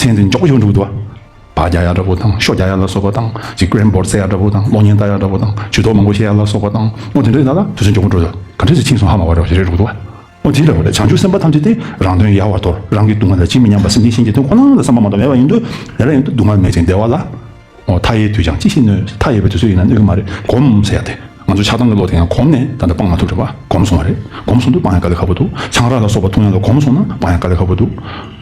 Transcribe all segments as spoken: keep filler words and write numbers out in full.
ཅན་དེ་མགྱོགས་པོ་ཞིག་འགྲོ་གི་འདུག་བ། བག་རྒྱག་ཡག་འདྲ་པོ་དང་ཤོ་རྒྱག་ཡག་ལ་སོགས་པ་དང་ཅིག་ཀེ་རེམ་བོར་རྩེ་ཡག་འདྲ་པོ་དང་གློག་བརྙན་ལྟ་ཡག་འདྲ་པོ་དང་ཇུས་གཏོགས་མང་པོ་བཤད་ཡག་ལ་སོགས་པ་དང་འོ་དེ་འདྲ་ཡིན་ན་ད་དུས་ཚོད་མགྱོགས་པོ་འགྲོ་ཡོད། ག་འདྲ་ཞིག་ཕྱིན་སོང་ཧ་མ་གོ་རེ་བ་ཞིག་རེད་འགྲོ་གི་འདུག་བ། འོ་དེ་འདྲ་བ་རེད། བྱང་ཆུབ་སེམས་དཔའ་ཐམས་ཅད་དེ་རང་དོན་ཡལ་བར་དོར། རང་གི་སྡུག་བསྔལ་ལ་ཇི་མི་སྙམ་པ། སེམས་ཅན་གཞན་གྱི་དོན་ཁོ་ན་ལ་བསམ་པ་མ་གཏོགས་མེད་པ་ཡིན་དུས་དེ་ལ་ཡང་དུ་སྡུག་བསྔལ་མེད་ཅིང་བདེ་བ་ལ། འོ་མཐའ་ཡས་དུས་ཀྱང་ཅི་ཞིག་གནོད། མཐའ་ཡས་པའི་དུས་ཚོད་ཡིན་ན་གནོད་ཀྱི་མ་རེད། གོམས་ཟེར་ཡ་དེ་ང་ཚོ་ཆགས་སྡང་གི་བློ་དེ་ཡང་གོམས་ནས་ད་ལྟ་སྤང་མ་ཐུབ་རེད་བ། གོམས་སོང་བ་རེད། གོམས་སོང་དུས་སྤང་ཡ་དཀའ་ལས་ཁག་པོ་འདུག་ཆང་རག་ལ་སོགས་པ་འཐུང་ཡ་ལ་གོམས་སོང་ན་སྤང་ཡ་དཀའ་ལས་ཁག་པོ་འདུག་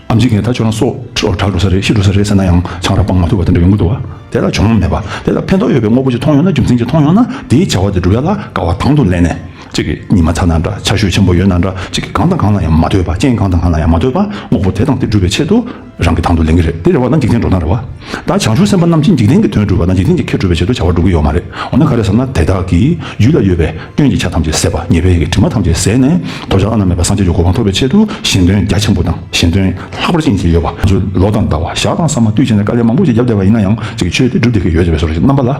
ཨམ་ཆི་ངས་ད་ཁྱོད་རང་སྲོག་དྲག་འགྲོ་ས་རེད། ཤི་འགྲོ་ས་རེད་ཟེར་ན་ཡང་ཆང་རག་སྤང་མ་ཐུབ་པ་དེ་འདྲ་ཡོང་གི་འདུག་བ། དེ་ལ་གྱོང་མེད་པ། དེ་ལ་ཕན་ཐོགས་ཡོད་པའི་དངོས་པོ་ཅིག་མཐོང་ཡོང་ན། རྒྱུ་མཚན་ཅིག་མཐོང་ཡོང་ན། དེའི་བྱ་བ་དེ་སྒྲུབ་ཡ་ལ་དཀའ་བ་དང་དུ་ལེན་ནས། གཅིག་གིས་ཉི་མ་ཚ་ན་འདྲ། ཆར་ཞོད་ཆེན་པོ་ཡོད་ན་འདྲ། གཅིག་གིས་གང་དང་གང་ལ་ཡང་མ་ལྟོས་པ། རྐྱེན་གང་དང་གང་ལ་ཡང་མ་ལྟོས་པ། དངོས་པོ་དེ་དང་དེ་སྒྲུབ་པའི་ཆེད་དུ་རང་གི་དང་དུ་ལེན་གྱི་རེད། དེ་རེད་བ་ན་འཇིག་རྟེན་འགྲོ་སྟངས་རེད་བ། ད་བྱང་ཆུབ་སེམས་དཔའ་རྣམས་ཀྱིས་འཇིག་རྟེན་གྱི་དོན་སྒྲུབ་པ་དང་འཇིག་རྟེན་གྱི་ཁེ་སྒྲུབ་པའི་ཆེད་དུ་བྱ་བ་སྒྲུབ་ཀྱི་ཡོད་མ་རེད། འོ་ན་ག་རེ་ཟེར་ན་དེ་དག་གིས་ཡུལ་ལ་ཡོད་པའི་སྐྱོན་གྱི་ཆ་ཐམས་ཅད་ཟད་པ། ཉེས་པའི་གི་དྲི་མ་ཐམས་ཅད་ཟད་ནས་ཐོབ་བྱ་བླ་ན་མེད་པ་སངས་རྒྱས་ཀྱི་གོ་འཕང་ཐོབ་པའི་ཆེད་དུ་གཞན་དོན་རྒྱ་ཆེན་པོ་དང་གཞན་དོན་ལྷག་པར་ཅན་ཅིག་ཡོད་པ། ང་ཚོས་ལོ་དང་ཟླ་བ་ཞག་དང་ས་མ་དུས་ཆེན་ནས་དཀའ་ལས་མང་པོ་ཞིག་བརྒྱབ་བསྡད་པ་ཡིན་ན་ཡང་ཅིག་ཆོས་དེ་སྒྲུབ་བསྡད་ཀྱི་ཡོད་ཅེས་པའི་བཟོ་འདྲ་ཞིག་རྣམ་པ་ལ།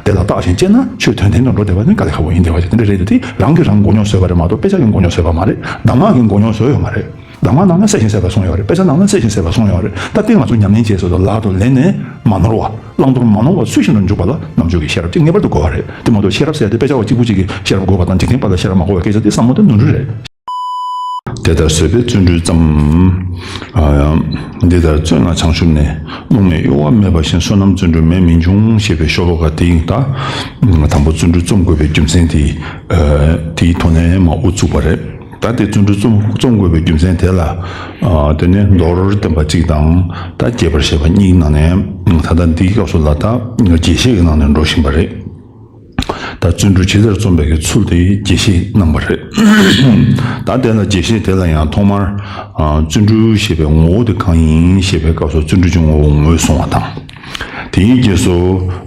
དེ་ལ་བརྟག་ཅིང་དཔྱད་ན་ཆོས་དོན་ལྡན་དུ་འགྲོ་བསྡད་པ་ནི་དཀའ་ལས་ཁག་པོ་ཡིན་བསྡད་པ་ཞིག་དེ་འདྲ་རེད་དེ། དེ་རང་གིས་རང་མགོ་རྙོག་བཟོས་པ་རེད་མ་གཏོགས་དཔེ་ཆ་གིས་མགོ་རྙོག་བཟོས་པ་མ་རེད། གདམས་ངག་གིས་མགོ་རྙོག་བཟོས་ཡོད་མ་རེད། གདམས་ངག་ནང་ན་གསལ་ཞིང་གསལ་བར་གསུངས་ཡོད་རེད། དཔེ་ཆ་ནང་ན་གསལ་ཞིང་གསལ་བར་གསུངས་ཡོད་རེད། ད་ལྟའི་ང་ཚོ་ཉམས་ལེན་བྱས་ཚོད་དུ་ལག་ཏུ་ལེན་ནས་མ་ནོར་བ། བླང་དོར་མ་ནོར་བ་ཚུལ་བཞིན་དུ་འཇུག་པ་ལ་རྣམ་འཇོག་གི་ཤེས་རབ་ཅིག་ངེས་པར་དུ་དགོས་པ་རེད། དེ་མ་གཏོགས་ཤེས་རབ་ཟེར་ཡ་དེ་དཔེ་ཆ་བ་གཅིག་པུ་གཅིག་གིས་ཤེས་རབ་དགོས་པ་དང་འཇིག་རྟེན་པ་ལ་ཤེས་རབ་མ་དགོས་པའི་སྐད་ཆ་དེ་བསམ་བློ་དེ་ནོར་འཁྲུལ་རེད། དེ་ལྟར་བཟོད་པས་བརྩོན་འགྲུས་བརྩམས། ཨ་ཡང་། འདི་ལྟར་བརྩོན་ལ་བྱང་ཆུབ་ནས། རླུང་ནད་གཡོ་བ་མེད་པ་བཞིན། བསོད་ནམས་བརྩོན་འགྲུས་མེད་མི་འབྱུང་། ཞེས་པའི་ཤོ་ལོ་ཀ་དེ་ཡིན། ད་དང་པོ་བརྩོན་འགྲུས་རྩོམ་དགོས་པའི་རྒྱུ་མཚན་དེ། ཨ་དེའི་ཐོག་ནས་མར་དབུ་བཙུགས་པ་རེད། ད་དེ་བརྩོན་འགྲུས་རྩོམ་རྩོམ་དགོས་པའི་རྒྱུ་མཚན་དེ་ལ། ཨ་དེ་ནས་མདོར་བསྟན་པ་གཅིག་དང་ད་རྒྱས་པར་བཤད་པ་གཉིས་ནང་ནས། ད་ལྟ་འདིའི་སྐབས་སུ་ལ་ད་རྒྱས་བཤད་ཀྱི་ནང་ནས་འགྲོ་བཞིན་པ་རེད། ད་བརྩོན་འགྲུས་ཇི་ལྟར་རྩོམ་པའི་གི་ཚུལ་དེ་རྒྱས་བཤད་གནང་བ་རེད། ད་དེ་ལ་རྒྱས་བཤད་དེ་ལ་ཡང་ཐོག་མར། ཨ་བརྩོན་འགྲུས་ཞེས་པའི་ངོ་བོ་དེ་གང་ཡིན་ཞེས་པའི་སྐབས་སུ་བརྩོན་འགྲུས་ཀྱི་ངོ་བོ་ངོས་བཟུང་བ་དང་། དེའི་རྗེས་སུ།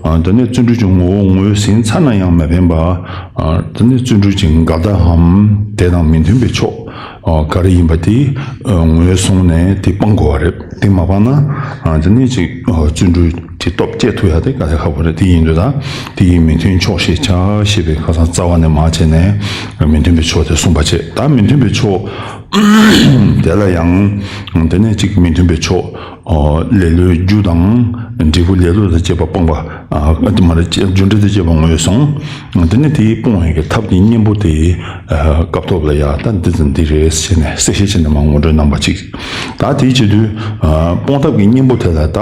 ཨ་དེ་ནས་བརྩོན་འགྲུས་ཀྱི་ངོ་བོ་ངོས་ཟིན་ཚར་ན་ཡང་མི་ཕན་པ། ཨ་དེ་ནས་བརྩོན་འགྲུས་ཀྱི་འགལ་ཟླའམ་དེ་དང་མི་མཐུན་པའི་ཕྱོགས། ཨ་ག་རེ་ཡིན་པ་དེ་ཨ་ངོས་བཟུང་ནས་དེ་སྤང་དགོས་པ་རེད། དེ་མ་སྤངས་ན་ཨ་དེ་ནས་ཅིག་ཨ་བརྩོན་འགྲུས་ཀྱི་སྟོབས་སྐྱེད་ཐུབ་ཡ་དེ་དཀའ་ལས་ཁག་པོ་རེད། དེ་ཡིན་དུས་ད་དེ་ཡི་མི་མཐུན་ཕྱོགས་ཤེས་བྱ་ཞེས་པའི་ཁ་སང་རྩ་བ་ནས་མར་བྱས་ནས་མི་མཐུན་པའི་ཕྱོགས་དེ་གསུངས་པ་བྱས། ད་མི་མཐུན་པའི་ཕྱོགས་དེ་ལ་ཡང་དེ་ནས་ཅིག་མི་མཐུན་པའི་ཕྱོགས་ཨ་ལེ་ལོའི་རྒྱུ་དང་འབྲས་བུ་ལེ་ལོ་དང་བཅས་པ་སྤངས་པ། ཨ་དེ་མ་རེད། རྒྱུ་འབྲས་དང་བཅས་པ་ངོས་བཟུང་། དེ་ནས་དེའི་སྤོང་བའི་གི་ཐབས་ཀྱི་གཉེན་པོ་དེ་ཨ་སྐབས་ཐོབ་ལ་ཡ་ད་འདི་ཙམ་འདི་རེད་ཟེར་ནས་གསལ་བཤད་བྱས་ནས་མར་ངོ་སྤྲོད་གནང་བ་ཅིག་ད་དེའི་བྱེད་དུས་ཨ་སྤོང་ཐབས་ཀྱི་གཉེན་པོ་དེ་ལ་ད་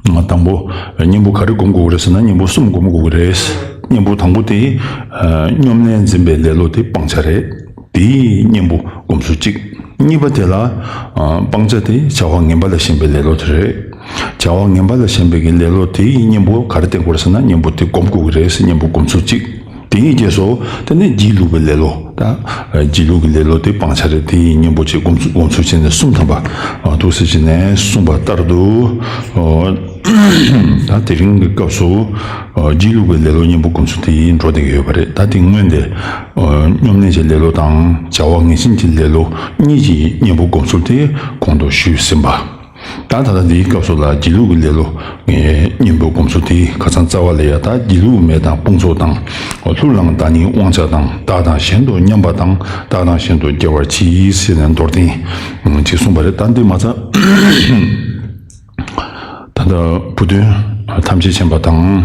དང་པོ་གཉེན་པོ་ག་རེ་སྒོམ་དགོས་ཀྱི་རེད་ཟེར་ན་གཉེན་པོ་གསུམ་སྒོམ་དགོས་ཀྱི་རེད། གཉེན་པོ་དང་པོ་དེ་ཨ་སྙོམས་ལས་འཛིན་པའི་ལེ་ལོ་དེ་སྤང་བྱ་རེད། དེའི་གཉེན་པོ་སྒོམ་ཚུལ་གཅིག་གཉིས་པ་དེ་ལ་ཨ་སྤང་བྱ་དེ་བྱ་བ་ངན་པ་ལ་ཞེན་པའི་ལེ་ལོ་དེ་རེད། བྱ་བ་ངན་པ་ལ་ཞེན་པའི་གི་ལེ་ལོ་དེ་ཡི་གཉེན་པོ་ག་རེ་བསྟེན་དགོས་རེད་ཟེར་ན་གཉེན་པོ་དེ་སྒོམ་དགོས་ཀྱི་རེད་ཟེར། གཉེན་པོ་སྒོམ་ཚུལ་གཅིག་དེ་ཡི་རྗེས་སུ་དེ་ནས་སྒྱིད་ལུག་པའི་ལེ་ལོ། ད་སྒྱིད་ལུག་གི་ལེ་ལོ་དེ་སྤང་བྱ་རེད། དེ་ཡི་གཉེན་པོ་གཅིག་སྒོམ་ཚུལ་སྒོམ་ཚུལ་བྱས་ནས་གསུམ་ཐམ་པ་འདུག་ཟེར་བྱས་ནས་གསུངས་པ་ལྟར་དུ། ད་དེ་རིང་གི་སྐབས་སུ་སྒྱིད་ལུག་པའི་ལེ་ལོ་གཉེན་པོ་སྒོམ་ཚུལ་དེ་ཡིས་འགྲོ་བསྡད་ཀྱི་ཡོད་པ་རེད། ད་དེ་སྔོན་དེ་སྙོམས་ལེན་གྱི་ལེ་ལོ་དང་བྱ་བ་ངན་ཞེན་གྱི་ལེ་ལོ་གཉིས་ཀྱི་གཉེན་པོ་སྒོམ་ཚུལ་དེ་གོང་དུ་ཞུས་ཟིན་པ། ད་ད་ལྟ་འདིའི་སྐབས་སུ་ལ་སྒྱིད་ལུག་གི་ལེ་ལོ་གཉེན་པོ་སྒོམ་ཚུལ་དེ་ཁ་སང་རྩ་བ་ལ་ཡ་ད་སྒྱིད་ལུག་མེད་དང་དཔུང་ཚོགས་དང་། ལྷུར་བླངས་བདག་ཉིད་དབང་བྱ་དང་བདག་དང་གཞན་དུ་མཉམ་པ་དང་བདག་དང་གཞན་དུ་སྐྱེ་བར་གྱིས་ཟེར་ནས་མདོར་བསྟན་ཅིག་གསུངས་པ་རེད། ད་འདི་མ་ཚད། ད་ལྟ་བུ་སྟོན་ཐམས་ཅད་མཁྱེན་པ་དང་།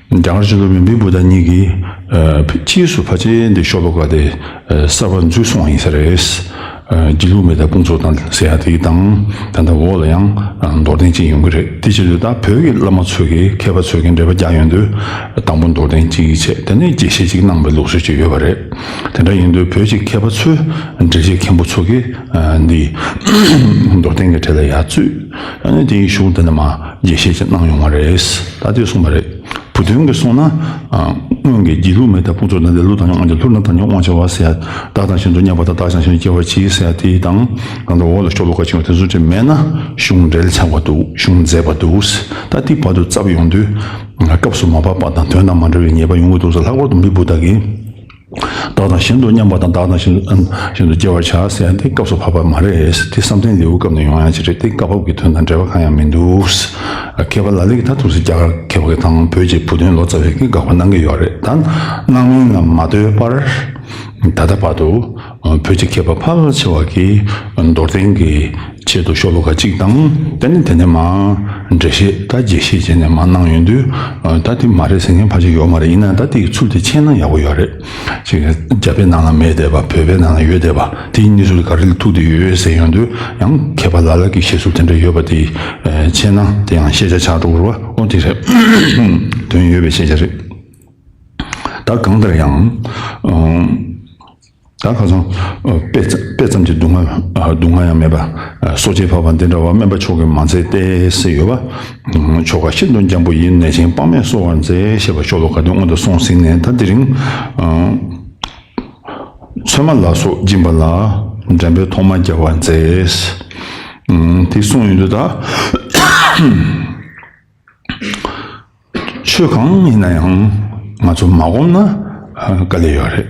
རྒྱ་གར་སྤྱི་ནོར་བོན་པོའི་བུ་དང་གཉིས་ཀྱིས་ཕྱིས་སུ་ཕལ་ཆེར་འདི་ཤོ་ལོ་ཀ་དེ་གསར་པ་འཛུལ་སོང་བ་ཡིན་ས་རེད། སྒྱིད་ལུག་མེད་དང་དཔུང་ཚོགས་དང་ཟེར་ཡ་དེ་དང་ད་ལྟ་འོག་ལ་ཡང་མདོར་བསྟན་ཅིག་ཡོང་གི་རེད། དེ་བྱེད་དུས་ད་བོད་ཀྱི་བླ་མ་ཚོས་ཀྱི་མཁས་པ་ཚོས་ཀྱི་འགྲེལ་པ་རྒྱག་ཡོང་དུས་དང་པོ་མདོར་བསྟན་ཅིག་བྱས། དེ་ནས་རྒྱས་བཤད་ཅིག་གནང་བའི་ལུགས་སྲོལ་ཅིག་ཡོད་པ་རེད། དེ་འདྲ་ཡིན་དུས་བོད་ཀྱི་མཁས་པ་ཚོས་འགྲེལ་བཤད་མཁན་པོ་ཚོ་གིས་འདི་མདོར་བསྟན་གྱི་གྲས་ལ་ཡར་བཙུད། ཨ་ནི་དེའི་གཞུག་དེ་ནས་མར་རྒྱས་བཤད་ཅིག་གནང་ཡོང་བ་རེད། ད་དེ་གསུངས་པ་རེད། བུ་སྟོན་གྱིས་གསུངས་ན། སྔོན་གྱི་སྒྱིད་ལུག་མེད་དང་དཔུང་ཚོགས་དང་ལེ་ལོ་དང་ཡང་དབང་བྱ་ལྷུར་བླངས་དང་ཡང་དབང་བྱ་བ་ཟེར་ཡ། བདག་དང་གཞན་དུ་མཉམ་པ་དང་བདག་དང་གཞན་དུ་སྐྱེ་བར་གྱིས་ཟེར་ཡ་དེ་དང་། གང་དུ་འོག་ལ་ཤོ་ལོ་ཀ་ཆེན་པོ་དེ་ཚོ་ཅིག་མེད་ན་གཞུང་འགྲེལ་ཆགས་པ་འདུག་གཞུང་འཛད་པ་འདུག་ད་དེ་བར་དུ་བཙབ་ཡོང་དུས། སྐབས་སུ་མ་བབས་པ་དང་དོན་དང་མ་འབྲེལ་བའི་ཉེས་པ་ཡོང་གི་འདུག་ཟེར། ལྷག་པར་དུ་མི་བུ་དག་གིས། བདག་དང་གཞན་དུ་མཉམ་པ་དང་བདག་དང་གཞན་གཞན་དུ་སྐྱེ་བར་བྱ་ཟེར་ཡ་དེ་སྐབས་སུ་བབས་པ་མ་རེད། དེ་བསམ་གཏན་ལེའུའི་སྐབས་ནས་ཡོང་ཡ་ཅིག་རེད། དེ་སྐབས་བབ་ཀྱི་དོན་དང་འབྲེལ་བ་གང་ཡང་མི་འདུག་མཁས་པ་ལ་ལས་ཀྱི་ད་ཐུགས་སུ་རྒྱ་གར་མཁས་པ་གི་དང་བོད་ཀྱི་བུ་སྟོན་ལོ་ཙཱ་བས་ཀྱི་དགག་པ་གནང་གི་ཡོད་རེད། ད་སྣང་མིན་ལ་མ་ལྟོས་པར། ད་ལྟ་བར་དུ་བོད་ཀྱི་མཁས་པ་ཕལ་ཆེ་བ་གིས་མདོར་བསྟན་གྱི་ཆེད་དུ་ཤོ་ལོ་ཀ་གཅིག་དང་། དེ་ནས་དེ་ནས་མར་འགྲེལ་བཤད་དང་རྒྱས་བཤད་བྱས་ནས་མར་གནང་ཡོང་དུས། ད་དེ་མ་རེད་ཟེར་མཁན་ཕལ་ཆེར་ཡོད་མ་རེད། ཡིན་ན་ད་དེའི་ཚུལ་དེ་མཁྱེན་ན་ཡག་པོ་ཡོད་རེད། ཅིག་རྒྱ་བོད་ནང་ལ་མེད་བསྡད་པ། བོད་པའི་ནང་ལ་ཡོད་བསྡད་པ། དེའི་གནས་ཚུལ་ག་རེ་ལ་ཐུག་བསྡད་ཡོད་ཟེར་ཡོང་དུས། ཡང་མཁས་པ་ལ་ལ་གི་བཤད་ཚུལ་དེ་འདྲ་ཡོད་པ་དེ་མཁྱེན་ན་དེ་ཡང་ཤེས་བྱ་ཆགས་འགྲོ་གི་རེད་བ། འོ་དེ་རེད། དོན་ཡོད་པའི་ཤེས་བྱ་རེད། ད་གང་ལྟར་ཡང་། ཨང་། ད་ཁ་སང་། ཨ། དཔེ་ཙམ་དཔེ་ཙམ་གྱི་སྡུག་བསྔལ། ཨ། སྡུག་བསྔལ་ཡང་མེད་པ། ཨ། སྲོག་བཅད་ཕོད་པ་འདི་འདྲ་བ་སྨན་པ་མཆོག་གིས་མ་མཛད་དེ་ཟེར་ཡོད་པ། ཨང་། ཆོ་ག་ཤིན་ཏུ་འཇམ་པོ་ཡིས། ནད་ཆེན་དཔག་མེད་གསོ་བར་མཛད། ཞེས་པ་ཤོ་ལོ་ཀ་དེ་སྔོན་དུ་སོང་ཟིན་ནས། ད་དེ་རིང་། ཨང་། ཚོད་མ་ལ་སོགས་སྦྱིན་པ་ལ། འགྲན་པའི་ཐོག་མ་རྒྱག་པར་མཛད། ཨང་། དེ་གསུངས་ཡོང་དུས་ད། ཆོས་གང་ཡིན་ན་ཡང་ང་ཚོ་མ་སྒོམ་ན་དཀའ་ལས་ཡོད་རེད།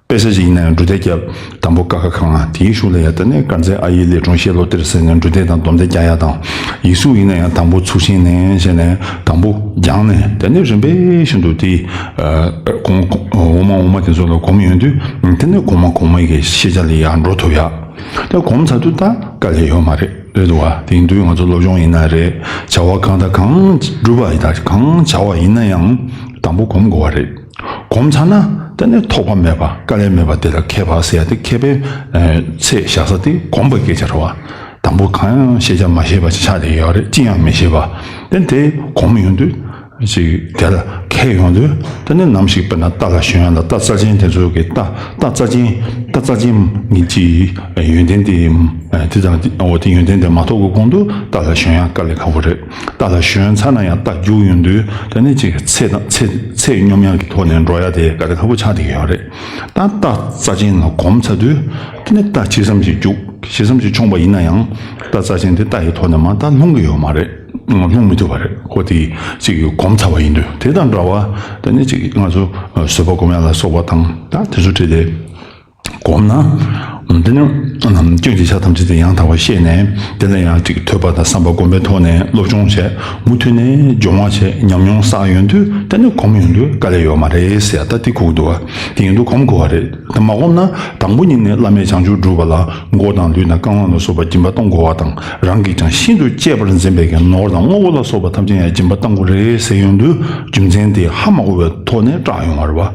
དཔེ་ཆ་ཞིག་ཡིན་ན་ཡང་འབྲུ་དེབ་བརྒྱབ། དང་པོ་ཀ་ཁ་ག་ང་། དེའི་གཞུག་ལ་ཡ་ད་ནས་དཀར་མཛེས་ཨ་ཡེ་ལས་སྒྲོན་ཤེས་ལོ་ཏེར་ཟེར་ནས་འབྲུ་དེབ་དང་སྡོམ་དེབ་རྒྱག་ཡ་དང་། ཡིག་གཟུགས་ཡིན་ན་ཡང་དང་པོ་ཚུགས་ཆེན་ནས་བྱས་ནས་དང་པོ་སྦྱངས་ནས། དེ་ནས་རིམ་པས་བཞིན་དུ་དེ་གོང་འོག་མ་འོག་མ་དེ་ཚོ་ལ་གོམས་ཡོང་དུས། དེ་ནས་གོང་མ་གོང་མའི་གི་ཤེས་བྱ་ལ་ཡར་འགྲོ་ཐུབ་ཡ། དེ་གོམས་ཚར་དུས་ད་དཀའ་ལས་ཡོད་མ་རེད། རེད་འདུག་བ། དེ་ཡིན་དུས་ང་ཚོ་སློབ་སྦྱོང་ཡིན་ན་རེད། བྱ་བ་གང་དང་གང་སྒྲུབ་པ་ཡིན་ད་གང་བྱ་བ་ཡིན་ན་ཡང་དང་པོ་གོམས་དགོས་པ་རེད། གོམས་ཚར་ན་དེ་ནས་ཐོགས་པ་མེད་པ། དཀའ་ལས་མེད་པ་དེ་ལ་མཁས་པ་ཟེར་ཡ་དེ། མཁས་པའི་ཚད་བཞག་ས་དེ་གོམས་པའི་སྐད་ཆ་རེད་བ། དང་པོ་གང་ཡང་ཤེས་བྱ་མ་ཤེས་པ་ཅིག་ཆགས་བསྡད་ཡོད་རེད། ཅི་ཡང་མི་ཤེས་པ། དེ་དེ་གོམས་ཡོང་དུས། ཅིག་དེ་ལ་མཁས་ཡོང་དུས། དེ་ནས་ནམ་ཞིག་དཔེར་ན་རྟ་ལ་ཞོན་ཡ་ལ། རྟ་རྩལ་ཅན་དེ་ཚོ་གི་རྟ་རྟ་རྩལ་ཅན། རྟ་རྩལ་ཅན་གྱི་ཅིག་ཡོན་ཏན་དེ། དེ་དང་། འོ་དེ་ཡོན་ཏན་དེ་མ་ཐོབ་ཀྱི་གོང་དུ་རྟ་ལ་ཞོན་ཡ་དཀའ་ལས་ཁག་པོ་རེད། རྟ་ལ་ཞོན་ཚར་ན་ཡང་རྟ་རྒྱུག་ཡོང་དུས། དེ་ནས་ཅིག་ཚེ་དང་ཚེ་ཚེ་སྙོམས་ཡ་གི་ཐོག་ནས་འགྲོ་ཡ་དེ་དཀའ་ལས་ཁག་པོ་ཆགས་བསྡད་ཀྱི་ཡོད་རེད། ད་རྟ་རྩལ་ཅན་ལ་གོམས་ཚར་དུས། དེ་ནས་རྟ་ཇི་ཙམ་ཞིག་རྒྱུག་ཇི་ཙམ་ཞིག་མཆོངས་པ་ཡིན་ན་ཡང་། རྟ་རྩལ་ཅན་དེ་རྟ་ཡི་ཐོག་ནས་མར་ད་ལྷུང་གི་ཡོད་མ་རེད། ལྷུང་མི་ཐུབ་པ་རེད། ཁོ་དེ་ཅིག་གོམས་ཚར་བ་ཡིན་དུས། དེ་དང་འདྲ་བ་དེ་ནས་ཅིག་ང་ཚོ་བཟོད་པ་སྒོམ་ཡ་ལ་སོགས་པ་དང་། ད་དེ་ཚོ་བྲིས་ཏེ་གོམས་ན། དེ་ནས་སྐྱོན་གྱི་ཆ་ཐམས་ཅད་དེ་ཡང་དག་པར་ཤེས་ནས། དེ་ལ་ཡང་ཅིག་ཐོས་པ་དང་བསམ་པ་སྒོམ་པའི་ཐོག་ནས་སློབ་སྦྱོང་བྱས། མུ་མཐུད་ནས་སྦྱོང་བ་བྱས། ཉམས་མྱོང་བསགས་ཡོང་དུས། དེ་ནས་གོམས་ཡོང་དུས་དཀའ་ལས་ཡོད་མ་རེད་ཟེར་ཡ་ད་དེ་གོ་གི་འདུག་བ། དེ་ཡིན་དུས་གོམས་དགོས་པ་རེད། དེ་མ་གོམས་ན་དང་པོ་ཉིད་ནས་བླ་མེད་བྱང་ཆུབ་སྒྲུབ་པ་ལ་མགོ་དང་ལུས་དང་རྐང་ལག་ལ་སོགས་པ་སྦྱིན་པ་གཏོང་དགོས་པ་དང་། རང་གིས་ཀྱང་ཤིན་ཏུ་གཅེས་པར་འཛིན་པའི་གི་ནོར་དང་དངོས་པོ་ལ་སོགས་པ་ཐམས་ཅད་ཡང་སྦྱིན་པ་གཏང་དགོས་རེད་ཟེར་ཡོང་དུས། རྒྱུ་མཚན་དེ་ཧ་མ་གོ་བའི་ཐོག་ནས་སྐྲག་ཡོང་བ་རེད་བ།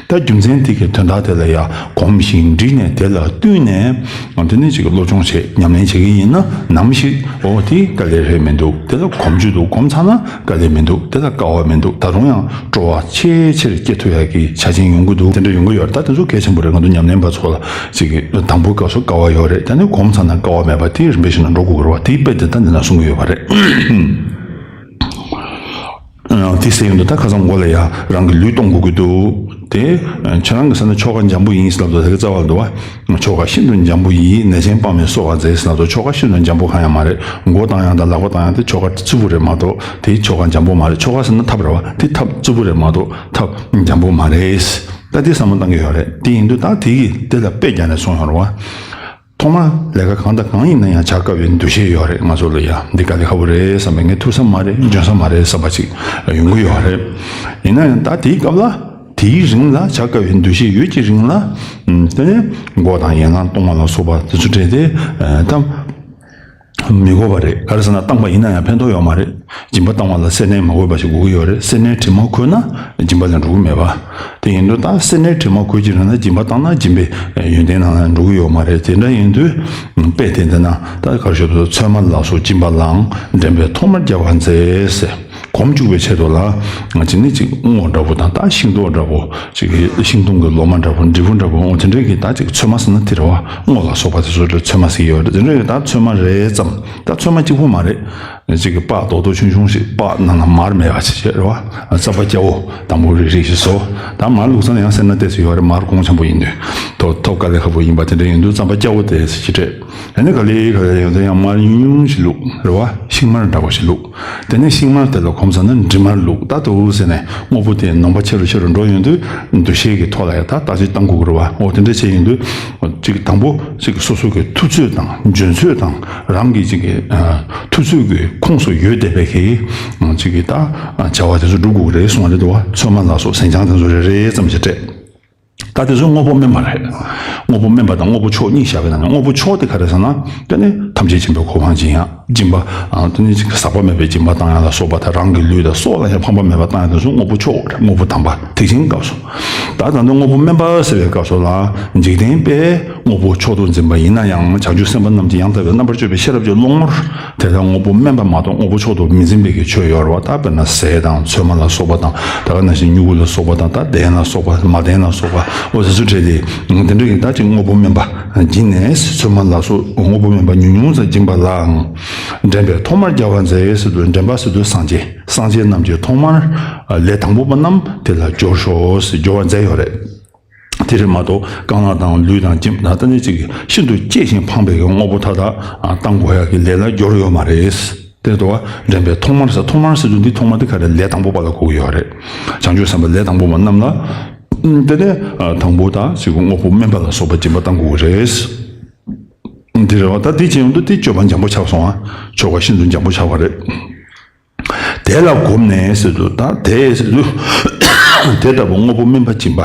ད་རྒྱུ་མཚན་དེ་གི་དོན་དག་དེ་ལ་ཡང་གོམས་ཤིང་འདྲིས་ནས། དེ་ལ་བསྟུན་ནས་དེ་ནས་ཅིག་སློབ་སྦྱོང་བྱེད། ཉམས་ལེན་བྱེད་ཀྱི་ཡིན་ན། ནམ་ཞིག་འོ་དེ་དཀའ་ལས་རེད་མི་འདུག་དེ་ལ་གོམས་རྒྱུ་འདུག་གོམས་ཚར་ན་དཀའ་ལས་མི་འདུག་དེ་ལ་དཀའ་བ་མི་འདུག་ད་རུང་ཡང་སྤྲོ་བ་ཆེས་ཆེར་སྐྱེ་ཐུབ་ཡག་གི་ཆ་རྐྱེན་ཡོང་གི་འདུག་དེ་འདྲ་ཡོང་གི་ཡོད་རེད། ད་དེ་ཚོ་གལ་ཆེན་པོ་རེད། ང་ཚོ་ཉམས་ལེན་པ་ཚོ་ལ་ཅིག་དང་པོའི་སྐབས་སུ་དཀའ་བ་ཡོད་རེད། ད་ནི་གོམས་ཚར་ན་དཀའ་བ་མེད་པ་དེ་རིམ་པས་བཞིན་དུ་འགྲོ་དགོས་ཀྱི་རེད་བ། དེའི་དཔེ་དེ་ད་འདི་ན་གསུང་གི་ཡོད་པ་རེད། དེ་ཟེར་ཡོང་དུས་ད་ཁ་སང་མགོ་ལ་ཡ་རང་གི་ལུས་གཏོང་དགོས་ཀྱི་འདུག་དེ་ཁྱེད་རང་གི་ཟེར་ན་ཆོ་ག་འཇམ་པོ་ཡིན་ཟེར་ལབ་དུས། དེ་གི་རྩ་བ་འདུག་བ། ཆོ་ག་ཤིན་ཏུ་འཇམ་པོ་ཡིས། ནད་ཆེན་དཔག་མེད་གསོ་བར་མཛད་ཟེར་ལབ་དུས། ཆོ་ག་ཤིན་ཏུ་འཇམ་པོ་གང་ཡང་མ་རེད། མགོ་བཏང་ཡང་དང་ལག་པ་བཏང་ཡང་དེ་ཆོ་ག་རྩུབ་པོ་རེད་མ་གཏོགས། དེའི་ཆོ་ག་འཇམ་པོ་མ་རེད། ཆོ་ག་ཟེར་ན་ཐབས་རེད་བ། དེ་ཐབས་རྩུབ་པོ་རེད་མ་གཏོགས་ཐབས་འཇམ་པོ་མ་རེད། ད་དེ་བསམ་བློ་བཏང་གི་ཡོད་རེད། དེ་ཡིན་དུས་ད་དེ་གི་དེ་ལ་དཔེ་རྒྱག་ནས་གསུངས་ཡོད་རེད་བ། ཐོག་མར་ལས་ཀ་གང་དང་གང་ཡིན་ན་ཡང་བྱ་དཀའ་བའི་འདུ་ཤེས་ཡོད་རེད། ང་ཚོ་ལ་ཡ་འདི་དཀའ་ལས་ཁག་པོ་རེད་བསམ་པའི། ངས་ཐུབ་ས་མ་རེད། འཇོན་ས་མ་རེད་བསམ་པ་ཅིག་ཡོང་གི་ཡོད་རེད། ཡིན་ན་ཡང་ད་དེའི་སྐབས་ལ། དེའི་རིང་ལ། བྱ་དཀའ་བའི་འདུ་ཤེས་ཡོད་ཀྱི་རིང་ལ། ཨམ། དེ་ནས་མགོ་དང་ཡན་ལག་གཏོང་བ་ལ་སོགས་པ་དེ་ཚོ་སྤྲད་དེ། ཨ། ད་མི་དགོས་པ་རེད། ག་རེ་ཟེར་ན་བཏང་པ་ཡིན་ན་ཡང་ཕན་ཐོགས་ཡོད་མ་རེད། སྦྱིན་པ་བཏང་བ་ལ་སེར་སྣའི་མ་འགོས་པ་ཞིག་དགོས་ཀྱི་ཡོད་རེད། སེར་སྣའི་དྲི་མ་འགོས་ན་སྦྱིན་པ་ལ་འགྲོ་གི་མེད་པ། དེ་ཡིན་དུས་ད་སེར་སྣའི་དྲི་མ་འགོས་ཀྱི་རིང་ལ་སྦྱིན་པ་བཏང་ན་སྦྱིན་པའི་ཡོན་ཏན་ནང་ལ་འགྲོ་གི་ཡོད་མ་རེད། དེ་འདྲ་ཡིན་དུས་དཔེ་དེ་འདི་ན་ད་ག་རེ་ཞུ། ཚོད་མ་ལ་སོགས་སྦྱིན་པ་ལའང་འགྲན་པའི་ཐོག་མར་རྒྱག་པར་མཛད་ཟེར། གོམས་བཅུག་པའི་ཆེད་དུ་ལ། ང་ཅིག་ནི་ཅིག་སྔོ་འདྲ་པོ་དང་། ད་ཤིང་ཏོག་འདྲ་པོ། ཅིག་ཤིང་སྡོང་གི་ལོ་མ་འདྲ་པོ། འབྲས་བུ་འདྲ་པོ། འོ་དེ་འདྲའི་གི་ད་ཅིག་ཚོད་མ་ཟེར་ན་དེ་རེད་བ། སྔོ་ལ་སོགས་པ་དེ་ཚོ་ཚོད་མ་ཟེར་གྱི་ཡོད་རེད། དེ་འདྲའི་གི་ད་ཚོད་མ་རེ་ཙམ། ད་ཚོད་མ་གཅིག་པོ་མ་རེད། ཅིག་གི་པགས་རྡོག་རྡོག་ཆུང་ཆུང་ཞིག། པགས་ནང་ལ་མར་མེད་པ་ཞིག་བྱས་རེད་བ། རྩམ་པ་སྐྱ་བོ་དང་པོ་རིག་རིག་ཞིག་བཟོ། ད་མར་བླུགས་ས་ན་ཡང་སེར་སྣ་ཏོག་ཙམ་ཡོད་རེད། མར་གོང་ཆེན་པོ་ཡིན་དུས། ཐོབ་ཐོབ་དཀའ་ལས་ཁག་པོ་ཡིན་པ་དེ་འདྲ་ཡིན་དུས་རྩམ་པ་སྐྱ་བོ་དེ་ཞིག་སྤྲད། དེ་ནས་ག་ལེ་ག་ལེ་ཡོང་དུས་ཡང་མར་ཉུང་ཉུང་ཞིག་བླུགས་རེད་བ། ཤིང་མར་འདྲ་པོ་ཞིག་བླུགས། དེ་ནས་ཤིང་མར་དེ་ལ་གོམས་ས་ན་འབྲི་མར་བླུགས། ད་དུ་ཟེར་ནས་དངོས་པོ་དེ་ནོངས་པ་ཆེ་རུ་ཆེ་རུ་འགྲོ་ཡོང་དུས། འདུ་ཤེས་ཀྱི་ཐོག་ལ་ཡང་ད་བརྟག་དཔྱད་གཏང་དགོས་ཀྱི་རེད་བ། འོ་དེ་འདྲ་བྱས་ཡོང་དུས། ཅིག་དང་པོ་ཅིག་སོ་སོ་གི་ཐུབ་ཚོད་དང་འཇོན་ཚོད་དང་། རང་གི་ཅིག་གི་ཨ་ཐུབ་ཚོད་ཀྱི་ཁོངས་སུ་ཡོད་བསྡད་པའི་གི་ཅིག་གི་ད་བྱ་བ་དེ་ཚོ་སྒྲུབ་དགོས་ཀྱི་རེད་གསུངས་པ་རེད་འདུག་བ། ཚོད་མ་ལ་སོགས་ཟན་ཆང་དེ་ཚོ་རེ་རེ་ཙམ་ཞིག་སྤྲད། ད་དེ་ཚོ་དངོས་པོ་དམན་པ་རེད། དངོས་པོ་དམན་པ་དང་དངོས་པོ་མཆོག་གཉིས་བཞག་པའི་ནང་ནས་དངོས་པོ་མཆོག་དེ་ག་རེ་ཟེར་ན། དེ་ནི་ཐམས་ཅད་མཁྱེན་པའི་གོ་འཕང་སྦྱིན་ཡག་སྦྱིན་པ། ཨ། དེ་ནི་ཟག་པ་མེད་པའི་སྦྱིན་པ་བཏང་ཡག་ལ་སོགས་པ་དང་། རང་གི་ལུས་དང་སྲོག་ལ་ཡང་ཕངས་པ་མེད་པར་བཏང་ཡག་དེ་ཚོ་དངོས་པོ་མཆོག་རེད། དངོས་པོ་དམ་པ་ཐེག་ཆེན་སྐབས་སུ། ད་ད་ལྟ་དངོས་པོ་དམན་པ་ཟེར་བའི་སྐབས་སུ་ལ། འཇིག་རྟེན་པས་དངོས་པོ་མཆོག་ཏུ་འཛིན་པ་ཡིན་ན་ཡང་། བྱང་ཆུབ་སེམས་དཔའ་རྣམས་ཀྱི་ཡང་དག་པའི་རྣམ་པར་དཔྱོད་པའི་ཤེས་རབ་ཀྱི་བློ་ངོར། དེ་ལ་དངོས་པོ་དམན་པ་མ་གཏོགས་དངོས་པོ་མཆོག་ཏུ་མི་འཛིན་པའི་གི་ཆོས་ཡོད་རེད་བ། ད་དཔེར་ན་ཟས་དང་ཚོད་མ་ལ་སོགས་པ་དང་། ད་ག་ནང་བཞིན་མྱུ་གུ་ལ་སོགས་པ་དང་། ད་ལྡན་ལ་སོགས་པ། མ་ལྡན་ལ་སོགས་པ། འོ་དེ་ཚོ་བྲལ་ཏེ། དེ་འདྲ་གི་ད་ཅིག་དངོས་པོ་དམན་པ་སྦྱིན་ནས། ཚོད་མ་ལ་སོགས་དངོས་པོ་དམན་པ་ཉུང་ཉུང་ཙམ་སྦྱིན་པ་ལའང་། འདྲེན་པས་ཐོག་མར་རྒྱལ་བ་མཛད་ཟེར་དུས། འདྲེན་པ་ཟེར་དུས་སངས་རྒྱས། སངས་རྒྱས་རྣམས་ཀྱིས་ཐོག་མར་ལས་དང་པོ་པ་རྣམས་དེ་ལ་སྦྱོར་ཤོག་ཟེར། སྦྱོར་བ་མཛད་ཡོད་རེད། དེ་རེད་མ་གཏོགས་རྐང་ལག་དང་ལུས་དང་སྐྱེ། ད་ལྟ་ནི་ཅིག་ཤིན་ཏུ་གཅེས་ཤིང་ཕངས་པའི་དངོས་པོ་མཐའ་དག་བཏང་དགོས་ཡག་གི་ལས་ལ་སྦྱོར་ཡོད་མ་རེད། དེ་འདྲ་བ། འདྲེན་པས་ཐོག་མར་ཟེར། ཐོག་མར་ཟེར་དུས་འདི་ཐོག་མ་དེ་ག་རེ། ལས་དང་པོ་པ་ལ་གོ་གི་ཡོད་རེད། བྱང་ཆུབ་སེམས་དཔའ་ལས་དང་པོ་པ་རྣམས་ལ། དེ་ནས་དང་པོ་ད་ཅིག་དངོས་པོ་དམན་པ་ལ་སོགས་པ་སྦྱིན་པ་བཏང་དགོས་ཀྱི་རེད། འདི་རེད་བ། ད་འདི་བྱེད་ཡོང་དུས་དེ་སྤྱོད་པ་འཇམ་པོ་ཆགས་སོང་ཨ། ཆོ་ག་ཤིན་ཏུ་འཇམ་པོ་ཆགས་པ་རེད། དེ་ལ་གོམས་ནས་ཟེར་དུས། ད་དེ་ཟེར་དུས་དེ་ལྟ་བུ་དངོས་པོ་དམན་པ་སྦྱིན་པ།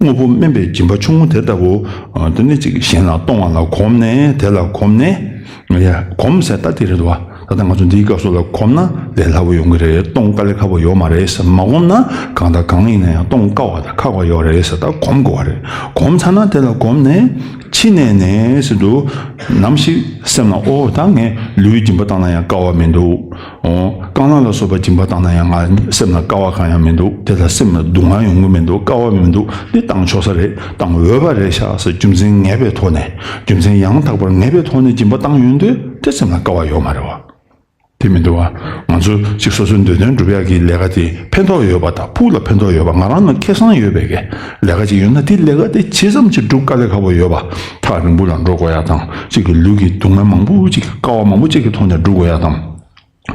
དངོས་པོ་དམན་པའི་སྦྱིན་པ་ཆུང་ངུ་དེ་ལྟ་བུ། ཨ། དེ་ནི་ཅིག་གཞན་ལ་གཏོང་བ་ལ་གོམས་ནས། དེ་ལ་གོམས་ནས། ཡ། གོམས་ཟེར་ད་དེ་རེད་བ། ད་ལྟ་ང་ཚོ་འདིའི་སྐབས་སུ་ལ་གོམས་ན་ལས་སླ་པོ་ཡོང་གི་རེད། གཏོང་དཀའ་ལས་ཁག་པོ་ཡོད་མ་རེད་ཟེར། མ་གོམས་ན་གང་དང་གང་ཡིན་ན་ཡང་གཏོང་དཀའ་བ་དང་ཁག་པ་ཡོད་རེད་ཟེར། ད་གོམས་དགོས་པ་རེད། གོམས་ཚར་ན་དེ་ལ་གོམས་ནས། ཕྱི་ནས་ནི་ཟེར་དུས། ནམ་ཞིག་སེམས་ལ། ཨོ་ད་ངས་ལུས་སྦྱིན་པ་བཏང་ན་ཡང་དཀའ་བ་མི་འདུག། ཨོ། རྐང་ལག་ལ་སོགས་པ་སྦྱིན་པ་བཏང་ན་ཡང་ང་སེམས་ལ་དཀའ་བ་གང་ཡང་མི་འདུག། དེ་ལ་སེམས་ལ་སྡུག་བསྔལ་ཡོང་གི་མི་འདུག། དཀའ་བ་མི་འདུག། འདི་བཏང་ཆོག་ས་རེད། བཏང་འོས་པ་རེད་ཤག་ཟེར། རྒྱུ་མཚན་ངེས་པའི་ཐོག་ནས། རྒྱུ་མཚན་ཡང་དག་པར་ངེས་པའི་ཐོག་ནས་སྦྱིན་པ་བཏང་ཡོང་དུས་དེ་སེམས་ལ་དཀའ་བ་ཡོད་མ་རེད་བ། དེ་མི་འདུག་བ། ང་ཚོ་གཅིག་སོ་སོའི་འདོད་དོན་སྒྲུབ་ཡག་གི་ལས་ཀ་དེ་ཕན་ཐོགས་ཡོད་པ་དང་། ཕུགས་ལ་ཕན་ཐོགས་ཡོད་པ། ང་རང་ལ་ཁེ་བཟང་ཡོད་པའི་གི་ལས་ཀ་ཅིག་ཡོད་ན། དེ་ལས་ཀ་དེ་ཇི་ཙམ་ཅིག་སྒྲུབ་དཀའ་ལས་ཁག་པོ་ཡོད་པ། ཐག་རིང་པོ་ལ་འགྲོ་དགོས་ཡག་དང་། གཅིག་གི་ལུས་ཀྱི་སྡུག་བསྔལ་མང་པོ་ཅིག་གི། དཀའ་བ་མང་པོ་ཅིག་གི་ཐོག་ནས་སྒྲུབ་དགོས་ཡག་དང་།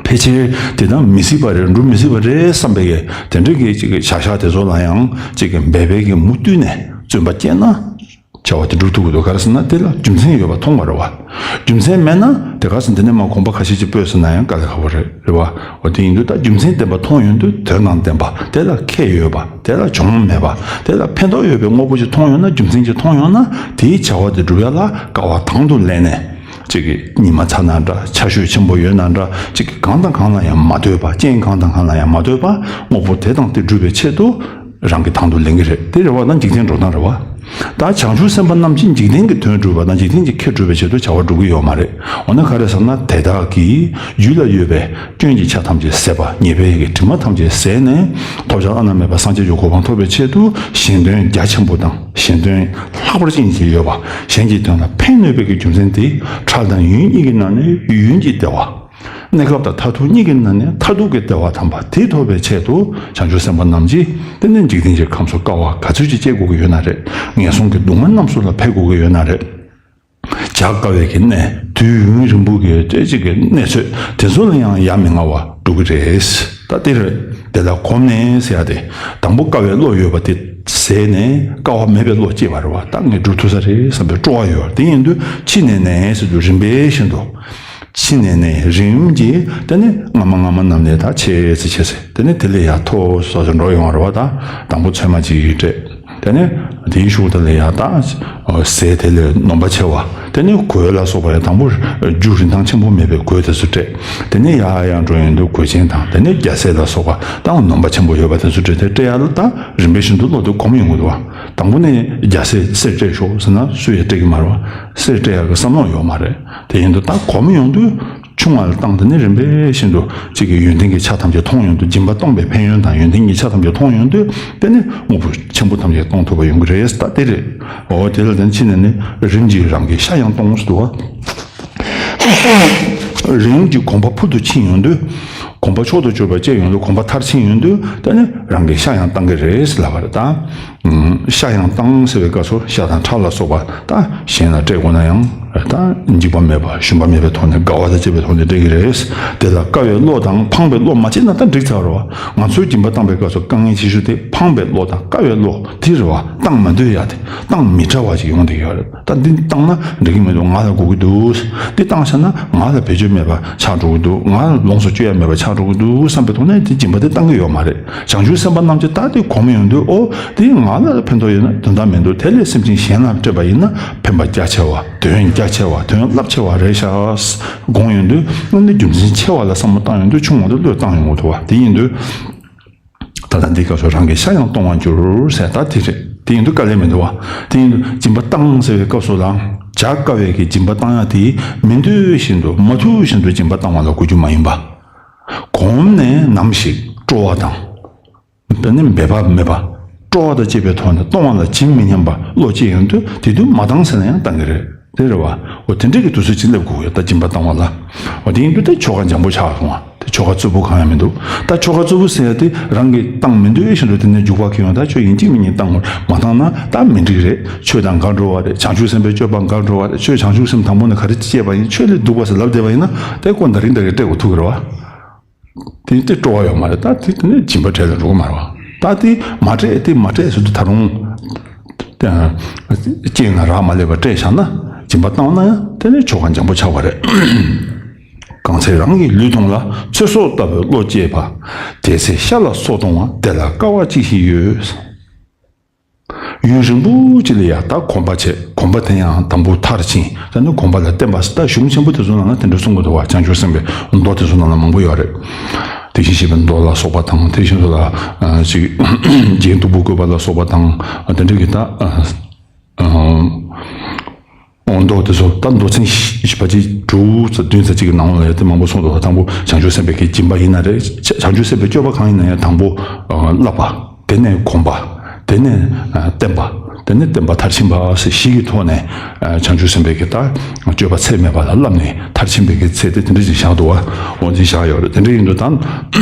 ཕལ་ཆེར་དེ་དག་མི་སྲིད་པ་རེད། འགྲུབ་མི་སྲིད་པ་རེད་བསམ་པའི་གི་དེ་འདྲའི་གི་གཅིག་གི་བྱ་བཞག་དེ་ཚོ་ལ་ཡང་གཅིག་གི་འབད་པའི་གི་མུ་མཐུད་ནས་བརྩོན་པ་བསྐྱེད་ན། བྱ་བ་དེ་འགྲུབ་ཐུབ་ཀྱི་འདུག། ག་རེ་ཟེར་ན། དེ་ལ་རྒྱུ་མཚན་ཡོད་པ་མཐོང་བ་རེད་བ། རྒྱུ་མཚན་མེད་ན་དེ་ག་ཟེར། འདི་ནས་མར་གོམ་པ་ཁ་ཤས་ཅིག་སྤོས་ཟེར་ན་ཡང་དཀའ་ལས་ཁག་པོ་རེད། རེད་བ། འོ་དེ་ཡིན་དུས་ད་རྒྱུ་མཚན་ལྡན་པ་མཐོང་ཡོང་དུས། དོན་དང་ལྡན་པ། དེ་ལ་ཁེ་ཡོད་པ། དེ་ལ་གྱོང་མེད་པ། དེ་ལ་ཕན་ཐོགས་ཡོད་པའི་དངོས་པོ་ཅིག་མཐོང་ཡོང་ན། རྒྱུ་མཚན་ཅིག་མཐོང་ཡོང་ན། དེའི་བྱ་བ་དེ་སྒྲུབ་ཡ་ལ་དཀའ་བ་དང་དུ་ལེན་ནས། གཅིག་གི་ཉི་མ་ཚ་ན་འདྲ། ཆར་ཞོད་ཆེན་པོ་ཡོད་ན་འདྲ། གཅིག་གི་གང་དང་གང་ལ་ཡང་མ་ལྟོས་པ། རྐྱེན་གང་དང་གང་ལ་ཡང་མ་ལྟོས་པ། དངོས་པོ་དེ་དང་དེ་སྒྲུབ་པའི་ཆེད་དུ། རང་གི་དང་དུ་ལེན་གྱི་རེད། དེ་རེད་བ། ད་འཇིག་རྟེན་འགྲོ་སྟངས་རེད་བ། ད་བྱང་ཆུབ་སེམས་དཔའ་རྣམས་ཀྱིས་འཇིག་རྟེན་གྱི་དོན་སྒྲུབ་པ་དང་། འཇིག་རྟེན་གྱི་ཁེ་སྒྲུབ་པའི་ཆེད་དུ་བྱ་བ་སྒྲུབ་ཀྱི་ཡོད་མ་རེད། འོ་ན་ག་རེ་ཟེར་ན། དེ་དག་གིས་རྒྱུད་ལ་ཡོད་པའི་སྐྱོན་གྱི་ཆ་ཐམས་ཅད་ཟད་པ། ཉེས་པའི་གི་དྲི་མ་ཐམས་ཅད་ཟད་ནས། ཐོབ་བྱ་བླ་ན་མེད་པ་སངས་རྒྱས་ཀྱི་གོ་འཕང་ཐོབ་པའི་ཆེད་དུ། གཞན་དོན་རྒྱ་ཆེན་པོ་དང་། གཞན་དོན་ལྷག་པར་ཅན་ཞིག་ཡོད་པ། གཞན་གྱི་དོན་ལ་ཕན་གནོད་པའི་གི་རྒྱུ་མཚན་དེ། འཕྲལ་དང་ཡུན་གཉིས་ཀྱི་ནང་ནས་ཡུན་གྱི་བདེ་བ། གནས་སྐབས་དང་མཐར་ཐུག་གཉིས་ཀྱི་ནང་ནས་མཐར་ཐུག་གི་བདེ་བ་དམ་པ་དེ་ཐོབ་པའི་ཆེད་དུ། བྱང་ཆུབ་སེམས་དཔའ་རྣམས་ཀྱིས་དེ་ནས་འཇིག་རྟེན་གྱི་ཁམས་སུ་དཀའ་བ་ག་ཚོད་ཅིག་སྤྱད་དགོས་ཀྱི་ཡོད་ན་རེད། ངན་སོང་གི་སྡུག་བསྔལ་རྣམས་སུ་ལ་འཕེལ་དགོས་ཀྱི་ཡོད་ན་རེད། བྱ་དཀའ་བའི་གི་གནས། དུས་ཡུན་རིང་པོ་གི་ཅིག་གི་གནས་ཚུལ་དེ་ཚོ་ལ་ཡང་ཡ་མི་ང་བ་འགྲོ་གི་རེད། ད་དེ་རེད། དེ་ལ་གོམས་ནས་ཟེར་ཡ་དེ། དང་པོ་དཀའ་བའི་བློ་ཡོད་པ་དེ་ཟད་ནས། དཀའ་བ་མེད་པའི་བློ་སྐྱེས་པ་རེད་བ། ད་ངས་སྒྲུབ་ཐུབ་ས་རེད་བསམ་པའི་སྤྲོ་བ་ཡོད། དེ་ཡིན་དུས་ཕྱི་ནས་ནས་ཟེར་དུས་རིམ་པས་བཞིན་དུ། ཕྱི་ནས་ནས་རིམ་གྱིས། དེ་ནས་སྔ་མ་སྔ་མ་རྣམས་ནས་ད་ཆེ་ཙི་ཆེ་ཙི། དེ་ནས་དེ་ལས་ཡར་མཐོ་སོ་སོ་འགྲོ་ཡོང་བ་རེད་བ། ད་དང་པོ་ཚོད་མ་གཅིག་སྤྲད། དེ་ནས་དེའི་གཞུག་དེ་ལས་ཡར་ད་ཟས་དེ་ལས་ནོམ་པ་ཆེ་བ། དེ་ནས་གོས་ལ་སོགས་པ་ཡང་དང་པོ་རྒྱུ་རིན་ཐང་ཆེན་པོ་མེད་པའི་གོས་དེ་ཚོ་སྤྲད། དེ་ནས་ཡར་ཡར་འགྲོ་ཡོང་དུས་གོས་ཆེན་དང་། དེ་ནས་རྒྱ་ཟས་ལ་སོགས་པ་ད་ནོམ་པ་ཆེན་པོ་ཡོད་པ་དེ་ཚོ་སྤྲད་དེ། སྤྲད་ཡ་ལ་ད་རིམ་པས་བཞིན་དུ་བློ་དེ་གོམས་ཡོང་གི་འདུག་བ། དང་པོ་ནས་རྒྱ་ཟས་གསེར་སྤྲད་ཤོག་ཟེར་ན་སུ་ཡང་སྤྲད་ཀྱི་མ་རེད་བ། གསེར་སྤྲད་ཡག་གི་བསམ་བློ་ཡོད་མ་རེད། དེ་ཡིན་དུས་ད་གོམས་ཡོང་དུས། ཆུང་བ་ལ་བཏང་། དེ་ནས་རིམ་པས་བཞིན་དུ་གཅིག་གི་ཡོན་ཏན་གྱི་ཆ་ཐམས་ཅད་མཐོང་ཡོང་དུས། སྦྱིན་པ་གཏོང་བའི་ཕན་ཡོན་དང་ཡོན་ཏན་གྱི་ཆ་ཐམས་ཅད་མཐོང་ཡོང་དུས། དེ་ནས་དངོས་པོ་ཆེན་པོ་ཐམས་ཅད་གཏོང་ཐུབ་པ་ཡོང་གི་རེད། ད་དེ་རེད། འོ་དེ་ལ་དེ་ཕྱི་ནས་ནི་རིམ་གྱིས་རང་གི་ཤ་ཡང་གཏོང་ཟེར་འདུག་བ། རིམ་གྱིས་གོམས་པ་ཕུལ་དུ་ཕྱིན་ཡོང་དུས། གོམས་པ་མཆོག་ཏུ་གྱུར་པ་སྐྱེས་ཡོང་དུས། གོམས་པ་མཐར་ཕྱིན་ཡོང་དུས། དེ་ནས་རང་གི་ཤ་ཡང་བཏང་གི་རེད་ཟེར་ལབ་པ་རེད་ད། ཤ་ཡང་བཏང་ཟེར་བའི་སྐབས་སུ་ཤ་དང་ཁྲག་ལ་སོགས་པ་ད་གཞན་ལ་སྤྲད་དགོས་ན་ཡང་ད་འཇིགས་པ་མེད་པ་ཞུམ་པ་མེད་པའི་ཐོག་ནས་དགའ་བ་དང་བཅས་པའི་ཐོག་ནས་སྤྲད་ཀྱི་རེད། དེ་ལ་དཀའ་བའི་བློ་དང་ཕངས་པའི་བློ་མ་སྐྱེས་ན་ད་འགྲིག་ཚར་བ་རེད་བ། ང་ཚོའི་སྦྱིན་པ་བཏང་བའི་སྐབས་སུ་དཀའ་ངལ་ཆེ་ཤོས་དེ་ཕངས་པའི་བློ་དང་དཀའ་བའི་བློ་དེ་རེད་བ། བཏང་མ་འདོད་ཡ་དེ། བཏང་མི་བྲ་བ་ཞིག་ཡོང་བསྡད་ཡོད་རེད། ད་འདི་བཏང་ན་འགྲིག་གི་མི་འདུག། ང་ལ་དགོས་ཀྱི་འདུག། འདི་བཏང་བཞག་ན་ང་ལ་བེད་སྤྱོད་མེད་པ་ཆགས་འགྲོ་གི་འདུག། ང་ལ་ལོངས་སུ་སྤྱོད་ཡ་མེད་པ་ཆགས་ འགྲོ་གི་འདུག་བསམ་པའི་ཐོག་ནས་དེ་སྦྱིན་པ་དེ་བཏང་གི་ཡོད་མ་རེད། བྱང་ཆུབ་སེམས་དཔའ་རྣམས་ཀྱིས་ད་དེ་གོམས་ཡོང་དུས། ཨོ་དེ་ང་ལ་ཕན་ཐོགས་ཡོད་ན་དོན་དག་མི་འདུག་དེ་ལས་སེམས་ཅན་གཞན་ལ་སྤྲད་པ་ཡིན་ན་ཕན་པ་རྒྱ་ཆེ་བ། དོན་རྒྱ་ཆེ་བ། དོན་རླབས་ཆེ་བ་རེད་ཤག་དགོངས་ཡོང་དུས། དངོས་གནས་རྒྱུ་མཚན་ཆེ་བ་ལ་བསམ་བློ་བཏང་ཡོང་དུས། ཆུང་བ་དེ་བློས་བཏང་ཡོང་གི་འདུག་བ། དེ་ཡིན་དུས། ད་ལྟ་འདི་སྐབས་སུ་རང་གི་ཤ་ཡང་གཏོང་བར་འགྱུར་ཟེར། ད་དེ་རེད། དེ་ཡིན་དུས་དཀའ་ལས་མི་འདུག་བ། དེ་ཡིན་དུས་སྦྱིན་པ་བཏང་ཟེར་བའི་སྐབས་སུ་ལའང་བྱ་དཀའ་བའི་གི་སྦྱིན་པ་བཏང་ཡ་དེ། མི་འདོད་བཞིན་དུ་མ་ཐུབ་བཞིན་དུ་སྦྱིན་པ་བཏང་བ་ལ་གོ་རྒྱུ་མ་ཡིན་པ། གོམས་ནས་ནམ་ཞིག་སྤྲོ་བ་དང་། དཔེར་ན་འབད་པ་མེད་པ། སྤྲོ་བ་དང་བཅས་པའི་ཐོག་ནས་གཏོང་བ་ལ་ཇི་མི་སྙམ་པ་བློ་སྐྱེ་ཡོང་དུས། དེ་དུས་མ་བཏང་ཟེར་ན་ཡང་བཏང་གི་རེད། དེ་རེད་བ། འོ་དེ་འདྲའི་གི་དུས་ཚོད་ཅིག་སླེབས་དགོས་ཡོད། ད་སྦྱིན་པ་བཏང་བ་ལ། འོ་དེ་ཡིན་དུས་དེ་ཆོ་ག་འཇམ་པོ་ཆགས་སོང་བ། དེ་ཆོ་ག་རྩུབ་པོ་གང་ཡང་མི་འདུག་ད་ཆོ་ག་རྩུབ་པོ་ཟེར་ཡ་དེ་རང་གིས་བཏང་མི་འདོད་བཞིན་དུ་དེ་ནས་འཇུག་པ་གི་ཡོང་། ད་ཁྱོད་ཡིན་གཅིག་མིན་གཉིས་བཏང་དགོས། མ་བཏང་ན་ད་མི་འགྲིག་རེད། ཆོས་དང་འགལ་འགྲོ་བ་རེད། བྱང་ཆུབ་སེམས་དཔའི་སྤྱོད་པ་འགལ་འགྲོ་བ་རེད། ཁྱོད་བྱང་ཆུབ་སེམས་དང་པོ་ནས་ག་རེ་སྐྱེས་པ་ཡིན། ཁྱོད་ལས་སྡུག་པ་ཟེར་ལབ་བསྡད་པ་ཡིན་ན། དེ་ཁོ་ན་རིང་ད་གི་སྤྲད་དགོས་ཐུག་གི་རེད་བ། དེ་དེ་སྤྲོ་བ་ཡོད་མ་རེད། ད་དེ་དེ་ནས་སྦྱིན་པ་སྤྲད་ལ་འགྲོ་གི་མ་རེད་བ། ད་དེ་མ་སྤྲད། དེ་མ་སྤྲད་ཟེར་དུས་ད་རུང་། ཨ། རྐྱེན་ལ་རག་མ་ལས་པ་སྤྲད་བཞག་ན། སྦྱིན་པ་བཏང་ན་ཡང་དེ་ནས་ཆོ་ག་འཇམ་པོ་ཆགས་པ་རེད། གང་ཚེ་རང་གི་ལུས་གདུང་ལ། ཚོད་སོགས་ལྟ་བུའི་བློ་སྐྱེས་པ། དེ་ཚེ་ཤ་ལ་སོགས་གཏོང་བ། དེ་ལ་དཀའ་བ་ཅི་ཞིག་ཡོད། ཡུན་རིང་པོ་ཅིག་ལ་ཡ་ད་གོམས་པ་བྱས། གོམས་པ་དེ་ཡང་དང་པོ་མཐར་ཕྱིན། ད་ནི་གོམས་པ་ལ་བརྟེན་པ། ད་གཞུང་ཆེན་པོ་དེ་ཚོ་ནང་ལ་དེ་འདྲ་གསུང་གི་འདུག་བ། བྱང་ཆུབ་སེམས་དཔའི་མདོ་དེ་ཚོ་ནང་ལ་མང་པོ་ཡོད་རེད། དེ་བཞིན་གཤེགས་པའི་མདོ་ལ་སོགས་པ་དང་། དེ་བཞིན་དུ་ལ་ཨ་ཅིག་རྒྱན་སྟུག་པོ་བཀོད་པ་ལ་སོགས་པ་དང་། དེ་འདྲ་གི་ད་ཨ་ཨ། འོ་མདོ་དེ་ཚོ་ད་མདོ་ཚན་བཞི་བཞི་པ་ཅིག་དྲུག་ཙམ་བདུན་ཙམ་ཅིག་གི་ནང་ལ་ཡང་དེ་མང་པོ་གསུངས་འདུག་དང་པོ་བྱང་ཆུབ་སེམས་དཔའི་གི་སྦྱིན་པ་ཡིན་ན་རེད། བྱང་ཆུབ་སེམས་དཔའི་སྤྱོད་པ་གང་ཡིན་ན་ཡང་དང་པོ་ཨ་བསླབ་པ། དེ་ནས་གོམས་པ། དེ་ནས་ཨ་བརྟན་པ། དེ་ནས་བརྟན་པ་མཐར་ཕྱིན་པ་ཟེར་བཞི་གི་ཐོག་ནས་ཨ་བྱང་ཆུབ་སེམས་དཔའི་གི་ད་སྤྱོད་པ་ཚད་མེད་པ་ལ་བསླབས་ནས་མཐར་ཕྱིན་པའི་གི་ཚད་དེ་དེ་འདྲ་ཞིག་བཞག་འདུག་བ། འོ་འདི་བཞག་ཡོད་རེད། དེ་འདྲ་ཡིན་དུས་ད་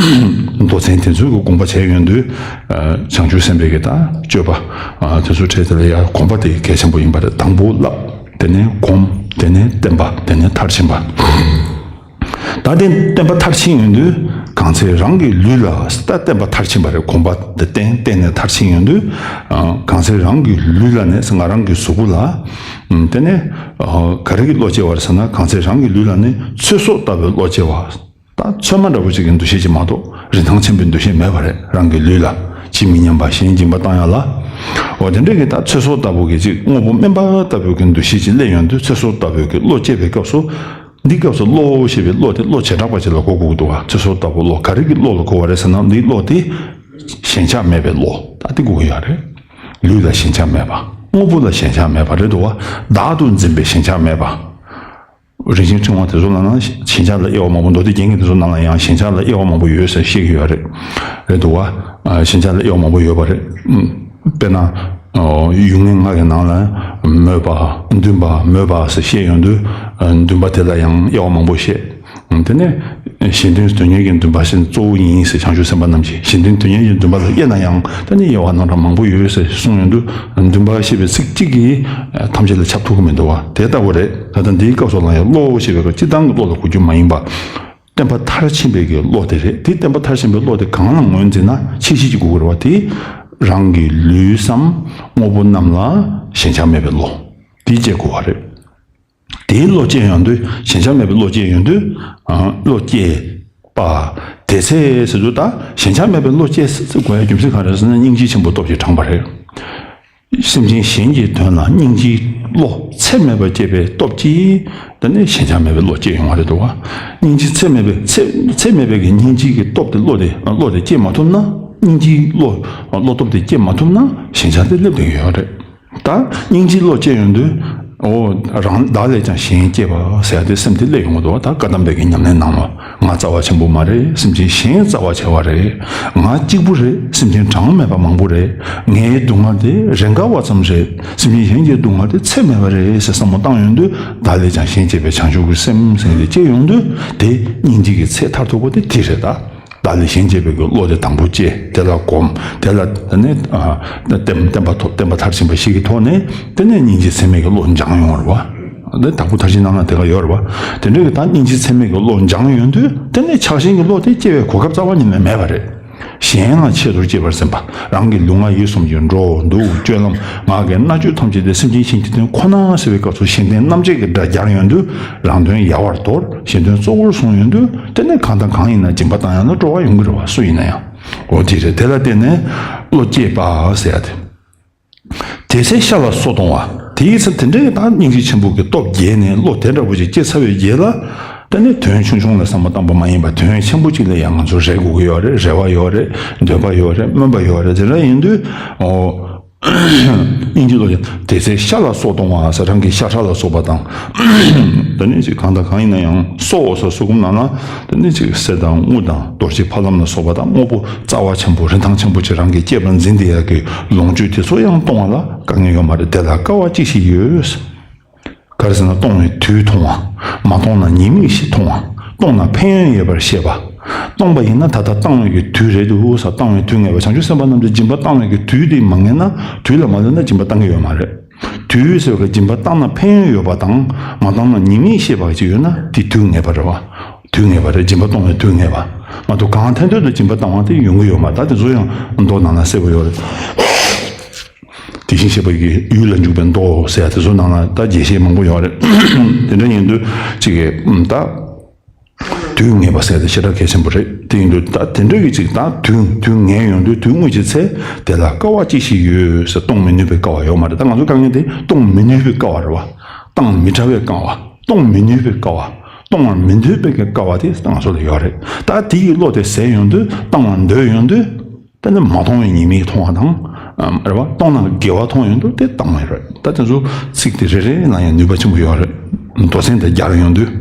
མདོ་ཚན་དེ་ཚོའི་གི་དགོངས་པ་བྱས་ཡོང་དུས། ཨ་བྱང་ཆུབ་སེམས་དཔའི་གི་ད་སྤྱོད་པ་ཨ་དེ་ཚོ་འཕྲད་དེ་ལ་ཡང་གོམས་པ་དེ་གལ་ཆེན་པོ་ཡིན་པ་རེད། དང་པོ་བསླབ། དེ་ནས་གོམ། དེ་ནས་བརྟན་པ། དེ་ནས་མཐར་ཕྱིན་པ། ད་དེ་བརྟན་པ་མཐར་ཕྱིན་ཡོང་དུས་གང་ཚེ་རང་གི་ལུས་ལ། ད་བརྟན་པ་མཐར་ཕྱིན་པ་རེད། གོམ་པ་དེ་བརྟན་བརྟན་ནས་མཐར་ཕྱིན་ཡོང་དུས། ཨ་གང་ཚེ་རང་གི་ལུས་ལ་ནི། ང་རང་གི་གཟུགས་པོ་ལ། ཨ་དེ་ནས་ཨ་ག་རེ་གི་བློ་སྐྱེ་བ་རེད་ཟེར་ན། གང་ཚེ་རང་གི་ལུས་ལ་ནི་ཚོད་སོགས་ལྟ་བུའི་བློ་སྐྱེ་བ། ད་ཚོད་མ་འདྲ་པོ་ཅིག་གི་འདུ་ཤེས་ཅིག་མ་གཏོགས་རིན་ཐང་ཆེན་པོའི་འདུ་ཤེས་མེད་པ་རེད། རང་གི་ལུས་ལ་ཇི་མི་སྙམ་པ་གཞན་སྦྱིན་པ་བཏང་ཡ་ལ། འོ་དེ་འདྲ་གི་ད་ཚོད་སོགས་ལྟ་བུ་གི་ཅིག་དངོས་པོ་དམན་པ་ལྟ་བུ་གི་འདུ་ཤེས་ཅིག་སླེབས་ཡོང་དུས། ཚོད་སོགས་ལྟ་བུ་གི་བློ་སྐྱེས་པའི་སྐབས་སུ། འདི་སྐབས་སུ་བློ་ཞེས་པའི་བློ་དེ་བློ་བྱེ་བྲག་པ་ཅིག་ལ་གོ་དགོས་ཀྱི་འདུག་བ། ཚོད་སོགས་ལྟ་བུ་བློ་ག་རེ་གི་བློ་ལ་གོ་བ་རེད་ཟེར་ན། འདིའི་བློ་དེ་ཞེན་ཆགས་མེད་པའི་བློ། ད་དེ་གོ་གི་ཡོད་རེད། ལུས་ལ་ཞེན་ཆགས་མེད་པ། དངོས་པོ་ལ་ཞེན་ཆགས་མེད་པ་རེད་འདུག་བ། བདག་ཏུ་འཛིན་པའི་ཞེན་ཆགས་མེད་པ། རིན་ཆེན་ཕྲེང་བ་དེ་ཚོ་ནང་ལ་ཞེན་ཆགས་ལ་དབྱེ་བ་མང་པོ། མདོ་སྡེ་རྒྱན་གྱི་དེ་ཚོ་ནང་ལ་ཡང་ཞེན་ཆགས་ལ་དབྱེ་བ་མང་པོ་ཡོད་ཟེར་བཤད་ཀྱི་ཡོད་རེད། རེད་འདུག་བ། ཨ་ཞེན་ཆགས་ལ་དབྱེ་བ་མང་པོ་ཡོད་པ་རེད། ཨུམ། དཔེར་ན། ཨོ་ཡུལ་ངེས་ལྔ་གི་ནང་ལ་མོས་པ། འདུན་པ། མོས་པ་ཟེར་བཤད་ཡོང་དུས། ཨ་འདུན་པ་དེ་ལ་ཡང་དབྱེ་བ་མང་པོ་བཤད། ཨུམ། དེ་ནས་གཞན་དོན་དོན་གཉེར་གྱི་འདུན་པ་ཟེར་གཙོ་བོ་ཡིན་ཟེར། བྱང་ཆུབ་སེམས་དཔའ་རྣམས་ཀྱིས་གཞན་དོན་དོན་གཉེར་གྱི་འདུན་པ་ལ་དབྱེ་ན་ཡང་། དེ་ནས་དབྱེ་བ་རྣམ་གྲངས་མང་པོ་ཡོད་ཟེར་གསུངས་ཡོང་དུས། འདུན་པ་ཞེས་པའི་ཚིག་གཅིག་གིས་ཐམས་ཅད་ལ་ཁྱབ་ཐུབ་ཀྱི་མི་འདུག་བ། དེ་ལྟ་བུ་རེད། ད་ལྟ་འདིའི་སྐབས་སུ་ལ་ཡང་བློ་ཞེས་པའི་སྐབས་སྤྱིར་བཏང་གི་བློ་ལ་གོ་རྒྱུ་མ་ཡིན་པ། བརྟན་པ་མཐར་ཕྱིན་པའི་གི་བློ་དེ་རེད། དེ་བརྟན་པ་མཐར་ཕྱིན་པའི་བློ་དེ་གང་ལ་ངོས་འཛིན་ན་ཆེ་བཞི་ཅིག་དགོས་ཀྱི་རེད་བ། དེ་རང་གི་ལུས་སམ་དངོས་པོ་རྣམས་ལ་ཞེན་ཆགས་མེད་པའི་བློ། དེ་སྐྱེ་དགོས་པ་རེད། དེའི་བློ་སྐྱེ་ཡོང་དུས། ཞེན་ཆགས་མེད་པའི་བློ་སྐྱེ་ཡོང་དུས། ཨ་བློ་སྐྱེས་པ། དེ་ཚེ་ཟེར་དུས། ད་ཞེན་ཆགས་མེད་པའི་བློ་སྐྱེ་དགོས་ཡ་རྒྱུ་མཚན་ག་རེ་ཟེར་ན། སྙིང་རྗེ་ཆེན་པོའི་སྟོབས་ཀྱིས་དྲངས་པ་རེད། སེམས་ཅན་གཞན་གྱི་དོན་ལ་སྙིང་རྗེའི་བློ་ཚད་མེད་པ་སྐྱེས་པའི་སྟོབས་ཀྱིས། དེ་ནས་ཞེན་ཆགས་མེད་པའི་བློ་སྐྱེ་ཡོང་བ་རེད་འདུག་བ། སྙིང་རྗེ་ཚད་མེད་པའི་ཚད་ཚད་མེད་པའི་གི་སྙིང་རྗེ་གི་སྟོབས་དེ། བློ་དེ་བློ་དེ་སྐྱེ་མ་ཐུབ་ན། སྙིང་རྗེའི་བློ་བློ་སྟོབས་དེ་སྐྱེ་མ་ཐུབ་ན་ཞེན་ཆགས་དེ་སླེབས་བསྡད་ཀྱི་ཡོད་རེད། ད་སྙིང་རྗེའི་བློ་སྐྱེ་ཡོང་དུས། ཨོ་རང་བདག་ལས་ཀྱང་གཞན་གཅེས་པ་ཟེར་ཡ་དེ་སེམས་དེ་སླེབས་ཡོང་གི་འདུག་བ། ད་བཀའ་གདམས་པའི་གི་ཉམས་ལེན་ནང་ལ། ང་རྩ་བ་ཆེན་པོ་མ་རེད། སེམས་ཅན་གཞན་རྩ་བ་ཆེ་བ་རེད། ང་གཅིག་པུ་རེད། སེམས་ཅན་གྲངས་མེད་པ་མང་པོ་རེད། ངའི་སྡུག་བསྔལ་དེ་རེས་འགའ་བ་ཙམ་རེད། སེམས་ཅན་གཞན་གྱི་སྡུག་བསྔལ་དེ་ཚད་མེད་པ་རེད་ཟེར་བསམ་བློ་བཏང་ཡོང་དུས། བདག་ལས་ཀྱང་གཞན་གཅེས་པའི་བྱང་ཆུབ་ཀྱི་སེམས་ཟེར་དེ་སྐྱེ་ཡོང་དུས། དེ་སྙིང་རྗེ་གི་ཚད་མཐར་ཐུག་པ་དེ་དེ་རེད། ད་བདག་ལས་གཞན་གཅེས་པའི་གི་བློ་དེ་དང་པོ་སྐྱེ། དེ་ལ་གོམས། དེ་ལ་ནི་ཨ་བརྟན་བརྟན་པ་ཐོབ། བརྟན་པ་མཐར་ཕྱིན་པ་ཞིག་གི་ཐོག་ནས། དེ་ནས་སྙིང་རྗེ་ཚད་མེད་ཀྱི་བློ་འབྱུང་ཡོང་བ་རེད་བ། འདི་དྭགས་པོ་མཐར་ཕྱིན་ནང་ལ་དེ་ག་ཡོད་རེད་བ། དེ་འདྲའི་གི་ད་སྙིང་རྗེ་ཚད་མེད་ཀྱི་བློ་འབྱུང་ཡོང་དུས། དེ་ནས་ཆགས་ཞེན་གྱི་བློ་དེ་སྐྱེ་བའི་གོ་སྐབས་རྩ་བ་ཉིད་ནས་མེད་པ་རེད། གཞན་ལ་ཆེད་དུ་གཅེས་པར་སེམས་པ། རང་གི་ལུས་ངག་ཡིད་གསུམ་གྱི་འགྲོ་འདུག་སྤྱོད་ལམ་ངག་གི་སྨྲ་བརྗོད་ཐམས་ཅད་དེ་སེམས་ཅན་གཞན་གྱི་དོན་ཁོ་ན་ཟེར་བའི་སྐབས་སུ་གཞན་དོན་རྣམ་འབྱེད་ཀྱི་སྒྲ་སྦྱར་ཡོང་དུས་རང་དོན་ཡལ་བར་དོར། གཞན་དོན་གཙོ་བོར་བཟུང་ཡོང་དུས་དེ་ནི་གང་དང་གང་ཡིན་ན་སྦྱིན་པ་བཏང་ཡག་ལ་སྤྲོ་བ་ཡོང་གི་རེད་བ། སུ་ཡིན་ན་ཡང་། འོ་དེ་རེད། དེ་ལ་བརྟེན་ནས་བློ་སྐྱེས་པ་ཟེར་ཡ་དེ། དེ་ཚེ་ཤ་ལ་སོ་གཏོང་བ། དེའི་ཚེ་དེ་འདྲའི་ད་སྙིང་རྗེ་ཆེན་པོ་གི་སྟོབས་རྒྱས་ནས་བློ་དེ་འདྲ་བོ་ཅིག་སྐྱེས་ཚར་བའི་རྗེས་ལ། དེ་ནི་དོན་ཆུང་ཆུང་ལ་བསམ་བློ་བཏང་པ་མ་ཡིན་པར་དོན་ཆེན་པོ་ཅིག་ལ་ཡང་ང་ཚོ་རེ་དགོས་ཀྱི་ཡོད་རེད། རེ་བ་ཡོད་རེད། འདོད་པ་ཡོད་རེད། སྨོན་པ་ཡོད་རེད། དེ་འདྲ་ཡིན་དུས། ཨོ། སྙིང་རྗེ་བློ་ཡིན། དེ་ཚེ་ཤ་ལ་སོ་གཏོང་བ་ཟེར། རང་གི་ཤ་ཁྲག་ལ་སོགས་པ་དང་། དེ་ནི་ཅིག་གང་དང་གང་ཡིན་ན་ཡང་སོ་ཟེར་གསུང་གི་ནང་ན། དེ་ནི་ཅིག་གསེར་དང་དངུལ་དང་རྡོ་རྗེ་ཕ་ལམ་ལ་སོགས་པ་དང་། དངོས་པོ་རྩ་བ་ཆེན་པོ་རིན་ཐང་ཆེན་པོ་ཅིག་རང་གི་སྐྱེས་པ་འཛིན་བསྡད་ཡག་གི་ལོངས་སྤྱོད་དེ་ཚོ་ཡང་གཏོང་བ་ལ་དཀའ་ངལ་ཡོད་མ་རེད། དེ་ལ་དཀའ་བ་ཅི་ཞིག་ཡོད། ག་རེ་ཟེར་ན། གཏོང་བའི་དུས་མཐོང་བ། མ་གཏོང་ན་ཉེས་དམིགས་ཤིག་མཐོང་བ། གཏོང་ན་ཕན་ཡོན་ཡོད་པར་ཤེས་པ། གཏོང་བ་ཡིན་ན་ད་ལྟ་བཏང་བའི་གི་དུས་རེད་འདུག་ཟེར། བཏང་བའི་དུས་ངེས་པ། བྱང་ཆུབ་སེམས་དཔའ་རྣམས་ཀྱིས་སྦྱིན་པ་བཏང་བའི་གི་དུས་དེ་མ་ངེས་ན། དུས་ལ་མ་སླེབས་ན་སྦྱིན་པ་བཏང་གི་ཡོད་མ་རེད། དུས་ཟེར་བའི་སྦྱིན་པ་བཏང་ན་ཕན་ཡོན་ཡོད་པ་དང་། མ་བཏང་ན་ཉེས་དམིགས་ཤེས་པ་ཅིག་ཡོད་ན་དེ་དུས་ངེས་པ་རེད་བ། དུས་ངེས་པ་རེད། སྦྱིན་པ་གཏོང་བའི་དུས་ངེས་པ། མ་གཏོགས་གང་ཐད་ཐད་དུ་སྦྱིན་པ་བཏང་བ་དེ་ཡོང་གི་ཡོད་མ་རེད། ད་དེ་ཚོ་ཡང་མདོ་ནང་ན་གསལ་པོ་ཡོད་རེད། དེ་བཞིན་གཤེགས་པ་ཡི་ཡུལ་ལ་འཇུག་པའི་མདོ་ཟེར་ཡ་དེ་ཚོ་ནང་ན་ད་རྒྱས་བཤད་མང་པོ་ཡོད་རེད། དེ་འདྲ་ཡིན་དུས་ཅིག་གིས་ད་དུས་ངེས་པ་ཟེར་ཡ་དེ་ཞེ་དྲག་གལ་ཆེན་པོ་རེད། དེ་ཡིན་དུས་ད་དེ་འདྲ་གི་ཅིག་ད་དུས་དུས་ངེས་ཡོང་དུས་དུས་དངོས་ཀྱི་ཚེ་དེ་ལ་དཀའ་བ་ཅི་ཞིག་ཡོད་ཟེར། གཏོང་མི་ནུས་པའི་དཀའ་བ་ཡོད་མ་རེད། ད་ང་ཚོ་དཀའ་ངལ་དེ་གཏོང་མི་ནུས་པའི་དཀའ་བ་རེད་བ། བཏང་མི་བྲ་བའི་དཀའ་བ། གཏོང་མི་ནུས་པའི་དཀའ་བ། གཏོང་བར་མི་འདོད་པའི་དཀའ་བ་དེ་ང་ཚོ་ལ་ཡོད་རེད། ད་དེ་ཡི་བློ་དེ་ཟད་ཡོང་དུས་བཏང་བར་འདོད་ཡོང་དུས། དེ་ནི་མ་གཏོང་བའི་ཉེས་དམིགས་མཐོང་བ་དང་། ཨམ། རེད་བ། གཏོང་ན་དགེ་བ་མཐོང་ཡོང་དུས་དེ་བཏང་བ་རེད། ད་དེ་ཚོ་ཚིག་དེ་རེ་རེ་ལ་ཡང་ནུས་པ་ཆེན་པོ་ཡོད་རེད། མདོ་ཚན་དེ་སྦྱར་ཡོང་དུས།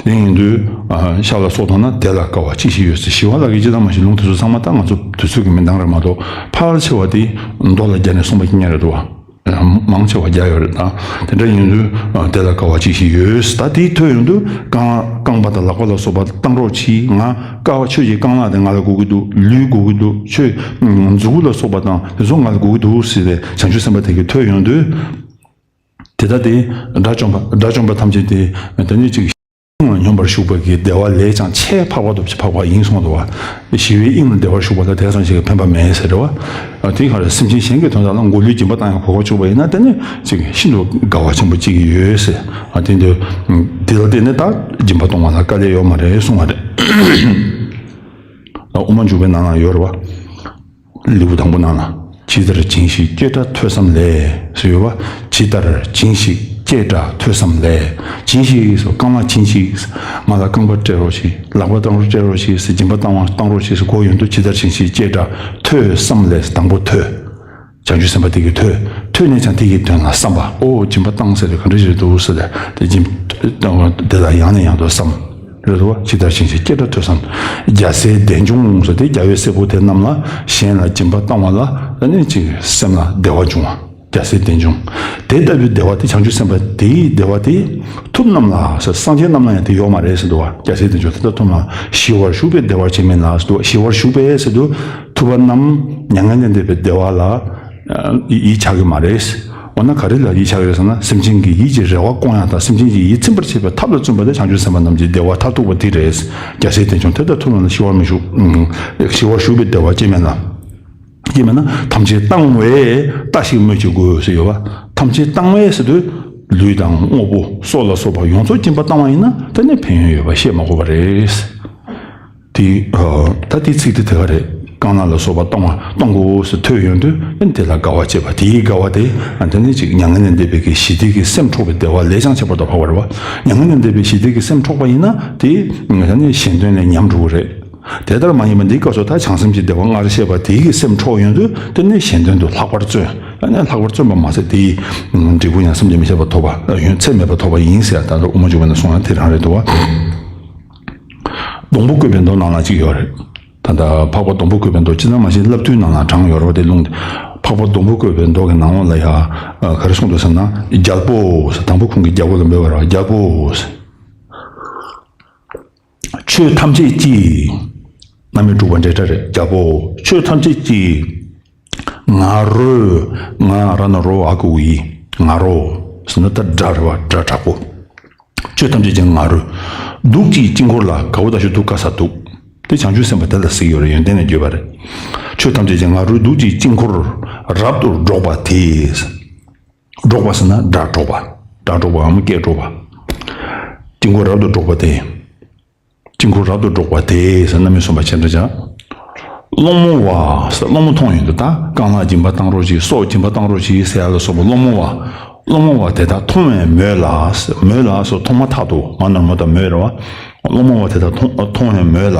དེ་ཡིན་དུས། ཨ། ཤ་ལ་སོགས་གཏོང་ན་དེ་ལ་དཀའ་བ་ཅི་ཞིག་ཡོད་ཟེར། ཞི་བ་ལྷ་གིས་ཅི་ལྟར་མ་ཞུས། ལུང་དེ་ཚོ་ཚང་མ་ད་ང་ཚོ་དུས་ཚོད་ཀྱི་མི་འདང་རེད་མ་གཏོགས། ཕལ་ཆེ་བ་དེ་མདོ་ལ་སྦྱར་ནས་གསུངས་པ་ཁྱི་ཉག་རེད་འདུག་བ། མང་ཆེ་བ་རྒྱག་ཡོད་རེད་ད། དེ་འདྲ་ཡིན་དུས་དེ་ལ་དཀའ་བ་ཅི་ཞིག་ཡོད། ད་དེའི་ཐོས་ཡོང་དུས་རྐང་རྐང་པ་དང་ལག་པ་ལ་སོགས་པ་བཏང་རོགས་གྱིས། ང་དཀའ་བ། ཁྱོད་ཀྱི་རྐང་ལག་དེ་ང་ལ་དགོས་ཀྱི་འདུག་ལུས་དགོས་ཀྱི་འདུག་ཁྱོད་མཛུ་གུ་ལ་སོགས་པ་དང་དེ་ཚོ་ང་ལ་དགོས་ཀྱི་འདུག་ཟེར་ཏེ་བྱང་ཆུབ་སེམས་དཔའ་དེ་གིས་ཐོས་ཡོང་དུས། དེ་ལྟ་སྟེ། དགྲ་བཅོམ་པ། དགྲ་བཅོམ་པ་ཐམས་ཅད་དེ་དེ་ནི་ཅིག་སྙོམས་པར་ཞུགས་པ་གི་བདེ་བ་ལས་ཀྱང་ཆེས་འཕགས་པ་སྟོབས་ཀྱིས་འཕགས་པ་ཡིན་གསུངས་འདུག་བ། ཞི་བའི་དབྱིངས་ལ་བདེ་བར་ཞུགས་པ་ལ་དེ་ཙམ་ཞིག་གི་ཕན་པ་མེད་ཟེར་རེད་བ། དེ་ག་རེ། སེམས་ཅན་གཞན་གྱི་དོན་དག་ལ་མགོ་ལུས་སྦྱིན་པ་བཏང་ཡང་གོ་བ་བཅུག་པ་ཡིན་ན་དེ་ནི་ཅིག་ཤིན་ཏུ་དགའ་བ་ཆེན་པོ་ཅིག་ཡོད་ཟེར། དེ་འདི་འདི་ལ་བརྟེན་ནས་ད་སྦྱིན་པ་གཏོང་བ་ལ་དཀའ་ལས་ཡོད་མ་རེད་གསུང་བ་རེད། དབུ་མ་འཇུག་པའི་ནང་ན་ཡོད་རེད་བ། ལེའུ་དང་པོ་ནང་ན། ཇི་ལྟར་བྱིན་ཞིག་སྐྱེ་དགྲ་ཐོས་བསམ་ལས། ཟེར་ཡོད་པ། ཇི་ལྟར་བྱིན་ཞིག་སྐྱེ་དགྲ་ཐོས་བསམ་ལས། བྱིན་ཞིག་ཟེར། རྐང་ལག་བྱིན་ཞིག་ང་ལ་རྐང་པ་སྤྲད་རོགས་ཞིག་ལག་པ་བཏང་རོགས་སྤྲད་རོགས་ཞིག་ཟེར། སྦྱིན་པ་བཏང་བ་བཏང་རོགས་ཞིག་ཟེར་གོ་ཡོང་དུས། ཇི་ལྟར་བྱིན་ཞིག་སྐྱེ་དགྲ་ཐོས་བསམ་ལས། དང་པོ་ཐོས། བྱང་ཆུབ་སེམས་དཔའ་དེ་གིས་ཐོས། ཐོས་ནས་ཀྱང་དེ་གི་དོན་ལ་བསམ་པ། ཨོ། སྦྱིན་པ་བཏང་ཟེར་དེ་ག་འདྲ་ཞིག་རེད་འདུག་ཟེར་ཏེ། དེ་སྦྱིན། དེ་ལ་ཡང་ནས་ཡང་དུ་བསམ། རེད་དོ། ཇི་ལྟར་བྱིན་ཞིག་སྐྱེ་དགྲ་ཐོས་བསམ། རྒྱལ་སྲས་བདེ་འབྱུང་ཟེར་ཏེ། རྒྱལ་བའི་སྲས་པོ་དེ་རྣམས་ལ་གཞན་ལ་སྦྱིན་པ་བཏང་བ་ལ་ཨ་ནི་ཅིག་སེམས་ལ་བདེ་བ་འབྱུང་བ། རྒྱལ་སྲས་བདེ་འབྱུང་། དེ་ལྟ་བུའི་བདེ་བ་དེ། བྱང་ཆུབ་སེམས་དཔའ་དེའི་བདེ་བ་དེ། ཐུབ་རྣམས་ལ་ཟེར། སངས་རྒྱས་རྣམས་ལ་ཡང་དེ་ཡོད་མ་རེད་ཟེར་འདུག་བ། རྒྱལ་སྲས་བདེ་འབྱུང་དེ་ལྟར་ཐུབ་རྣམས་ལ། ཞི་བར་ཞུགས་པའི་བདེ་བ་ཅན་མིན་ལ་ཟེར་འདུག་བ། ཞི་བར་ཞུགས་པའི་ཟེར་དུས་ཐུབ་པ་རྣམས་མྱ་ངན་ལས་འདས་པའི་བདེ་བ་ལ་ཡིད་ཆགས་ཀྱི་མ་རེད། འོ་ན་ག་རེ་ལ་ཡིད་ཆགས་ཀྱི་རེད་ཟེར་ན། སེམས་ཅན་གྱི་ཡིད་ཀྱི་རེ་བ་སྐོང་ཡག་དང་། སེམས་ཅན་གྱི་ཡིད་ཚིམ་པར་བྱེད་པའི་ཐབས་ལ་བརྩོན་པ་དེ་བྱང་ཆུབ་སེམས་དཔའ་རྣམས་ཀྱི་བདེ་བ་མཐར་ཐུག་པ་དེ་རེད། རྒྱལ་སྲས་བདེ་འབྱུང་དེ་ལྟར་ཐུབ་རྣམས་ལ་ཞི་བར་མི་ཞུགས། ཞི་བར་ཞུགས་པའི་བདེ་བ་ཅན་མིན་ལ། ཅི་མིན་ན། ཐམས་ཅད་བཏང་བས་ལྟ་ཞིག་སྨོས་ཅི་དགོས་ཟེར་ཡོད་པ། ཐམས་ཅད་བཏང་བས་ཟེར་དུས། ལུས་དང་དངོས་པོ་སྲོག་ལ་སོགས་པ་ཡོངས་རྫོགས་སྦྱིན་པ་བཏང་བ་ཡིན་ན་དེ་ནི་ཕན་ཡོན་ཡོད་པ་བཤད་མ་དགོས་པ་རེད། དེ། ད་དེའི་ཚིག་དེ་དེ་ག་རེད། རྐང་ལག་ལ་སོགས་པ་གཏོང་བ་གཏོང་དགོས་ཟེར་ཐོས་ཡོང་དུས་དེ་ལ་དགའ་བ་སྐྱེས་པ། དེའི་དགའ་བ་དེ་དེ་ནི་ཅིག་མྱ་ངན་ལས་འདས་པའི་གི་ཞི་བདེ་གི་སེམས་འཕྲོག་པའི་བདེ་བ་ལས་ཀྱང་ཁྱད་པར་དུ་འཕགས་པ་རེད་བ། མྱ་ངན་ལས་འདས་པའི་ཞི་བདེ་གི་སེམས་འཕྲོག་པ་ཡིན་ན་དེ་དེ་ནི་གཞན་དོན་ལས་ཉམས་འགྲོ་གི་རེད། དེ་ལྟར་མ་ཡིན་པ་འདིའི་སྐབས་སུ་ད་བྱང་སེམས་ཀྱི་བདེ་བ་སྔར་བཤད་པ་དེའི་གི་སེམས་འཕྲོག་ཡོང་དུས་དེ་ནི་གཞན་དོན་དུ་ལྷག་པར་བརྩོན། ཨ་ནི་ལྷག་པར་བརྩོན་པ་མ་ཟད་དེའི་འབྲས་བུ་ཡང་བསམ་གྱིས་མི་ཁྱབ་པ་ཐོབ་པ་ཡོན་ཚད་མེད་པ་ཐོབ་པ་ཡིན་ཟེར། ད་ལྟ་དབུ་མ་འཇུག་པ་ནས་གསུངས་ཡང་དེ་རང་རེད་འདུག་བ། སྡོང་པོ་བཀོད་པའི་མདོ་ནང་ལ་གཅིག་ཡོད་རེད། ད་ལྟ་འཕགས་པ་སྡོང་པོ་བཀོད་པའི་མདོ་ཅི་ཙམ་མ་ཤེས། བསླབ་བཏུས་ནང་ལ་དྲངས་ཡོད་རེད་བ། དེ་ལུང་དེ། འཕགས་པ་སྡོང་པོ་བཀོད་པའི་མདོ་གི་ནང་ལོགས་ལ་ཡ། ག་རེ་གསུངས་འདུག་ཟེར་ན། རྒྱལ་པོ་ཟེར། དང་པོ་ཁོང་གིས་རྒྱལ་པོ་ལ་འབོད་པ་རེད་བ། རྒྱལ་པོ་ཟེར། ཆོས་ཐམས་ཅད་ཀྱི། རྣམ་དབྱེ་དྲུག་པ་འབྲེལ་སྒྲ་རེད། རྒྱལ་པོ། ཆོས་ཐམས་ཅད་ཀྱི། ང་རོ། ང་ར་ན་རོ་ཨ་གུ་ཡི། ང་རོ། ཟེར་ན་ད་སྒྲ་རེད་བ། སྒྲ་དྲག་པོ། ཆོས་ཐམས་ཅད་ཀྱི་ང་རོ། གདུགས་ཀྱི་དཀྱིལ་འཁོར་ལ། ག་འོ་ད་ཞུ་གདུགས་ཀ་ས་གདུགས། དེ་བྱང་ཆུབ་སེམས་དཔའ་དེ་ལ་ཟེར་གྱི་ཡོད་རེད། ཡོན་ཏན་ལ་བརྗོད་པ་རེད། ཆོས་ཐམས་ཅད་ཀྱི་ང་རོའི་གདུགས་ཀྱི་དཀྱིལ་འཁོར་རབ་ཏུ་སྒྲོགས་པ་དེས། སྒྲོགས་པ་ཟེར་ན་སྒྲ་སྒྲོགས་པ། སྒྲ་སྒྲོགས་པའམ་སྐད་སྒྲོགས་པ། དཀྱིལ་འཁོར་རབ་ཏུ་སྒྲོགས་པ་དེ། དཀྱིལ་འཁོར་རབ་ཏུ་སྒྲོགས་པ་དེ་ཟེར་རྣམ་དབྱེ་གསུམ་པ་བྱེད་འདྲ་བྱ། སློང་མོ་བ་ཟེར་སློང་མོ་མཐོང་ཡོང་དུས་ད་རྐང་ལག་སྦྱིན་པ་བཏང་རོགས་གྱིས། སྲོག་སྦྱིན་པ་བཏང་རོགས་གྱིས་ཟེར་ཡ་ལ་སོགས་པ་སློང་མོ་བ། སློང་མོ་བ་དེ་དག་མཐོང་བའི་མོད་ལ། མོད་ལ་སོགས་མཐོང་མ་ཐག་ཏུ་མ་ནོར་མོ་དང་མོད་རེད་བ། སློང་མོ་བ་དེ་དག་མཐོང་མཐོང་བའི་མོད་ལ།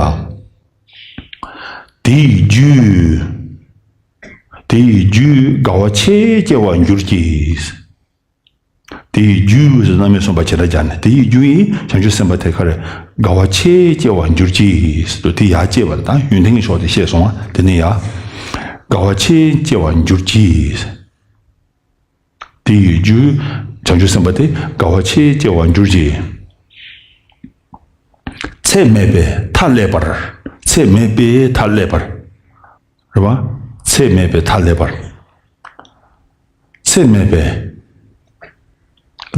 དེ་ཡི་རྒྱུས། དེ་ཡི་རྒྱུས་དགའ་བ་ཆེས་སྐྱེ་བར་འགྱུར་གྱི། དེ་ཡི་རྒྱུས་ཟེར་རྣམ་དབྱེ་གསུམ་པ་བྱེད་འདྲ་སྦྱར་ནས། དེ་ཡི་རྒྱུ་ཡིས་བྱང་ཆུབ་སེམས་དཔའ་དེ་གར་དགའ་བ་ཆེས་སྐྱེ་བར་འགྱུར་གྱི་ཟེར་དུས། དེ་ཡར་སྐྱེ་བ་ལ་ད་ཡོན་ཏན་གྱི་ཕྱོགས་དེ་བཤད་སོང་བ། དེ་ནས་ཡར་དགའ་བ་ཆེས་སྐྱེ་བར་འགྱུར་གྱི། དེ་ཡི་རྒྱུ། བྱང་ཆུབ་སེམས་དཔའ་དེ་དགའ་བ་ཆེས་སྐྱེ་བར་འགྱུར་གྱི། ཚད་མེད་པའི་མཐའ་ཀླས་པར། ཚད་མེད་པའི་མཐའ་ཀླས་པར། རེད་བ། ཚད་མེད་པའི་མཐའ་ཀླས་པར། ཚད་མེད་པའི།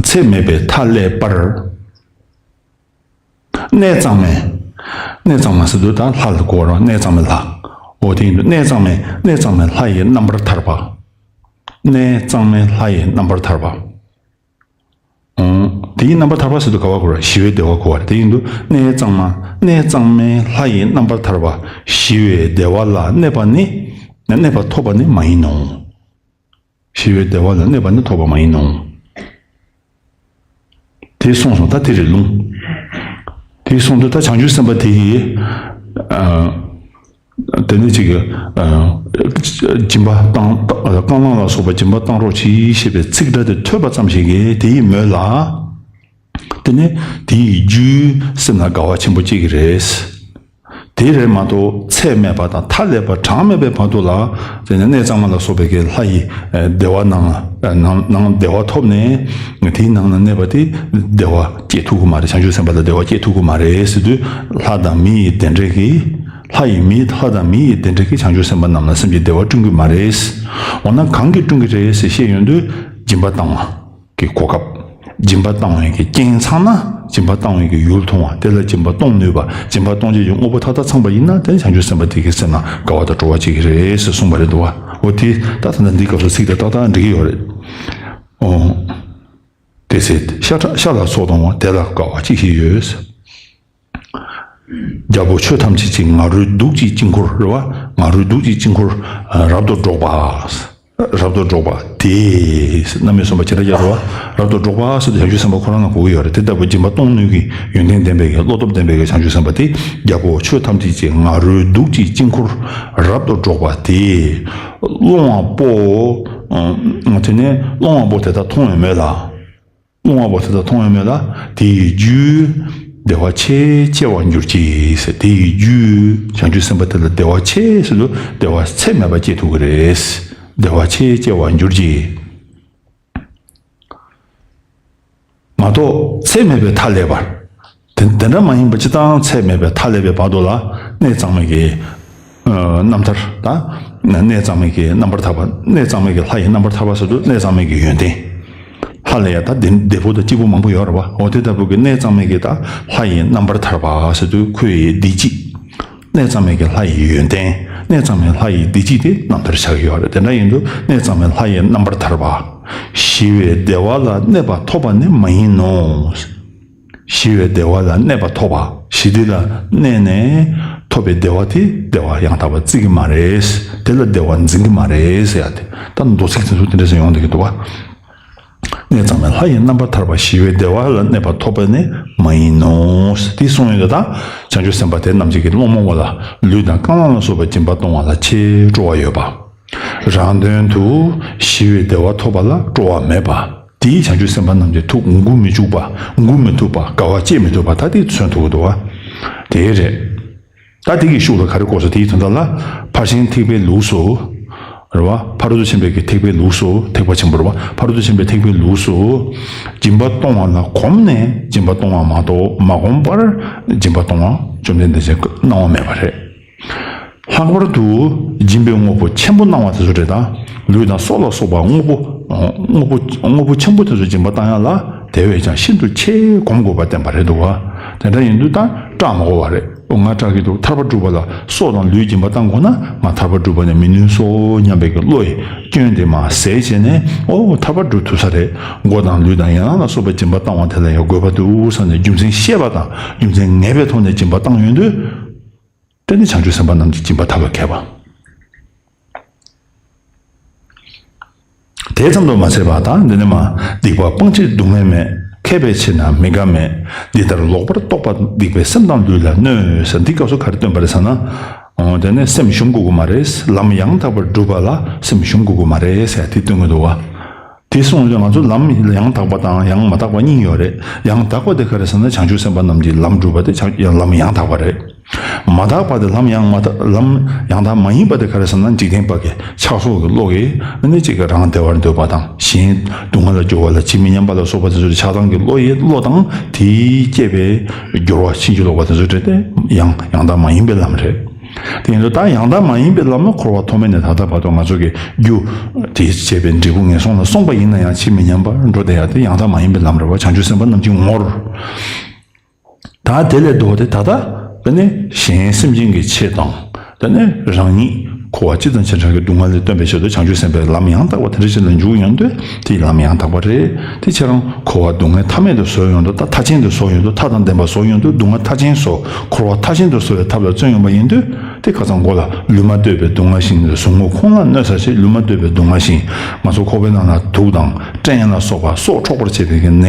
ཚད་མེད་པའི་མཐའ་ཀླས་པར། གནས་གཙང་མའི། གནས་གཙང་མ་ཟེར་དུས་ད་ལྷ་ལ་གོ་བ་རེད། གནས་གཙང་མའི་ལྷ། འོ་དེ་ཡིན་དུས་གནས་གཙང་མའི། གནས་གཙང་མའི་ལྷ་ཡི་རྣམ་པར་ཐར་པ། གནས་གཙང་མའི་ལྷ་ཡི་རྣམ་པར་ཐར་པ། འོང་། དེའི་རྣམ་པར་ཐར་པ་ཟེར་དུས་ག་བ་གོ་བ་རེད། ཞི་བའི་བདེ་བ་གོ་བ་རེད། དེ་ཡིན་དུས་གནས་གཙང་མ། གནས་གཙང་མའི་ལྷ་ཡི་རྣམ་པར་ཐར་པ། ཞི་བའི་བདེ་བ་ལ་གནས་པ་ནི། གནས་པ་ཐོབ་པ་ནི་མ་ཡིན་ནོ། ཞི་བའི་བདེ་བ་ལ་གནས་པ་ནི་ཐོབ་པ་མ་ཡིན་ནོ། དེ་གསུངས་སོང་། ད་དེ་རེད་ལུང་། དེ་གསུངས་དུས་ད་བྱང་ཆུབ་སེམས་དཔའ་དེ་ཡིས། ཨ། དེ་ནས་ཅིག་ཨ། སྦྱིན་པ་བཏང་རྐང་ལག་ལ་སོགས་པ་སྦྱིན་པ་བཏང་རོགས་གྱིས་ཞེས་པའི་ཚིག་སྒྲ་དེ་ཐོས་པ་ཙམ་ཞིག་གིས་དེ་ཡི་མོད་ལ། དེ་ནས་དེ་ཡི་རྒྱུས་སེམས་ལ་དགའ་བ་ཆེན་པོ་སྐྱེ་གི་རེད། དེ་རེད་མ་གཏོགས་ཚད་མེད་པ་དང་མཐའ་ཀླས་པ་གྲངས་མེད་པའི་བར་དུ་ལ། དེ་ནས་གནས་གཙང་མ་ལ་སོགས་པའི་གི་ལྷ་ཡི་བདེ་བ་ནང་ལ་ནང་ནང་བདེ་བ་ཐོབ་ནས། དེའི་ནང་ན་གནས་པ་དེ་བདེ་བ་སྐྱེ་ཐུབ་ཀྱི་མ་རེད། བྱང་ཆུབ་སེམས་དཔའ་ལ་བདེ་བ་སྐྱེ་ཐུབ་ཀྱི་མ་རེད་ཟེར་དུས། ལྷ་དང་མི་ཡི་བདེ་འབྲས་ཀྱིས། ལྷ་ཡི་མི། ལྷ་དང་མི་ཡི་བདེ་འབྲས་ཀྱིས་བྱང་ཆུབ་སེམས་དཔའ་རྣམས་ལ་སེམས་ཀྱི་བདེ་བ་བསྐྲུན་གྱི་མ་རེད། འོ་ན་གང་གིས་བསྐྲུན་གྱི་རེད་ཟེར་བཤད་ཡོང་དུས། སྦྱིན་པ་བཏང་བ་གི་གོ་སྐབས། སྦྱིན་པ་བཏང་བའི་གི་རྐྱེན་ཚང་ན། སྦྱིན་པ་བཏང་བའི་གི་ཡུལ་མཐོང་བ། དེ་ལ་སྦྱིན་པ་གཏོང་ནུས་པ། སྦྱིན་པ་གཏོང་བྱེད་ཀྱི་དངོས་པོ་མཐའ་དག་ཚང་པ་ཡིན་ན། དེ་བྱང་ཆུབ་སེམས་དཔའ་དེ་གི་སེམས་ལ་དགའ་བ་དང་སྤྲོ་བ་སྐྱེ་གི་རེད་ཟེར་གསུངས་པ་རེད་འདུག་བ། འོ་དེ་ད་ད་ལྟ་འདིའི་སྐབས་སུ་ཚིག་དེ་ཏག་ཏག་འགྲིག་གི་ཡོད་རེད། ཨོ། དེ་ཚེ་ཤ་ཁྲག་ཤ་ལ་སོགས་དང་བ་དེ་ལ་དགའ་བ་ཅི་ཞིག་ཡོད། རྒྱལ་པོ་ཆོས་ཐམས་ཅད་ཀྱི་ང་རོའི་གདུགས་ཀྱི་དཀྱིལ་འཁོར་རེད་བ། ང་རོའི་གདུགས་ཀྱི་དཀྱིལ་འཁོར་རབ་ཏུ་སྒྲོགས་པ། རབ་ཏུ་སྒྲོགས་པ་དེས། རྣམ་དབྱེ་གསུམ་པ་ཇི་ལྟར་ཡོད་རེད་བ། རབ་ཏུ་སྒྲོགས་པ་ཟེར་དུས་བྱང་ཆུབ་སེམས་དཔའ་ཁོ་རང་ལ་གོ་གི་ཡོད་རེད། དེ་ལྟ་བུ་སྦྱིན་པ་གཏོང་ནུས་ཀྱི་ཡོན་ཏན་ལྡན་པའི་གི་བློ་སྟོབས་ལྡན་པའི་གི་བྱང་ཆུབ་སེམས་དཔའ་དེ། རྒྱལ་པོ་ཆོས་ཐམས་ཅད་ཀྱི་ང་རོའི་གདུགས་ཀྱི་དཀྱིལ་འཁོར་རབ་ཏུ་སྒྲོགས་པ་དེས། སློང་བ་པོ། ཨ། དེ་ནས་སློང་བ་པོ་དེ་དག་མཐོང་བའི་མོད་ལ། སློང་བ་པོ་དེ་དག་མཐོང་བའི་མོད་ལ། དེ་ཡི་རྒྱུས་བདེ་བ་ཆེས་སྐྱེ་བར་འགྱུར་གྱི་ཟེར། དེ་ཡི་རྒྱུས་བྱང་ཆུབ་སེམས་དཔའ་དེ་ལ་བདེ་བ་ཆེས་ཟེར་དུས་བདེ་བ་ཚད་མེད་པ་སྐྱེ་ཐུབ་ཀྱི་རེད། བདེ་བ་ཆེས་སྐྱེ་བར་འགྱུར་གྱི། མ་གཏོགས་ཚད་མེད་པའི་མཐའ་ཀླས་པར། དེ་དེ་འདྲ་མ་ཡིན་པ་སྤྱིར་བཏང་ཚད་མེད་པའི་མཐའ་ཀླས་པའི་བར་དུ་ལ་གནས་གཙང་མའི་གི། ཨ། རྣམ་ཐར་ད། གནས་གཙང་མའི་གི་རྣམ་པར་ཐར་པ། གནས་གཙང་མའི་གི་ལྷ་ཡི་རྣམ་པར་ཐར་པ་ཟེར་དུས་གནས་གཙང་མའི་གི་ཡོན་ཏན། ལྷ་ལ་ཡང་ད་བདེ་བདེ་པོ་དང་སྐྱིད་པོ་མང་པོ་ཡོད་རེད་བ། འོ་དེ་ལྟ་བུ་གི་གནས་གཙང་མའི་གི་ད་ལྷ་ཡི་རྣམ་པར་ཐར་པ་ཟེར་དུས་ཁོ་ཡི་བདེ་སྐྱིད། གནས་གཙང་མའི་གི་ལྷ་ཡི་ཡོན་ཏན། གནས་གཙང་མའི་ལྷ་ཡི་བདེ་སྐྱིད་དེ་རྣམ་ཐར་ཆགས་ཀྱི་ཡོད་རེད། དེ་འདྲ་ཡིན་དུས་གནས་གཙང་མའི་ལྷ་ཡི་རྣམ་པར་ཐར་པ། ཞི་བའི་བདེ་བ་ལ་གནས་པ་ཐོབ་པ་ནི་མ་ཡིན་ནོ། ཞི་བའི་བདེ་བ་ལ་གནས་པ་ཐོབ་པ། ཞི་བདེ་ལ་གནས་ནས་ཐོབ་པའི་བདེ་བ་དེ་བདེ་བ་ཡང་དག་པར་བརྩི་གི་མ་རེད། དེ་ལ་བདེ་བ་འཛིན་གི་མ་རེད་ཟེར་ཡ་དེ། ད་མདོ་ཚིག་དེ་ཚོ་དེ་འདྲ་ཟེར་ཡོང་བསྡད་ཀྱི་འདུག་བ། གནས་གཙང་མའི་ལྷ་ཡི་རྣམ་པར་ཐར་པ། ཞི་བའི་བདེ་བ་ལ་གནས་པ་ཐོབ་པ་ནི་མ་ཡིན་ནོ། དེ་གསུངས་ཡོད་ད། བྱང་ཆུབ་སེམས་དཔའ་དེ་རྣམས་ཀྱིས་སློང་མོ་བ་ལ་ལུས་དང་རྐང་ལག་ལ་སོགས་པ་སྦྱིན་པ་གཏོང་བ་ལ་ཆེས་སྤྲོ་བ་ཡོད་པ། རང་དོན་དུ་ཞི་བའི་བདེ་བ་ཐོབ་པ་ལ་སྤྲོ་བ་མེད་པ། དེའི་བྱང་ཆུབ་སེམས་དཔའ་རྣམས་ཀྱི་ཐུགས་མགུ་མི་བཅུག་པ། མགུ་མི་ཐུབ་པ། དགའ་བ་སྐྱེ་མི་ཐུབ་པ། ད་དེ་མཚོན་ཐུབ་ཀྱི་འདུག་བ། དེ་རེད། ད་དེ་གི་ཤུགས་ལ་ག་རེ་གོ་སོང་། དེའི་དོན་དག་ལ་ཕར་ཕྱིན་ཐེག་པའི་ལུགས་སུ། རེད་བ། ཕ་རོལ་ཏུ་ཕྱིན་པའི་གི་ཐེག་པའི་ལུགས་སུ། ཐེག་པ་ཆེན་པོ་རེད་བ། ཕ་རོལ་ཏུ་ཕྱིན་པའི་ཐེག་པའི་ལུགས་སུ། སྦྱིན་པ་གཏོང་བ་ལ་གོམས་ནས་སྦྱིན་པ་གཏོང་བ་མ་གཏོགས། མ་གོམས་པར་སྦྱིན་པ་གཏོང་བ་བཅོམ་ལྡན་འདས་ཀྱིས་གནང་བ་མེད་པ་རེད། ལྷག་པར་དུ་སྦྱིན་པའི་དངོས་པོ་ཆེན་པོ་གནང་བ་དེ་ཚོ་རེད་ད། ལུས་དང་སྲོག་ལ་སོགས་པ་དངོས་པོ། དངོས་པོ་དངོས་པོ་ཆེན་པོ་དེ་ཚོ་སྦྱིན་པ་བཏང་ཡ་ལ་དེ་བས་ཀྱང་ཤིན་ཏུ་ཆེས་གོམས་དགོས་པ་བསྟན་པ་རེད་འདུག་བ། དེ་འདྲ་ཡིན་དུས་ད་སྐྲག་མ་དགོས་པ་རེད། ང་སྐྲག་གི་འདུག་ཐར་པ་སྒྲུབ་པ་ལ་སྲོག་དང་ལུས་སྦྱིན་པ་བཏང་དགོས་ན་ང་ཐར་པ་སྒྲུབ་པ་ནས་མི་ནུས་སོ་སྙམ་པའི་གི་བློ་ཡི་སྐྱོན་དེ་མར་ཟད་བྱས་ནས་ཨོ་ཐར་པ་སྒྲུབ་ཐུབ་ས་རེད། མགོ་དང་ལུས་དང་ཡན་ལག་ལ་སོགས་པའི་སྦྱིན་པ་བཏང་བ་དེ་ལ་ཡང་དགོས་པ་འདུག་བསམ་ནས་རྒྱུ་མཚན་ཤེས་པ་དང་རྒྱུ་མཚན་ངེས་པའི་ཐོག་ནས་སྦྱིན་པ་བཏང་ཡོང་དུས། དེ་ནི་བྱང་ཆུབ་སེམས་དཔའ་རྣམས་ཀྱི་སྦྱིན་པ་ཐབས་ལ་མཁས་པ། དེ་ཙམ་དུ་མ་ཟད་པར་ད་འདི་ནི་མ། སྡིག་པ་སྤང་ཕྱིར་སྡུག་བསྔལ་མེད། མཁས་པས་ཕྱེ་ན་མི་དགའ་མེད། འདི་ལྟར་ལོག་པར་རྟོག་པ་སྡིག་པའི་སེམས་དང་ལུས་ལ་གནོད་ཟེར། འདི་སྐབས་སུ་ག་རེ་སྟོན་པ་རེད་ཟེར་ན། འོ་དེ་ནི་སེམས་ཞུམ་དགོས་ཀྱི་མ་རེད། ལམ་ཡང་དག་པར་སྒྲུབ་པ་ལ་སེམས་ཞུམ་དགོས་ཀྱི་མ་རེད་ཟེར་དེ་སྟོན་གྱི་འདུག་བ། དེ་གསུངས་ཙང་ང་ཚོ་ལམ་ཡང་དག་པ་དང་ཡང་མ་དག་པ་གཉིས་ཡོད་རེད། ཡང་དག་པ་དེ་ག་རེ་ཟེར་ན་བྱང་ཆུབ་སེམས་དཔའ་རྣམས་ཀྱི་ལམ་སྒྲུབ་པ་དེ་བྱང་ལམ་ཡང་དག་པ་རེད། མ་དག་པ་དེ་ལམ་ཡང་མ་དག་ལམ་ཡང་དག་མ་ཡིན་པ་དེ་ག་རེ་ཟེར་ན་འཇིག་རྟེན་པ་གི་ཆགས་སོགས་ཀྱི་བློ་གིས་ཨ་ནི་གཅིག་གི་རང་བདེ་བར་འདོད་པ་དང་གཞན་སྡུག་བསྔལ་ལ་སྦྱོར་བ་ལ་ཇི་མི་སྙམ་པ་ལ་སོགས་པ་དེ་ཚོའི་ཆགས་སྡང་གི་བློ་ཡི་བློ་དང་དེས་བསྐྱེད་པའི་སྦྱོར་བ་ཕྱིན་ཅི་ལོག་པ་དེ་ཚོ་འདྲེས་ཏེ་ཡང་ཡང་དག་མ་ཡིན་པའི་ལམ་རེད། དེ་ཡིན་དུས་ད་ཡང་དག་མ་ཡིན་པའི་ལམ་ལ་འཁོར་བ་ཐོག་མེད་ནས་ད་ལྟ་བར་དུ་ང་ཚོ་གི་རྒྱུ་དེ་བྱས་པའི་འབྲས་བུ་ངན་སོང་ལ་སོང་པ་ཡིན་ན་ཡང་ཕྱིར་མི་ཉམས་པར་འགྲོ་བསྡད་ཡ་དེ་ཡང་དག་མ་ཡིན་པའི་ལམ་རེད་བ། བྱང་ཆུབ་སེམས་དཔའ་རྣམས་ཀྱི་ངོར། ད་དེ་ལས་ལྡོག་སྟེ་ད་ལྟ་དེ་ནི་གཞན་སེམས་ཅན་གྱི་ཆེད་དང་དེ་ནི་རང་ཉིད་འཁོར་བ་སྤྱི་དང་བྱེ་བྲག་གི་སྡུག་བསྔལ་ལས་བཏོན་པའི་ཆེད་དུ་བྱང་ཆུབ་སེམས་དཔའི་ལམ་ཡང་དག་པ་དེ་འདྲ་ཞིག་ལ་འཇུག་ཡོང་དུས་དེའི་ལམ་ཡང་དག་པ་རེད། དེ་ཁྱེད་རང་འཁོར་བ་སྡུག་བསྔལ་མཐའ་མེད་དུ་བཟོ་ཡོང་དུས་ད་མཐའ་ཅན་དུ་བཟོ་ཡོང་དུས་མཐའ་དང་ལྡན་པ་བཟོ་ཡོང་དུས་སྡུག་བསྔལ་མཐའ་ཅན་བཟོ། འཁོར་བ་མཐའ་ཅན་དུ་བཟོ་བའི་ཐབས་ལ་བརྩོན་ཡོང་པ་ཡིན་དུས་དེ་ཁ་སང་མགོ་ལ་ལུས་མ་ལྟོས་པའི་སྡུག་བསྔལ་ཞིང་ཟུག་རྔུ་ཁོང་ལ་གནོད་ས་ཞེས་ལུས་མ་ལྟོས་པའི་སྡུག་བསྔལ་ཞིང་ང་ཚོ་ཁོག་པའི་ནང་ན་དུག་དང་སྐྲན་ལ་སོགས་པ་སྲོག་འཕྲོག་པར་བྱེད་པའི་གི་ནད་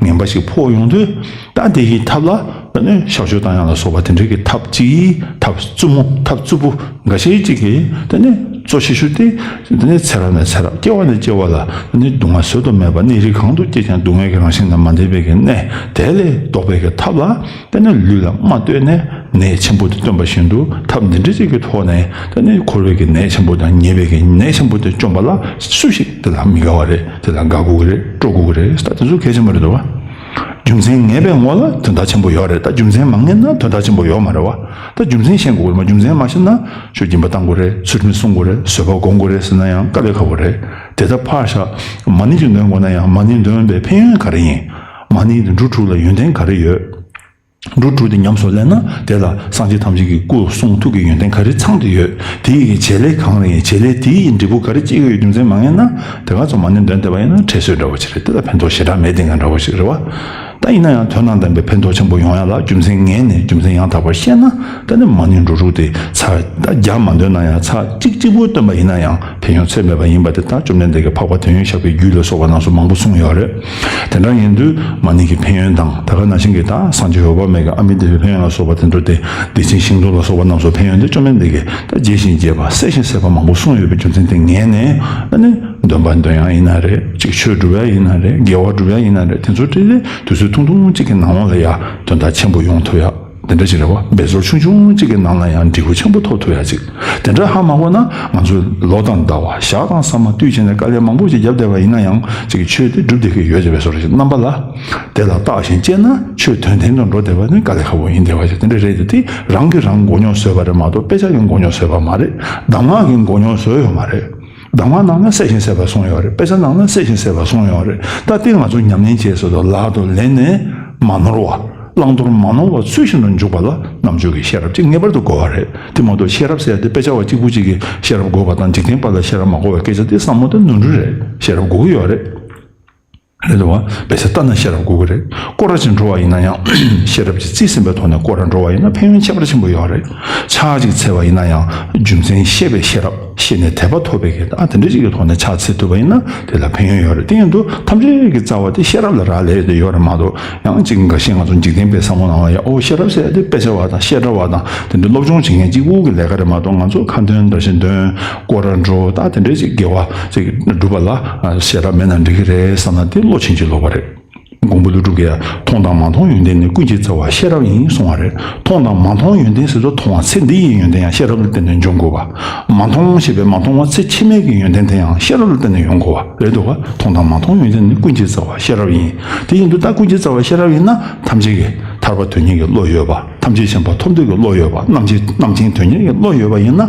ངན་པ་ཞིག་ཕོག་ཡོང་དུས། ད་དེ་ཡི་ཐབས་ལ་ད་ནི་གཤག་བཅོས་བཏང་ཡག་ལ་སོགས་པ་དེ་འདྲའི་གི་ཐབས་ཅིག་ཐབས་རྩུབ་མོ་ཐབས་རྩུབ་པོ་འགའ་ཤས་ཅིག་གིས་ད་ནི་གཙོ་ཆེ་ཤོས་དེ་ད་ནི་ཚེ་རབས་ནས་ཚེ་རབས་སྐྱེ་བ་ནས་སྐྱེ་བ་ལ་ད་ནི་སྡུག་བསྔལ་བཟོད་དུ་མེད་པ་གནས་རིས་གང་དུ་སྐྱེས་ཀྱང་སྡུག་བསྔལ་གྱི་རང་བཞིན་དང་མ་འདྲེས་པའི་གི་གནས་དེ་ལས་ལྡོག་པའི་གི་ཐབས་ལ་ད་ནི་ལུས་ལ་མ་ལྟོས་ནས་ནད་ཆེན་པོ་དེ་སྟོན་པ་བཞིན་དུ་ཐབས་འདི་འདྲ་ཅིག་གི་ཐོག་ནས་ད་ནི་འཁོར་བའི་གི་ནད་ཆེན་པོ་དང་ཉེས་པའི་གི་ནད་ཆེན་པོ་དེ་བཅོམ་པ་ལ་སུ་ཞིག་དེ་ལ་མི་དགའ་བ་རེད། དེ་ལ་དགའ་དགོས་ཀྱི་རེད། སྤྲོ་དགོས་ཀྱི་རེད། ད་དེ་ཚོ་གལ་ཆེན་པོ་རེད་འདུག་བ། རྒྱུ་མཚན་ངེས་པའི་ངོ་ལ་དོན་དག་ཆེན་པོ་ཡོད་རེད། ད་རྒྱུ་མཚན་མ་ངེས་ན་དོན་དག་ཆེན་པོ་ཡོད་མ་རེད་བ། ད་རྒྱུ་མཚན་ཤེས་དགོས་རེད་མ། རྒྱུ་མཚན་མ་ཤེས་ན་ཆོས་སྦྱིན་པ་བཏང་དགོས་རེད། ཚུལ་ཁྲིམས་སྲུང་དགོས་རེད། བཟོད་པ་སྒོམ་དགོས་རེད་ཟེར་ན་ཡང་དཀའ་ལས་ཁག་པོ་རེད། དེ་ལྟར་ཕར་བཞག་མ་ཎི་ཅིག་འདོན་དགོས་ན་ཡང་མ་ཎི་འདོན་པའི་ཕན་ཡོན་ག་རེ་ཡིན། མ་ཎི་འབྲུ་དྲུག་ལ་ཡོན་ཏན་ག་རེ་ཡོད། འབྲུ་དྲུག་དེ་ཉམས་སུ་ལེན་ན་དེ་ལ་སངས་རྒྱས་ཐམས་ཅད་ཀྱི་སྐུ་གསུང་ཐུགས་ཀྱི་ཡོན་ཏན་ག་རེ་ཚང་དུ་ཡོད། དེ་ཡི་བྱེད་ལས་གང་རེད། བྱེད་ལས་དེ་ཡི་འབྲས་བུ་ག་རེ་སྐྱེ་གི་ཡོད། རྒྱུ་མཚན་མ་ངེས་ན་དེ་ག་ཚོ་མ་ཎི་འདོན་བསྡད་པ་ཡིན་ན་ཁྲེལ་སོས་འདྲ་བོ་ཅིག་རེད། དེ་ལ་ཕན་ཐོགས་ཞེ་དྲག་མེད་དེ་འདྲ་བོ་ཞིག་རེད་བ། ད་ཡིན་ན་ཡང་དོན་དང་ལྡན་པའི་ཕན་ཐོགས་ཆེན་པོ་ཡོང་ཡ་ལ་རྒྱུ་མཚན་ངེས་ནས་རྒྱུ་མཚན་ཡང་དག་པར་ཤེས་ན་ད་ནི་མ་ཎི་འབྲུ་དྲུག་དེ་ཚར་ད་བརྒྱ་མ་འདོན་ན་ཡང་ཚར་གཅིག་གཅིག་པུ་འདོན་པ་ཡིན་ན་ཡང་ཕན་ཡོན་ཚད་མེད་པ་ཡིན་པ་དེ་ད་བཅོམ་ལྡན་འདས་ཀྱིས་འཕགས་པ་དོན་ཡོད་ཞགས་པའི་རྒྱུད་ལ་སོགས་པ་རྣམས་སུ་མང་པོ་གསུངས་ཡོད་རེད། དེ་འདྲ་ཡིན་དུས་མ་ཎི་གི་ཕན་ཡོན་དང་ད་ག་ནང་བཞིན་གྱི་ད་སངས་རྒྱས་འོད་དཔག་མེད་ཀྱི་ཨ་མི་དེ་བའི་ཕན་ཡོན་ལ་སོགས་པ་དེ་ཚོ་དེ་བདེ་ཆེན་ཤིང་ཏོག་ལ་སོགས་པ་རྣམས་སུ་ཕན་ཡོན་དེ་བཅོམ་ལྡན་འདས་ཀྱིས་ད་རྒྱས་ཤིང་རྒྱས་པ་གསལ་ཞིང་གསལ་བ་མང་པོ་གསུངས་ཡོད་པའི་རྒྱུ་མཚན་དེ་ངེས་ནས་ཨ་ནི་འདོན་པ་འདོན་ཡག་ཡིན་ན་རེད། ཅིག་ཆོས་སྒྲུབ་ཡག་ཡིན་ན་རེད། དགེ་བ་སྒྲུབ་ཡག་ཡིན་ན་རེད། དེ་ཚོ་དེ་དུས་ཚོད་ཐུང་ཐུང་གཅིག་གི་ནང་ལ་ཡ་དོན་དག་ཆེན་པོ་ཡོང་ཐུབ་ཡག་དེ་འདྲ་ཞིག་རེད་བ། འབད་རྩོལ་ཆུང་ཆུང་གཅིག་གི་ནང་ལ་ཡང་འབྲས་བུ་ཆེན་པོ་ཐོབ་ཐུབ་ཡ་ཅིག་དེ་འདྲ་ཧ་མ་གོ་ན་ང་ཚོས་ལོ་དང་ཟླ་བ་ཞག་དང་ས་མ་བསྟུད་བྱས་ནས་དཀའ་ལས་མང་པོ་ཞིག་བརྒྱབ་བསྡད་པ་ཡིན་ན་ཡང་ཅིག་ཆོས་དེ་སྒྲུབ་བསྡད་ཀྱི་ཡོད་ཅེས་པའི་བཟོ་འདྲ་ཞིག་རྣམ་པ་ལ་དེ་ལ་བརྟག་ཞིང་དཔྱད་ན་ཆོས་དོན་ལྡན་དུ་འགྲོ་བསྡད་པ་ནི་དཀའ་ལས་ཁག་པོ་ཡིན་བསྡད་པ་ཞིག་དེ་འདྲ་རེད་དེ། དེ་རང་གིས་རང་མགོ་རྙོག་བཟོས་པ་རེད་མ་གཏོགས་དཔེ་ཆ་གིས་མགོ་རྙོག་བཟོས་པ་མ་རེད། གདམས་ངག་གིས་མགོ་རྙོག་བཟོས་ཡོད་མ་རེད། གདམས་ངག་ནང་ན་གསལ་ཞིང་གསལ་བ་གསུངས་ཡོད་རེད། དཔེ་ཆ་ནང་ན་གསལ་ཞིང་གསལ་བ་གསུངས་ཡོད་རེད། ད་ལྟའི་ང་ཚོ་ཉམས་ལེན་བྱས་ཟེར་དུས་ལག་ཏུ་ལེན་ནས་མ་ནོར་བ། བླང་དོར་མ་ནོར་བ་ཚུལ་བཞིན་དུ་འཇུག་པ་ལ་རྣམ་དཔྱོད་ཀྱི་ཤེས་རབ་ཅིག་ངེས་པར་དུ་དགོས་པ་རེད། དེ་མ་གཏོགས་ཤེས་རབ་ཟེར་ཡ་དེ་དཔེ་ཆ་བ་གཅིག་པུ་གཅིག་གིས་ཤེས་རབ་དགོས་པ་དང་འཇིག་རྟེན་པ་ལ་ཤེས་རབ་མ་དགོས་པའི་སྐད་ཆ་དེ་བསམ་བློ་དེ་ནོར་འཁྲུལ་རེད། ཤེས་རབ་དགོས་ཀྱི་ཡོད་རེད། རེད་འདུག་བ། དཔེ་ཆ་ལྟ་ན་ཤེས་རབ་དགོས་ཀྱི་རེད། སྐོར་ར་ཅིག་འགྲོ་བ་ཡིན་ན་ཡང་ཤེས་རབ་ཀྱིས་རྩིས་ཟིན་པའི་ཐོག་ནས་སྐོར་ར་འགྲོ་བ་ཡིན་ན་ཕན་ཡོན་ཁྱད་པར་ཆེན་པོ་ཡོད་རེད། ཕྱག་ཅིག་འཚལ་བ་ཡིན་ན་ཡང་རྒྱུ་མཚན་ཤེས་པའི་ཤེས་རབ། ཤེས་ནས་དད་པ་ཐོབ་པའི་གི་ཨ་དེ་འདྲ་ཅིག་གི་ཐོག་ནས་ཕྱག་འཚལ་ཐུབ་པ་ཡིན་ན་དེ་ལ་ཕན་ཡོན་ཡོད་རེད། དེ་ཡིན་དུས་ཐམས་ཅད་ཀྱི་རྩ་བ་དེ་ཤེས་རབ་ལ་རག་ལས་ཏེ་ཡོད་རེད་མ་གཏོགས་ཡང་ཅིག་འགའ་ཤས་ང་ཚོ་འཇིག་རྟེན་པའི་བསམ་བློ་ནང་ལ་ཡང་ཨོ་ཤེས་རབ་ཟེར་ཡ་དེ་དཔེ་ཆ་བ་དང་བཤད་གྲྭ་བ་དང་དེ་འདྲ་སློབ་སྦྱོང་བྱེད་མཁན་གཅིག་པུ་གི་ལས་ཀ་རེད་མ་གཏོགས་ང་ཚོ་ཁ་འདོན་འདྲ་ཞིག་འདོན། སྐོར་ར་འགྲོ་ད་དེ་འདྲས་ཅིག་དགེ་བ་ཅིག་སྒྲུབ་པ་ལ་ཤེས་རབ་མེད་ན་འགྲིག་གི་རེད་བསམ་ན་དེ་བློ་ཕྱིན་ཅི་ལོག་པ་རེད། མགོན་པོ་ཀླུ་སྒྲུབ་ཀྱིས་མཐོང་དང་མ་མཐོང་ཡོན་ཏན་ནི་ཀུན་གྱི་རྩ་བ་ཤེས་རབ་ཡིན་གསུང་བ་རེད། མཐོང་དང་མ་མཐོང་ཡོན་ཏན་ཟེར་དུས་མཐོང་བ་ཚེ་འདི་ཡི་ཡོན་ཏན་ཡང་ཤེས་རབ་ལ་བརྟེན་ནས་འབྱུང་དགོས་པ། མ་མཐོང་ཞེས་པའི་མ་མཐོང་བ་ཚེ་ཕྱི་མའི་གི་ཡོན་ཏན་དེ་ཡང་ཤེས་རབ་ལ་བརྟེན་ནས་ཡོང་དགོས་པ་རེད་འདུག་ག་མཐོང་དང་མ་མཐོང་ཡོན་ཏན་ནི་ཀུན་གྱི་རྩ་བ་ཤེས་རབ་ཡིན། དེ་ཡིན་དུས་ད་ཀུན་གྱི་རྩ་བ་ཤེས་རབ་ཡིན་ན་ཐམས་ཅད་ཀྱི་ཐར་པ་དོན་གཉེར་གྱི་བློ་ཡོད་པ། ཐམས་ཅད་མཁྱེན་པ་ཐོབ་འདོད་ཀྱི་བློ་ཡོད་པ། རྣམ་མཁྱེན་རྣམ་མཁྱེན་དོན་གཉེར་གྱི་བློ་ཡོད་པ་ཡིན་ན།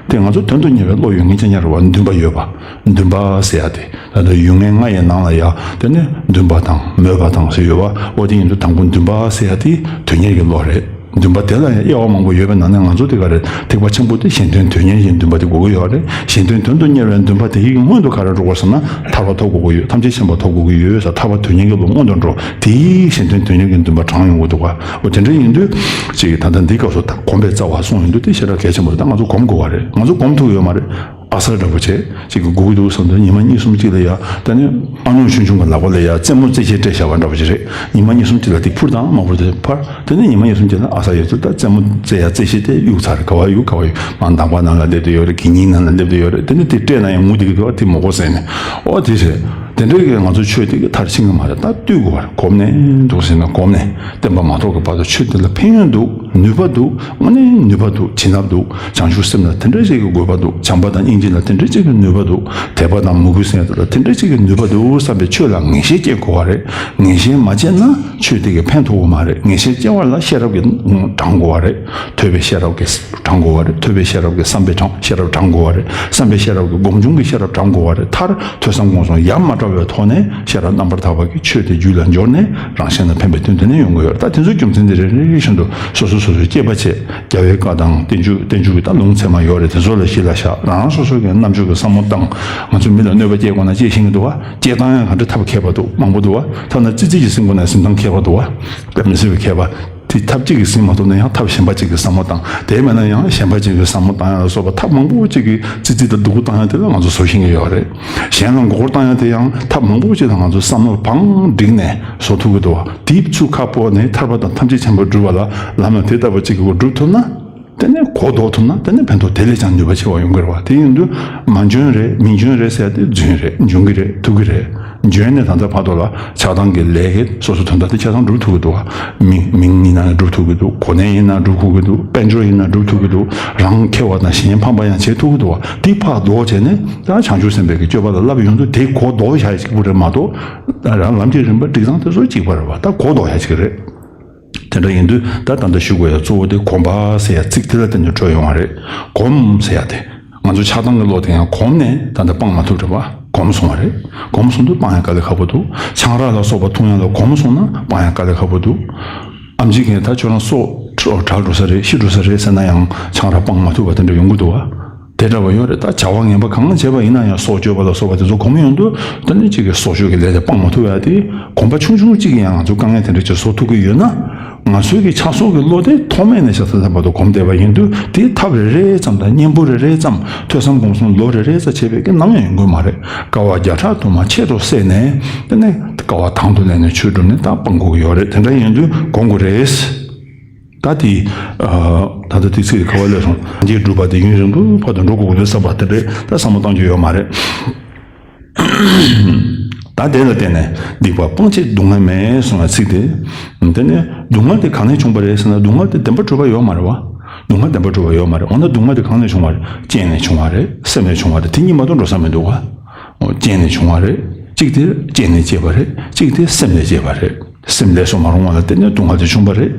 དེ་ང་ཚོ་དོན་དུ་གཉེར་བའི་བློ་ཡོད་མཁན་ཅན་ཉར་བ་འདུན་པ་ཡོད་པ། འདུན་པ་ཟེར་ཡ་དེ་ད་ལྟ་ཡུལ་ངེས་ལྔ་ཡི་ནང་ལ་ཡ་དེ་ནི་འདུན་པ་དང་མོས་པ་དང་ཟེར་ཡོད་པ། འོ་དེ་ཡིན་དུས་དང་པོ་འདུན་པ་ཟེར་ཡ་དེ་དོན་གཉེར་གྱི་བློ་རེད། འདུན་པ་དེ་ལ་ཡང་དབྱེ་བ་མང་པོ་ཡོད་པའི་ནང་ནས་ང་ཚོ་དེ་ག་རེ་ཐེག་པ་ཆེན་པོ་དེ་གཞན་དོན་དོན་གཉེར་གྱི་འདུན་པ་དེ་དགོས་ཀྱི་ཡོད་རེད། གཞན་དོན་དོན་དུ་གཉེར་བའི་འདུན་པ་དེ་ཡི་སྔོན་དུ་ག་རེ་འགྲོ་དགོས་ཟེར་ན་ཐར་པ་ཐོབ་དགོས་ཀྱི་ཡོད། ཐམས་ཅད་མཁྱེན་པ་ཐོབ་དགོས་ཀྱི་ཡོད་ཟེར། ཐར་པ་དོན་གཉེར་གྱི་བློ་སྔོན་དུ་འགྲོ། དེ་ཡི་གཞན་དོན་དོན་གཉེར་གྱི་འདུན་པ་དྲངས་ཡོང་གི་འདུག་ག་འོ་དེ་འདྲ་ཡིན་དུས་ཅིག་ད་ལྟ་འདི་སྐབས་སུ་ད་གོམས་པའི་རྩ་བ་གསུངས་ཡོང་དུས་དེ་ཞེ་དྲག་གལ་ཆེན་པོ་རེད། ད་ང་ཚོ་གོམས་དགོས་པ་རེད། ང་ཚོ་གོམས་ཐུབ་ཡོད་མ་རེད། ཨ་གསར་འདྲ་པོ་བྱས་ཅིག་གི་སྒུག་གི་འདུག་བསམ་དུས་ཉི་མ་གཉིས་གསུམ་གཅིག་ལ་ཡ་ད་ནི་ཨ་ནུ་ཆུང་ཆུང་གི་ལག་པ་ལ་ཡ་རྩེད་མོ་རྩེ་ཆས་སྤྲད་བཞག་པ་འདྲ་པོ་ཅིག་རེད། ཉི་མ་གཉིས་གསུམ་གཅིག་ལ་དེ་འཕུར་དང་མ་འཕུར་དེ་ཕར། དེ་ནས་ཉི་མ་གཉིས་གསུམ་གཅིག་ལ་ཨ་གསར་ཡོད་ཚུལ་ད་རྩེད་མོ་རྩེ་ཡ་རྩེ་གཞི་དེ་གཡུག་ཚར། ག་བ་གཡུག་ག་བ་གཡུག་མ་འདམ་པ་ནང་ལ་སླེབས་བསྡད་ཡོད་རེད། གད་སྙིགས་ནང་ལ་སླེབས་བསྡད་ཡོད་རེད། དེ་ནས་དེ་སྤྲད་ན་ཡང་ངུ་བསྡད་ཀྱི་འདུག་བ། དེ་མི་དགོས་ཟེར་ནས། ཨོ་དེ་རེད། དེ་འདྲའི་གི་ང་ཚོ་ཆོས་དེ་གི་མཐར་ཕྱིན་གི་མ་རེད། ད་ལྟོས་དགོས་པ་རེད། གོམས་ནས་འདུག་ཟེར་ན་གོམས་ནས་བསྟན་པ་མ་ཐོབ་ཀྱི་བར་དུ་ཆོས་དེ་ལ་ཕན་ཡོན་འདུག་ནུས་པ་འདུག་དངོས་གནས་ནུས་པ་འདུག་བྱིན་རླབས་འདུག་བྱང་ཆུབ་སེམས་ལ་དེ་འདྲ་ཞིག་གི་དགོས་པ་འདུག་བྱམས་པ་དང་སྙིང་རྗེ་ལ་དེ་འདྲ་ཞིག་གི་ནུས་པ་འདུག་དད་པ་དང་མོས་གུས་ཟེར་ཡ་དེ་ལ་དེ་འདྲ་ཞིག་གི་ནུས་པ་འདུག་བསམ་པའི་ཆོས་ལ་ངེས་ཤེས་སྐྱེ་དགོས་པ་རེད། ངེས་ཤེས་མ་སྐྱེས་ན་ཆོས་དེ་གི་ཕན་ཐོགས་ཀྱི་མ་རེད། ངེས་ཤེས་སྐྱེ་བ་ལ་ཤེས་རབ་ཀྱིས་དྲང་དགོས་པ་རེད། ཐོས་པའི་ཤེས་རབ་ཀྱིས་དྲང་དགོས་པ་རེད། ཐོས་པའི་ཤེས་རབ་ཀྱིས་བསམ་པའི་དྲང་ཤེས་རབ་དྲང་དགོས་པ་རེད། བསམ་པའི་ཤེས་རབ་ཀྱིས་སྒོམ་བྱུང་གི་ཤེས་རབ་དྲང་དགོས་པ་རེད། མཐར་ཐོས་བསམ་སྒོམ་གསུམ་ཡ་མ་བྲལ་བའི་ཐོག་ནས་ཤེས་རབ་རྣམ་པར་དག་པ་གིས་ཆོས་དེ་རྒྱུད་ལ་འབྱོར་ནས་རང་གཞན་ལ་ཕན་པའི་དོན་དེ་ནས་ཡོང་གི་ཡོད་རེད། ད་དེ་ཚོའི་རྒྱུ་མཚན་དེ་རེ་རེ་བཞིན་དུ་སོ་སོ་སོ་སོའི་དཔྱད་པ་བྱས། རྒྱལ་བའི་བཀའ་དང་བསྟན་བཅོས་བསྟན་བཅོས་ཀྱི་ད་ལུང་ཚད་མ་ཡོད་རེད། དེ་ཚོ་ལ་གཞི་ལ་བཞག་རང་རང་སོ་སོ་གི་རྣམ་དཔྱོད་ཀྱི་བསམ་བློ་བཏང་། ང་ཚོས་མི་ལ་གནོད་པ་སྐྱེལ་དགོས་ན་སྐྱེལ་ཤེས་ཀྱི་འདུག་བ། སྐྱེལ་སྟངས་ཡང་ག་འདྲ་ཐབས་མཁས་པ་འདུག་མང་པོ་འདུག་བ། ཐ་ན་ཙི་ཙི་ཞིག་ཟིན་དགོས་ན་ཟིན་སྟངས་མཁས་པ་འདུག་བ། དཔེ་མི་སྲིད་པའི་མཁས་པ། དེ་ཐབས་གཅིག་གིས་ཟིན་མ་ཐུབ་ན་ཡང་ཐབས་གཞན་པ་གཅིག་གིས་བསམ་བློ་བཏང་། དེ་མེད་ན་ཡང་གཞན་པ་གཅིག་གིས་བསམ་བློ་བཏང་ཡ་ལ་སོགས་པ་ཐབས་མང་པོ་གཅིག་གིས་ཙི་ཙི་དང་སྡུག་པོ་བཏང་ཡ་དེ་ལ་ང་ཚོ་བཟོ་ཤེས་ཀྱི་ཡོད་རེད། གཞན་ལ་མགོ་སྐོར་བཏང་ཡ་དེ་ཡང་ཐབས་མང་པོ་གཅིག་དང་ང་ཚོ་བསམ་བློ་བང་བསྒྲིགས་ནས་བཟོ་ཐུབ་ཀྱི་འདུག་བ། དེའི་ཚུར་ཁ་སྤོ་ནས་ཐར་པ་དང་ཐམས་ཅད་མཁྱེན་པར་སྒྲུབ་པ་ལ་ལམ་ལ་དེ་ལྟ་བུ་གཅིག་གིས་སྒྲུབ་ཐུབ་ན། དེ་ནས་གོ་ལྡོག་ཐུབ་ན་དེ་ནས་ཕན་ཐོགས་དེ་ལས་ཀྱང་ནུས་པ་ཆེ་བ་ཡོང་གི་རེད་བ། དེ་ཡིན་དུས་མ་འཇོན་རེད་མི་འཇོན་རེད་ཟེར་ཡ་དེ་རྫུན་རེད། འཇོན་གི་རེད། ཐུབ་གི་རེད། འཇོན་ནས་ད་ལྟ་བར་དུ་ལ་ཆགས་སྡང་གི་ལས་ཀྱིས་སོ་སོ་དོན་དག་དེ་ཆ་ཚང་སྒྲུབ་ཐུབ་ཀྱི་འདུག་བ། མིང་མིང་ཡིན་ན་སྒྲུབ་ཐུབ་ཀྱི་འདུག་གོ་གནས་ཡིན་ན་སྒྲུབ་ཐུབ་ཀྱི་འདུག་དཔལ་འབྱོར་ཡིན་ན་སྒྲུབ་ཐུབ་ཀྱི་འདུག་རང་མཁས་པ་དང་གཞན་ཕམ་པ་ཡང་བྱེད་ཐུབ་ཀྱི་འདུག་བ། དེ་ཕར་ལྡོག་བྱས་ནས་ད་བྱང་ཆུབ་སེམས་དཔའི་གི་སྤྱོད་པ་ལ་བསླབ་ཡོང་དུས་དེ་གོ་ལྡོག་བཞག་ཡ་གཅིག་པུ་རེད་མ་གཏོགས། རང་ལམ་གྱི་རིམ་པ་སྒྲིག་སྟངས་དེ་ཚོ་གཅིག་པ་རེད་བ། ད་གོ་ལྡོག་ཡ་གཅིག་རེད། དེ་འདྲ་ཡིན་དུས་ད་ད་ལྟ་ཞུ་དགོས་ཡ་གཙོ་བོ་དེ་གོམས་པ་ཟེར་ཡ་ཚིག་དེ་ལ་བརྟེན་ནས་འཕྲོད་ཡོང་བ་རེད། གོམས་ཟེར་ཡ་དེ་ང་ཚོ་ཆགས་སྡང་གི་བློ་དེ་ཡང་གོམས་ནས་ད་ལྟ་སྤང་མ་ཐུབ་རེད་བ། གོམས་སོང་བ་རེད། གོམས་སོང་དུས་སྤང་ཡ་དཀའ་ལས་ཁག་པོ་འདུག་ཆང་རག་ལ་སོགས་པ་འཐུང་ཡ་ལ་གོམས་སོང་ན་སྤང་ཡ་དཀའ་ལས་ཁག་པོ་འདུག་ཨེམ་ཆི་གིས་ད་ཁྱོད་རང་སྲོག་བྲལ་འགྲོ་ས་རེད། ཤི་འགྲོ་ས་རེད་ཟེར་ན་ཡང་ཆང་རག་སྤང་མ་ཐུབ་པ་དེ་འདྲ་ཡོང་གི་འདུག་བ། དེ་འདྲ་བ་ཡོད་རེད། ད་བྱ་བ་ངན་པ་གང་བྱས་པ་ཡིན་ན་ཡང་སྲོག་གཅོད་པ་ལ་སོགས་པ་དེ་ཚོ་གོམས་ཡོང་དུས་ད་ནི་གཅིག་གི་སྲོག་གཅོད་ཀྱི་ལས་དེ་སྤང་མ་ཐུབ་ཡ་དེ་གོམས་པ་ཆུང་ཆུང་གཅིག་གིས་ཡང་ང་ཚོ་དཀའ་ངལ་དེ་འདྲ་ཅིག་བཟོ་ཐུབ་ཀྱི་ཡོད་ན། ང་ཚོའི་གི་ཆགས་སོགས་ཀྱི་བློ་དེ་ཐོག་མེད་ནས་ཤ་ཚ་ཚ་བར་དུ་གོམས་བསྡད་པ་ཡིན་དུས་དེའི་ཐབས་རེ་རེ་ཙམ་དང་གཉེན་པོ་རེ་རེ་ཙམ་ཐོས་བསམ་སྒོམ་གསུམ་ལོ་རེ་རེ་ཙམ་བྱས་པའི་གི་ནམ་ཡང་ཡོང་གི་མ་རེད། དཀའ་བ་བརྒྱ་ཕྲག་དུ་མ་ཆེད་དུ་བསྲེས་ནས་དེ་ནས་དཀའ་བ་དང་དུ་ལེན་ནས་ཆོས་སྒྲུབ་ནས་ད་སྤང་དགོས་ཀྱི་ཡོད་རེད། དེ་འདྲ་ཡིན་དུས་གོམས་དགོས་རེད། ད་དེ། ད་ལྟ་དེ་ཚིག་ག་བ་ལས་སོང་། སངས་རྒྱས་སྒྲུབ་པ་དེ་ཡུན་རིང་པོའི་བར་དུ་འགྲོ་དགོས་ཀྱི་འདུག་བསམ་པ་དེ་འདྲའི་ད་བསམ་བློ་གཏོང་རྒྱུ་ཡོད་མ་རེད། ད་དེ་ལ་བརྟེན་ནས་སྡིག་པ་སྤང་ཕྱིར་སྡུག་བསྔལ་མེད་གསུང་བའི་ཚིག་དེ། དེ་ནས་སྡུག་བསྔལ་དེ་གང་ནས་བྱུང་བ་རེད་ཟེར་ན། སྡུག་བསྔལ་དེ་བདེན་པར་གྲུབ་པ་ཡོད་མ་རེད་བ། སྡུག་བསྔལ་བདེན་པར་གྲུབ་པ་ཡོད་མ་རེད། འོ་ན་སྡུག་བསྔལ་དེ་གང་ནས་བྱུང་བ་རེད། རྐྱེན་ནས་བྱུང་བ་རེད། སེམས་ནས་བྱུང་བ་རེད། དེ་གཉིས་མ་གཏོགས་འགྲོ་ས་མི་འདུག་བ། འོ། རྐྱེན་ནས་བྱུང་བ་རེད། གཅིག་དེ་རྐྱེན་ནས་སྐྱེས་པ་རེད། གཅིག་དེ་སེམས་ནས་སྐྱེས་པ་རེད། སེམས་ལས་སུ་མ་རུང་བ་ལ་བརྟེན་ནས་སྡུག་བསྔལ་དེ་བྱུང་བ་རེད།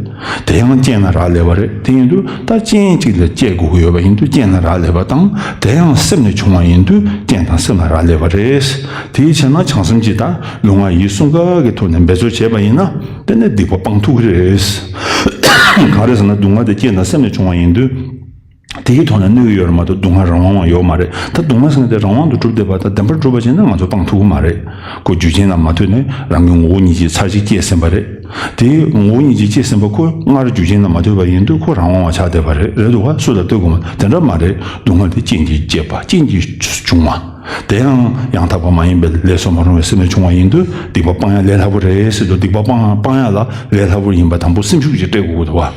དེ་ཡང་རྐྱེན་ལ་རག་ལས་པ་རེད། དེ་ཡིན་དུས་ད་རྐྱེན་གཅིག་ལ་སྐྱེ་དགོས་ཀྱི་ཡོད་པ་ཡིན་དུས་རྐྱེན་ལ་རག་ལས་པ་དང་། དེ་ཡང་སེམས་ནས་བྱུང་བ་ཡིན་དུས་རྐྱེན་དང་སེམས་ལ་རག་ལས་པ་རེད། དེའི་ཕྱིར་ན་བྱང་སེམས་ཀྱི་ད་ལུས་ངག་ཡིད་གསུམ་ཀ་གི་ཐོག་ནས་འབད་རྩོལ་བྱས་པ་ཡིན་ན། དེ་ནས་སྡིག་པ་སྤང་ཐུབ་ཀྱི་རེད། གང་རེད་ཟེར་ན། སྡུག་བསྔལ་དེ་རྐྱེན་དང་སེམས་ནས་བྱུང་བ་ཡིན་དུས། དེའི་ཐོག་ནས་གནོད་ཀྱི་ཡོད་རེད་མ་གཏོགས་སྡུག་བསྔལ་རང་དབང་བ་ཡོད་མ་རེད། ད་སྡུག་བསྔལ་ཟེར་མཁན་དེ་རང་དབང་དུ་གྲུབ་བསྡད་པ་དང་བདེན་པར་གྲུབ་པ་བྱས་ན་ང་ཚོ་སྤང་ཐུབ་ཀྱི་མ་རེད། ཁོ་རྒྱུ་རྐྱེན་ལ་མ་ལྟོས་ནས་རང་གི་ངོ་བོ་ཉིད་ཀྱིས་ཚར་གཅིག་སྐྱེས་ཟིན་པ་རེད། དེའི་ངོ་བོ་ཉིད་ཀྱིས་སྐྱེས་ཟིན་པ་ཁོ་སྔར་རྒྱུ་རྐྱེན་ལ་མ་ལྟོས་པ་ཡིན་དུས་ཁོ་རང་དབང་བ་ཆགས་བསྡད་པ་རེད། རེད་འདུག་བ། སུ་ལ་ལྟོས་དགོས་མ། དེ་འདྲ་མ་རེད། སྡུག་བསྔལ་དེ་རྐྱེན་གྱིས་བསྐྱེད་པ། རྐྱེན་གྱིས་བྱུང་བ། དེ་ཡང་ཡང་དག་པ་མ་ཡིན་པའི་ལས་སུ་མ་རུང་བའི་སེམས་ནས་བྱུང་བ་ཡིན་དུས་སྡིག་པ་སྤང་ཡ་ལས་སླ་པོ་རེད་ཟེར་དུས། སྡིག་པ་སྤང་སྤང་ཡ་ལ་ལས་སླ་པོ་ཡིན་པ་དང་པོ་སེམས་ཤུགས་ཀྱིས་སྤྲད་དགོས་ཀྱི་འདུག་བ།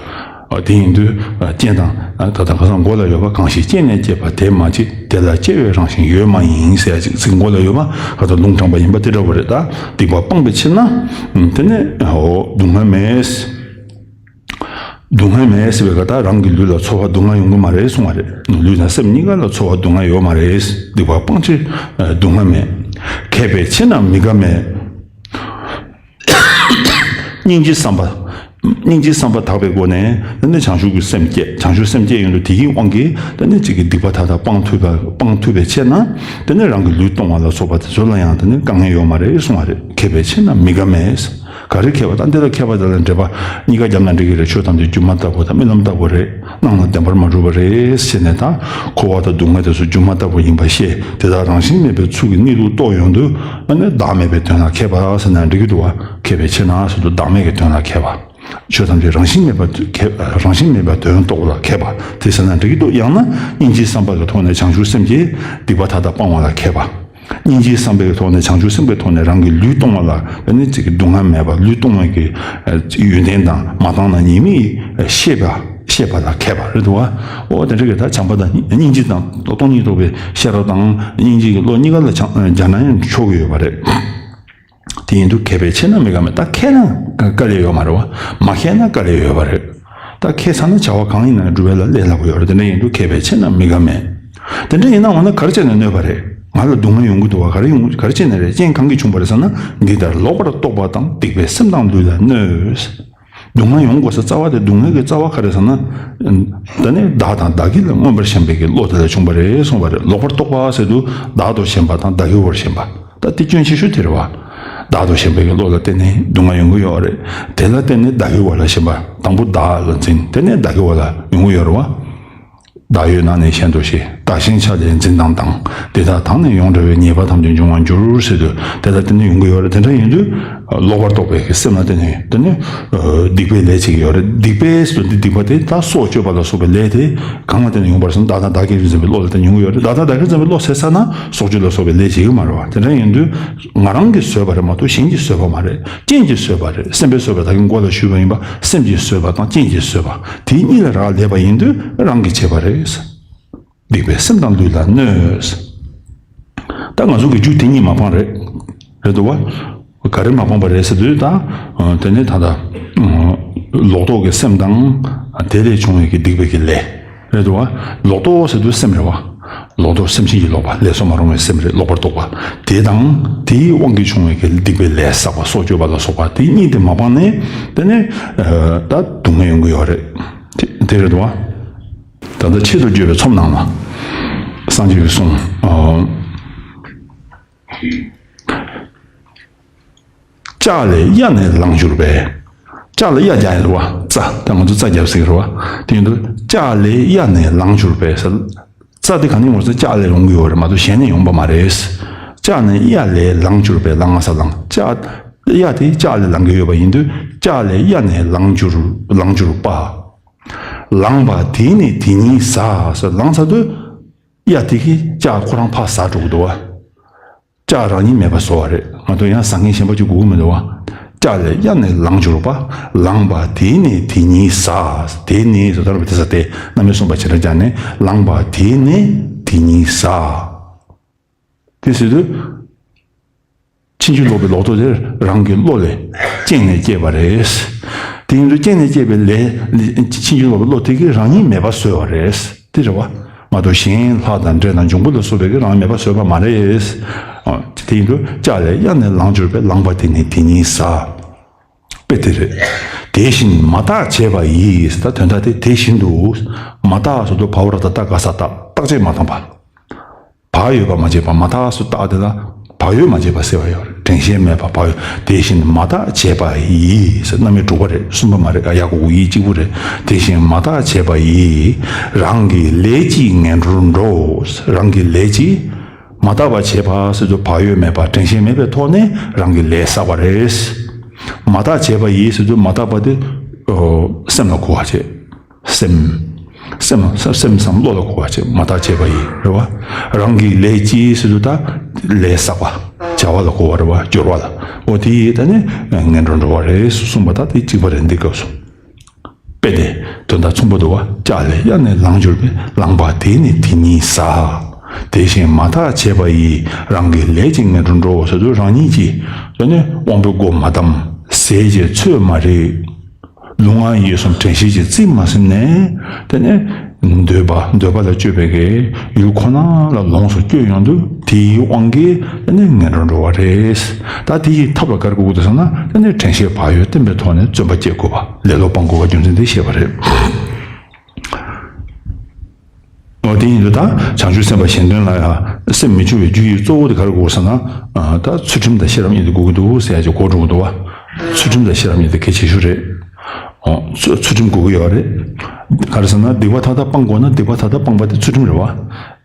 དེ་ཡིན་དུས་རྐྱེན་དང་། ད་ལྟ་ཁ་སང་མགོ་ལ་ཡོད་པ། གང་ཞིག་རྐྱེན་ལས་སྐྱེས་པ་དེ་མ་བྱེད། དེ་ལ་སྐྱེ་བའི་རང་བཞིན་ཡོད་མ་ཡིན་ཟེར་ཡ་ཅིག་ཚིག་མགོ་ལ་ཡོད་པ། ཁ་སང་ལུང་དྲངས་པ་ཡིན་པ་དེ་འདྲ་བོ་རེད། ད་སྡིག་པ་སྤངས་པའི་ཕྱིར་ན་དེ་ནས་འོ་སྡུག་བསྔལ་མེད། སྡུག་བསྔལ་མེད་ཟེར་བའི་ཁ་ད་རང་གི་ལུས་ལ་ཚོར་བ་སྡུག་བསྔལ་ཡོང་གི་མ་རེད་གསུང་བ་རེད། ལུས་དང་སེམས་གཉིས་ཀ་ལ་ཚོར་བ་སྡུག་བསྔལ་ཡོད་མ་རེད། སྡིག་པ་སྤང་ཕྱིར་སྡུག་བསྔལ་མེད། མཁས་པའི་ཕྱིར་ན་མི་དགའ་མེད། སྙིང་རྗེའི་བསམ་པ། སྙིང་རྗེའི་བསམ་པ་དག་པའི་སྒོ་ནས་ད་ནི་བྱང་ཆུབ་ཀྱི་སེམས་བསྐྱེད། བྱང་ཆུབ་སེམས་བསྐྱེད་ཡོང་དུས་དེ་གི་དབང་གིས་ད་ནི་གཅིག་གི་སྡིག་པ་མཐའ་དག་སྤང་ཐུབ་པ། སྤང་ཐུབ་པའི་ཕྱིར་ན་ད་ནི་རང་གི་ལུས་གཏོང་བ་ལ་སོགས་པ་དེ་ཚོ་ལ་ཡང་ད་ནི་དཀའ་ངལ་ཡོད་མ་རེད་གསུང་བ་རེད། མཁས་པའི་ཕྱིར་ན་མི་དགའ་མེད། ག་རེ་མཁས་པ་དང་འདི་ལ་མཁས་པ་དེ་ལ་འགྲེལ་པ་གཉིས་ཀ་བརྒྱབ་ན་འགྲིག་གི་རེད། ཆོས་ཐམས་ཅད་སྒྱུ་མ་ལྟ་བུ་དང་རྨི་ལམ་ལྟ་བུ་རེད། སྣང་ལ་བདེན་པར་མ་གྲུབ་པ་རེད་ཟེར་ནས་དང་། འཁོར་བ་དང་སྡུག་བསྔལ་དེ་ཚོ་སྒྱུ་མ་ལྟ་བུ་ཡིན་པ་ཤེས། དེ་དག་རང་བཞིན་མེད་པའི་ཚུལ་གྱིས་གནས་ལུགས་རྟོགས་ཡོང་དུས། ཨ་ནི་བདག་མེད་པའི་དོན་ལ་མཁས་པ་ཟེར་ན་འགྲིག་གི་འདུག་བ། མཁས་པའི་ཕྱིར་ན་ཟེར་དུས་བདག་མེད་ཀྱི་དོན་ལ་མཁས་པ། ཆོས་ཐམས་ཅད་རང་བཞིན་མེད་པ་མཁས། རང་བཞིན་མེད་པའི་དོན་རྟོགས་ལ་མཁས་པ་དེ་ཟེར་ན་འགྲིག་གི་འདུག་ཡང་ན་སྙིང་རྗེའི་བསམ་པ་གི་ཐོག་ནས་བྱང་ཆུབ་སེམས་ཀྱིས་སྡིག་པ་མཐའ་དག་སྤང་བ་ལ་མཁས་པ། སྙིང་རྗེའི་བསམ་པའི་ཐོག་ནས་བྱང་ཆུབ་སེམས་ཀྱི་ཐོག་ནས་རང་གི་ལུས་གཏོང་བ་ལ། ཨ་ནི་ཅིག་གི་སྡུག་བསྔལ་མེད་པ། ལུས་གཏོང་བའི་གི་ཡོན་ཏན་དང་མ་བཏང་ན་ཉེས་དམིགས་ཤེས་པ། ཤེས་པ་ལ་མཁས་པ་རེད་འདུག་བ། འོ་དེ་འདྲ་གི་ད་བྱམས་པ་དང་སྙིང་རྗེ་དང་སྟོང་ཉིད་རྟོགས་པའི་ཤེས་རབ་དང་སྙིང་རྗེ་གི་བློ་གཉིས་ཀ་ལ་སྦྱར་ན་ཡང་ཆོག་གི་ཡོད་པ་རེད། དེ་ཡིན་དུས་མཁས་པའི་ཕྱིར་ན་མི་འགལ་མེད། ད་མཁས་ན་དཀའ་ལས་ཡོད་མ་རེད་བ། མ་མཁས་ན་དཀའ་ལས་ཡོད་པ་རེད། ད་མཁས་ཚར་ན་བྱ་བ་གང་ཡིན་ན་འགྲུབ་པ་ལ་ལས་སླ་པོ་ཡོད་རེད། དེ་འདྲ་ཡིན་དུས་མཁས་པའི་ཕྱིར་ན་མི་འགལ་མེད། དེ་འདྲ་ཡིན་ན་འོ་ན་ག་རེ་བྱས་ནས་གནོད་པ་རེད། ང་ལ་སྡུག་བསྔལ་ཡོང་གི་འདུག་བ། ག་རེ་ཡོང་། ག་རེ་བྱས་ནས་རེད། རྐྱེན་གང་གིས་བྱུང་བ་རེད་ཟེར་ན། འདི་ལྟར་ལོག་པར་རྟོག་པ་དང་སྡིག་པའི་སེམས་དང་ལུས་ལ་གནོད། སྡུག་བསྔལ་ཡོང་དགོས་ས་རྩ་བ་དེ། སྡུག་བསྔལ་གྱི་རྩ་བ་ག་རེ་ཟེར་ན། ད་ནི་བདག་དང་བདག་གི་ལ་མངོན་པར་ཞེན་པའི་གི་བློ་དེ་ལ་བྱུང་བ་རེད་གསུངས་པ་རེད། ལོག་པར་རྟོག་པ་ཟེར་དུས་བདག་ཏུ་ཞེན་པ་དང་བདག་གི་བར་ཞེན་པ། ད་དེ་སྐྱོན་ཆེ་ཤོས་དེ་རེད་བ། བདག་ཏུ་ཞེན་པའི་གི་བློ་ལ་བརྟེན་ནས་སྡུག་བསྔལ་ཡོང་གི་ཡོད་རེད། དེ་ལ་བརྟེན་ནས་བདག་གི་བར་ལ་ཞེན་པ། དང་པོ་བདག་ལ་འཛིན། དེ་ནས་བདག་གི་བར་ལ་ཡོང་གི་ཡོད་རེད་བ། བདག་ཡོད་ནང་ནས་གཞན་དུ་ཞེན། བདག་གཞན་ཆ་ལས་འཛིན་དང་སྡང་། དེ་དག་དང་ནི་ཡོངས་བྲལ་བའི། ཉེས་པ་ཐམས་ཅད་འབྱུང་བར་འགྱུར་ཟེར་དུས། དེ་ལ་བརྟེན་ནས་ཡོང་གི་ཡོད་རེད། དེ་འདྲ་ཡིན་དུས་ལོག་པར་རྟོག་པའི་གི་སེམས་ལ་བརྟེན་ནས་དེ་ནི་སྡིག་པའི་ལས་བྱེད་ཀྱི་ཡོད་རེད། སྡིག་པའི་ཟེར་དུས་འདི་སྡིག་པ་དེ་ད་སྲོག་གཅོད་པ་ལ་སོགས་པའི་ལས་དེ་གང་ལ་བརྟེན་ནས་ཡོང་བ་རེད་ཟེར་ན། བདག་དང་བདག་གིར་འཛིན་པའི་བློ་ལ་བརྟེན་ནས་ཡོང་གི་ཡོད་རེད། བདག་དང་བདག་གིར་འཛིན་པའི་བློ་ཟེར་ས་ན་སྲོག་གཅོད་ལ་སོགས་པའི་ལས་བྱེད་ཀྱི་མ་རེད་བ། དེ་འདྲ་ཡིན་དུས་ང་རང་གིས་བཟོས་པ་རེད་མ་གཏོགས་གཞན་གྱིས་བཟོས་པ་མ་རེད། རྐྱེན་གྱིས་བཟོས་པ་རེད། སེམས་པས་བཟོས་པ། ད་གིན་མགོ་ལ་ཞུས་པ་ཡིན་པ། སེམས་ཀྱིས་བཟོས་པ་དང་རྐྱེན་གྱིས་བཟོས་པ། དེ་གཉིས་ལ་རག་ལས་པ་ཡིན་དུས་རང་གིས་བྱས་པ་རེད། སྡིག་པའི་སེམས་དང་ལུས་ལ་གནོད། ད་ང་ཚོ་གི་རྒྱུ་དེ་གཉིས་མ་སྤངས་རེད། རེད་འདུག་བ། ག་རེ་མ་སྤངས་པ་རེད་ཟེར་དུས་ད། དེ་ནས་ད་ལྟ་ལོག་རྟོག་གི་སེམས་དང་། དེ་ལས་བྱུང་བའི་གི་སྡིག་པའི་གི་ལས། རེད་འདུག་བ། ལོག་རྟོག་ཟེར་དུས་སེམས་རེད་བ། ལོག་རྟོག་སེམས་ཅན་གྱི་ལོག་པ། ལས་སུ་མ་རུང་བའི་སེམས་རེད། ལོག་པར་རྟོག་པ། དེ་དང་དེའི་དབང་གིས་བྱུང་བའི་གི་སྡིག་པའི་ལས་བསགས་པ། སྲོག་གཅོད་པ་ལ་སོགས་པ། དེ་གཉིས་དེ་མ་སྤངས་ནས་དེ་ནས་ད་སྡུག་བསྔལ་ཡོང་གི་ཡོད་རེད། དེ་དེ་རེད་འདུག་བ། ད་ལྟ་ཆེད་དུ་བརྗོད་པའི་ཚོམས་ནང་ལ་སངས་རྒྱས་ཀྱིས་གསུངས། ལྕགས་ལས་གཡའ་ནས་ལངས་གྱུར་པས། ལྕགས་ལ་གཡའ་རྒྱག་ཡ་རེད་བ། རྩྭ། ད་ང་ཚོ་རྩྭ་རྒྱབ་ཟེར་གི་རེད་བ། དེ་ཡིན་དུས་ལྕགས་ལས་གཡའ་ནས་ལངས་གྱུར་པས་ཟེར། རྩྭ་དེ་གང་ནས་ཡོང་ཟེར། ལྕགས་ལས་ཡོང་གི་ཡོད་རེད་མ་གཏོགས་གཞན་ནས་ཡོང་པ་མ་རེད། ལྕགས་ནས་གཡའ་ལས་ལངས་གྱུར་པས། ལངས་ས་ལངས། ལྕགས། གཡའ་དེ་ལྕགས་ལས་ལངས་གི་ཡོད་པ་ཡིན་དུས་ལྕགས་ལས་གཡའ་ནས་ལངས་གྱུར། ལངས་གྱུར་པ། ལངས་པ་དེས་ནི་དེ་ཉིད་ཟ་ཟེར། ལངས་ཚར་དུས་གཡའ་དེ་གིས་ལྕགས་ཁོ་རང་ཕར་ཟ་འགྲོ་གི་འདུག་བ། ལྕགས་རང་ཉིད་མེད་པ་བཟོ་བ་རེད། ང་ཚོ་ཡང་ཟ་མཁན་གཞན་པ་ཅིག་དགོས་ཀྱི་མི་འདུག་བ། ལྕགས་ལས་གཡའ་ནས་ལངས་གྱུར་པ། ལངས་པ་དེས་ནི་དེ་ཉིད་ཟ། དེས་ནི་ཟེར་དུས་དེ་ཟ་སྟེ་རྣམ་དབྱེ་གསུམ་པ་བྱེ་བྲག་སྦྱར་ནས། ལངས་པ་དེས་ནི་དེ་ཉིད་ཟ། དེ་ཟེར་དུས་ཕྱིན་ཅི་ལོག་པའི་ལོག་རྟོག་དེ་རང་གི་བློ་ལས་རྐྱེན་ལས་སྐྱེས་པ་རེད། དེ་ཡིན་དུས་རྐྱེན་ལས་སྐྱེས་པའི་ལས། ཕྱིན་ཅི་ལོག་པའི་བློ་དེ་གིས་རང་ཉིད་མེད་པ་བཟོས་པ་རེད། དེ་རེད་བ། མ་གཏོགས་གཞན་ལྷ་དང་འདྲེ་དང་འབྱུང་པོ་ལ་སོགས་པའི་གིས་རང་མེད་པ་བཟོས་པ་མ་རེད། ཨ། དེ་ཡིན་དུས་ལྕགས་ལས་གཡའ་ནས་ལངས་གྱུར་པས། ལངས་པ་དེས་ནི་དེ་ཉིད་ཟ། དཔེ་དེ་རེད། དེ་བཞིན་མ་བརྟགས་བྱས་པ་ཡིས། ད་དོན་དག་དེ་དེ་བཞིན་དུ། མ་བརྟགས་ཟེར་དུས་བ་འོག་ར་བཏགས་བརྟགས་ག་ས་བརྟགས། བརྟག་དཔྱད་མ་བཏང་བ། བག་ཡོད་པ་མ་བྱས་པ། མ་བརྟགས་སུ་བརྟགས་དེ་ལ་བག་ཡོད་མ་བྱས་པ་ཟེར་བ་ཡོད་རེད། དྲན་ཤེས་མེད་པ། བག་ཡོད། དེ་བཞིན་མ་བརྟགས་བྱས་པ་ཡིས་ཟེར། རྣམ་དབྱེ་དྲུག་པ་རེད། གསུམ་པ་མ་རེད། ཨ། ཡ་གི་གུ་གུ་ཡི་གཅིག་པུ་རེད། དེ་བཞིན་མ་བརྟགས་བྱས་པ་ཡིས། རང་གི་ལས་ཀྱིས་ངན་འགྲོར་འགྲོ། རང་གི་ལས་ཀྱིས། མ་བརྟགས་པ་བྱས་པ་ཟེར་དུས་བག་ཡོད་མེད་པ། དྲན་ཤེས་མེད་པའི་ཐོག་ནས་རང་གི་ལས་བསགས་པ་རེད། མ་བརྟགས་བྱས་པ་ཡིས་ཟེར་དུས་མ་བརྟགས་པ་དེ། ཨོ། སེམས་ལ་གོ་བ་བྱེད། སེམས། སེམས། སེམས་སམ་བློ་ལ་གོ་བ་བྱེད། མ་བརྟགས་བྱས་པ་ཡིས། རེད་བ། རང་གི་ལས་ཀྱིས་ཟེར་དུས་ད་ལས་བསགས་པ། བྱ་བ་ལ་གོ་བ་རེད་བ། སྦྱོར་བ་ལ། འོ་དེ་ཡིས་ད་ནི་ངན་འགྲོར་འགྲོ་བ་རེད་གསུངས་པ་ད་དེ་གཅིག་པ་རེད། འདི་སྐབས་སུ། དཔེ་དེ་དོན་དག་མཚུངས་པོ་འདུག་བ། ལྕགས་ལས་གཡའ་ནས་ལངས་གྱུར་པས། ལངས་པ་དེས་ནི་དེ་ཉིད་ཟ། དེ་བཞིན་མ་བརྟགས་བྱས་པ་ཡིས། རང་གི་ལས་ཀྱིས་ངན་འགྲོར་འགྲོ་ཟེར་དུས་རང་ཉིད་ཀྱིས་ད་ནི་དབང་པོའི་སྒོ་མ་བསྡམས། ཟས་ཀྱི་ཚོད་མ་རིག། ལུས་ངག་ཡིད་གསུམ་དྲན་ཤེས་ཀྱིས་རྩིས་མ་ཟིན་ནས། དེ་ནས་འདོད་པ། འདོད་པ་ལ་སྤྱོད་པའི་གི་ཡུལ་ཁོ་ན་ལ་ལོངས་སུ་སྤྱོད་ཡོང་དུས་དེའི་དབང་གིས་དེ་ནས་ངན་འགྲོར་འགྲོ་བ་རེད། ད་དེ་ཡི་ཐབས་ལ་ག་རེ་དགོས་ཀྱི་འདུག་ཟེར་ན། དེ་ནས་དྲན་ཤེས་བག་ཡོད་བརྟན་པའི་ཐོག་ནས་བརྩོན་པ་བསྐྱེད་དགོས་པ། ལེ་ལོ་སྤང་དགོས་པ་རྒྱུ་མཚན་དེ་བཤད་པ་རེད། འོ་དེ་ཡིན་དུས་ད་བྱང་ཆུབ་སེམས་དཔའ་གཞན་དོན་ལ་ཡང་སེམས་མི་སྐྱོ་བའི་རྒྱུ་ཡི་གཙོ་བོ་དེ་ག་རེ་དགོས་ཟེར་ན། ད་ཚུལ་ཁྲིམས་དང་ཤེས་རབ་གཉིས་དེ་དགོས་ཀྱི་འདུག་ཟེར་ཡ་ཅིག་གོ་འགྲོ་གི་འདུག་བ། ཚུལ་ཁྲིམས་དང་ཤེས་རབ་གཉིས་དེ་གལ་ཆེ་ཤོས་རེད། ཨོ། ཚུ་ཚུལ་ཁྲིམས་དགོས་ཀྱི་ཡོད་རེད། ག་རེ་ཟེར་ན་སྡིག་པ་མཐའ་དག་སྤང་དགོས་ན་སྡིག་པ་མཐའ་དག་སྤངས་པ་དེ་ཚུལ་ཁྲིམས་རེད་བ།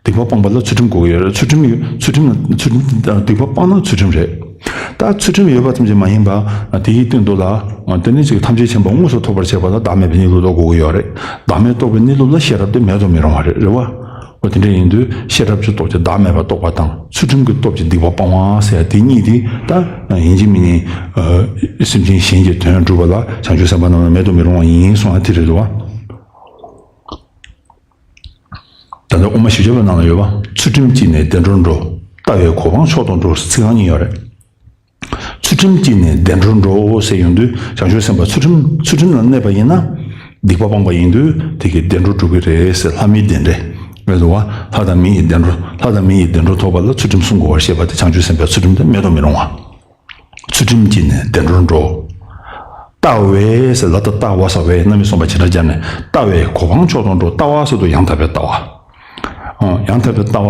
སྡིག་པ་སྤངས་པ་ལ་ཚུལ་ཁྲིམས་དགོས་ཀྱི་ཡོད་རེད། ཚུལ་ཁྲིམས་ཡོད་ཚུལ་ཁྲིམས་ལ་ཚུལ་ཁྲིམས་སྡིག་པ་སྤངས་ན་ཚུལ་ཁྲིམས་རེད། ད་ཚུལ་ཁྲིམས་ཡོད་པ་ཙམ་གྱིས་མ་ཡིན་པ། དེའི་སྟེང་དུ་ལ། དེ་ནི་ཅིག་ཐམས་ཅད་མཁྱེན་པ་དངོས་སུ་ཐོབ་པར་བྱེད་པ་ལ་བདག་མེད་པའི་གནས་ལུགས་རྟོགས་དགོས་ཀྱི་ཡོད་རེད། བདག་མེད་རྟོགས་པའི་གནས་ལུགས་ལ་ཤེས་རབ་དེ་མེད་དུ་མི་རུང་བ་རེད། རེད་བ། འོ་དེ་འདྲ་ཡིན་དུས་ཤེས་རབ་ཀྱི་སྟོབས་ཀྱིས་བདག་མེད་པ་རྟོགས་པ་དང་ཚུལ་ཁྲིམས་ཀྱི་སྟོབས་ཀྱིས་སྡིག་པ་སྤང་བ་ཟེར་ཡ་དེ་གཉིས་དེ་ད་ཡིན་གཅིག་མིན་གཉིས། སེམས་ཅན་གཞན་གྱི་དོན་སྒྲུབ་པ་ལ་བྱང་ཆུབ་སེམས་དཔའ་རྣམས་ལ་མེད་དུ་མི་རུང་བ་ཡིན་གསུངས་ཡ་དེ་རེད་འདུག་བ། ད་ལྟ་དབུ་མ་བཞི་བརྒྱ་པའི་ནང་ལ་ཡོད་པ། ཚུལ་ཁྲིམས་གཅིག་ནས་བདེ་འགྲོར་འགྲོ། ལྟ་བས་གོ་འཕང་མཆོག་ཏུ་འགྲོ་ཚིག་རྐང་གཉིས་ཡོད་རེད། ཚུལ་ཁྲིམས་གཅིག་ནས་བདེ་འགྲོར་འགྲོ་ཟེར་ཡོང་དུས་བྱང་ཆུབ་སེམས་དཔའ་ཚུལ་ཁྲིམས་ཚུལ་ཁྲིམས་ལ་གནས་པ་ཡིན་ན། སྡིག་པ་སྤངས་པ་ཡིན་དུས་དེ་གིས་བདེ་འགྲོ་འགྲོ་གི་རེད་ཟེར། ལྷ་མིའི་བདེ་འབྲས་རེད་འདུག་བ། ལྷ་དང་མི་ཡི་བདེ་འགྲོ་ལྷ་དང་མི་ཡི་བདེ་འགྲོ་ཐོབ་པ་ལ་ཚུལ་ཁྲིམས་སྲུང་དགོས་པར་བཤད་པ་དེ་བྱང་ཆུབ་སེམས་དཔའི་ཚུལ་ཁྲིམས་དེ་མེད་དུ་མི་རུང་བ། ཚུལ་ཁྲིམས་གཅིག་ནས་བདེ་འགྲོར་འགྲོ། ལྟ་བས་ཟེར་ལ་ད་ལྟ་བ་ས་བས་རྣམ་དབྱེ་གསུམ་པ་བྱེ་བྲག་སྦྱར་ནས་ལྟ་བས་གོ་འཕང་མཆོག་ཏུ་འགྲོ། ལྟ་བ་ཟེར་དུས་ཡང་དག་པའི་ལྟ་བ། ཨོ། ཡང་དག་པའི་ལྟ་བ།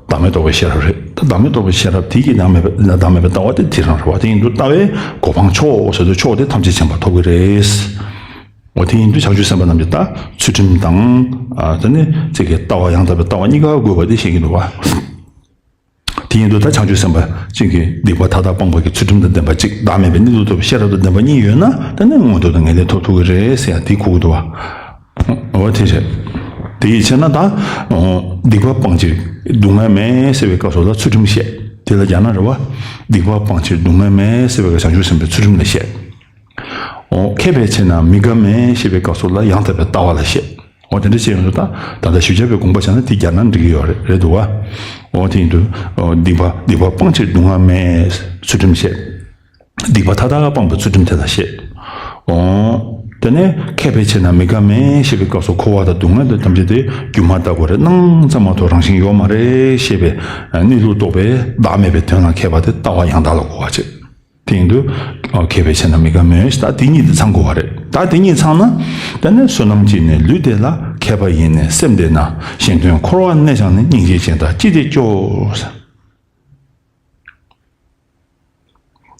བདག་མེད་རྟོགས་པའི་ཤེས་རབ་རེད། ད་བདག་མེད་རྟོགས་པའི་ཤེས་རབ་དེ་གིས་བདག་མེད་པའི་བདག་མེད་པའི་ལྟ་བ་དེ་དེ་རང་རེད་བ། དེ་ཡིན་དུས་ལྟ་བས་གོ་འཕང་མཆོག་ཟེར་དུས་མཆོག་དེ་ཐམས་ཅད་མཁྱེན་པ་ཐོབ་ཀྱི་རེད། འོ་དེ་ཡིན་དུས་བྱང་ཆུབ་སེམས་དཔའ་རྣམས་ཀྱིས་ད་ཚུལ་ཁྲིམས་དང་། ཨ། དེ་ནས་ཅིག་གི་ལྟ་བ་ཡང་དག་པའི་ལྟ་བ་གཉིས་ཀ་དགོས་པ་དེ་བཤད་ཀྱི་འདུག་བ། དེ་ཡིན་དུས་ད་བྱང་ཆུབ་སེམས་དཔའ་གཅིག་གིས་སྡིག་པ་མཐའ་དག་སྤངས་པ་གི་ཚུལ་ཁྲིམས་དང་ལྡན་པ་གཅིག་བདག་མེད་པའི་གནས་ལུགས་རྟོགས་པའི་ཤེས་རབ་དང་ལྡན་པ་གཉིས་ཡོད་ན་དེ་ནི་མངོན་མཐོ་དང་ངེས་ལེགས་ཐོབ་ཐུབ་ཀྱི་རེད་ཟེར་ཡ་དེ་གོ་གི་འདུག་བ། འོ་དེ་རེད། དེ་ཡི་ཕྱིར་ན་ད། སྡིག་པ་སྤང་ཕྱིར་སྡུག་བསྔལ་མེད་ཟེར་བའི་སྐབས་སུ་ལ་ཚུལ་ཁྲིམས་བཤད། དེ་ལ་རྒྱ་ནག་རེད་བ། སྡིག་པ་སྤང་ཕྱིར་སྡུག་བསྔལ་མེད་ཟེར་བའི་སྐབས་བྱང་ཆུབ་སེམས་དཔའི་ཚུལ་ཁྲིམས་ལ་བཤད། འོ། མཁས་པའི་ཆེད་ན་མི་དགའ་མེད་ཞེས་པའི་སྐབས་སུ་ལ་ཡང་དག་པའི་ལྟ་བ་ལ་བཤད། འོ་དེ་འདྲ་བྱས་ཡོང་དུས་ད་ད་ལྟ་བཞི་བརྒྱ་པའི་དགོངས་པ་བྱས་ན་དེ་རྒྱ་ནག་འགྲིག་གི་ཡོད་རེད་རེད་འདུག་བ། འོ་དེ་ཡིན་དུས། འོ་སྡིག་པ་སྡིག་པ་སྤང་ཕྱིར་སྡུག་བསྔལ་མེད། ཚུལ་ཁྲིམས་བཤད། སྡིག་པ་མཐའ་དག་སྤངས་པའི་ཚུལ་ཁྲིམས་དེ་ལ་བཤད། འོ། དེ་ནས་མཁས་པའི་ཆེད་ན་མི་དགའ་མེད་ཞེས་པའི་སྐབས་སུ་འཁོར་བ་དང་སྡུག་བསྔལ་དང་ཐམས་ཅད་དེ་སྒྱུ་མ་ལྟ་བུ་རེད། སྣང་ཙམ་མ་གཏོགས་རང་བཞིན་ཡོད་མ་རེད་ཞེས་པའི་གནས་ལུགས་རྟོགས་པའི་བདག་མེད་པའི་དོན་ལ་མཁས་པ་དེ་ལྟ་བ་ཡང་དག་ལ་གོ་བ་བྱེད། དེ་ཡིན་དུས། མཁས་པའི་ཆེད་ན་མི་དགའ་མོད། ད་དེ་གཉིས་དེ་ཚང་དགོས་པ་རེད། ད་དེ་གཉིས་ཚང་ན། དེ་ནས་བསོད་ནམས་ཀྱིས་ནི་ལུས་བདེ་ལ། མཁས་པ་ཡིས་ནི་སེམས་བདེ་ན། གཞན་དོན་འཁོར་བར་གནས་ཀྱང་ནི། སྙིང་རྗེ་ཅན་དག་ཅི་སྟེ་སྐྱོ།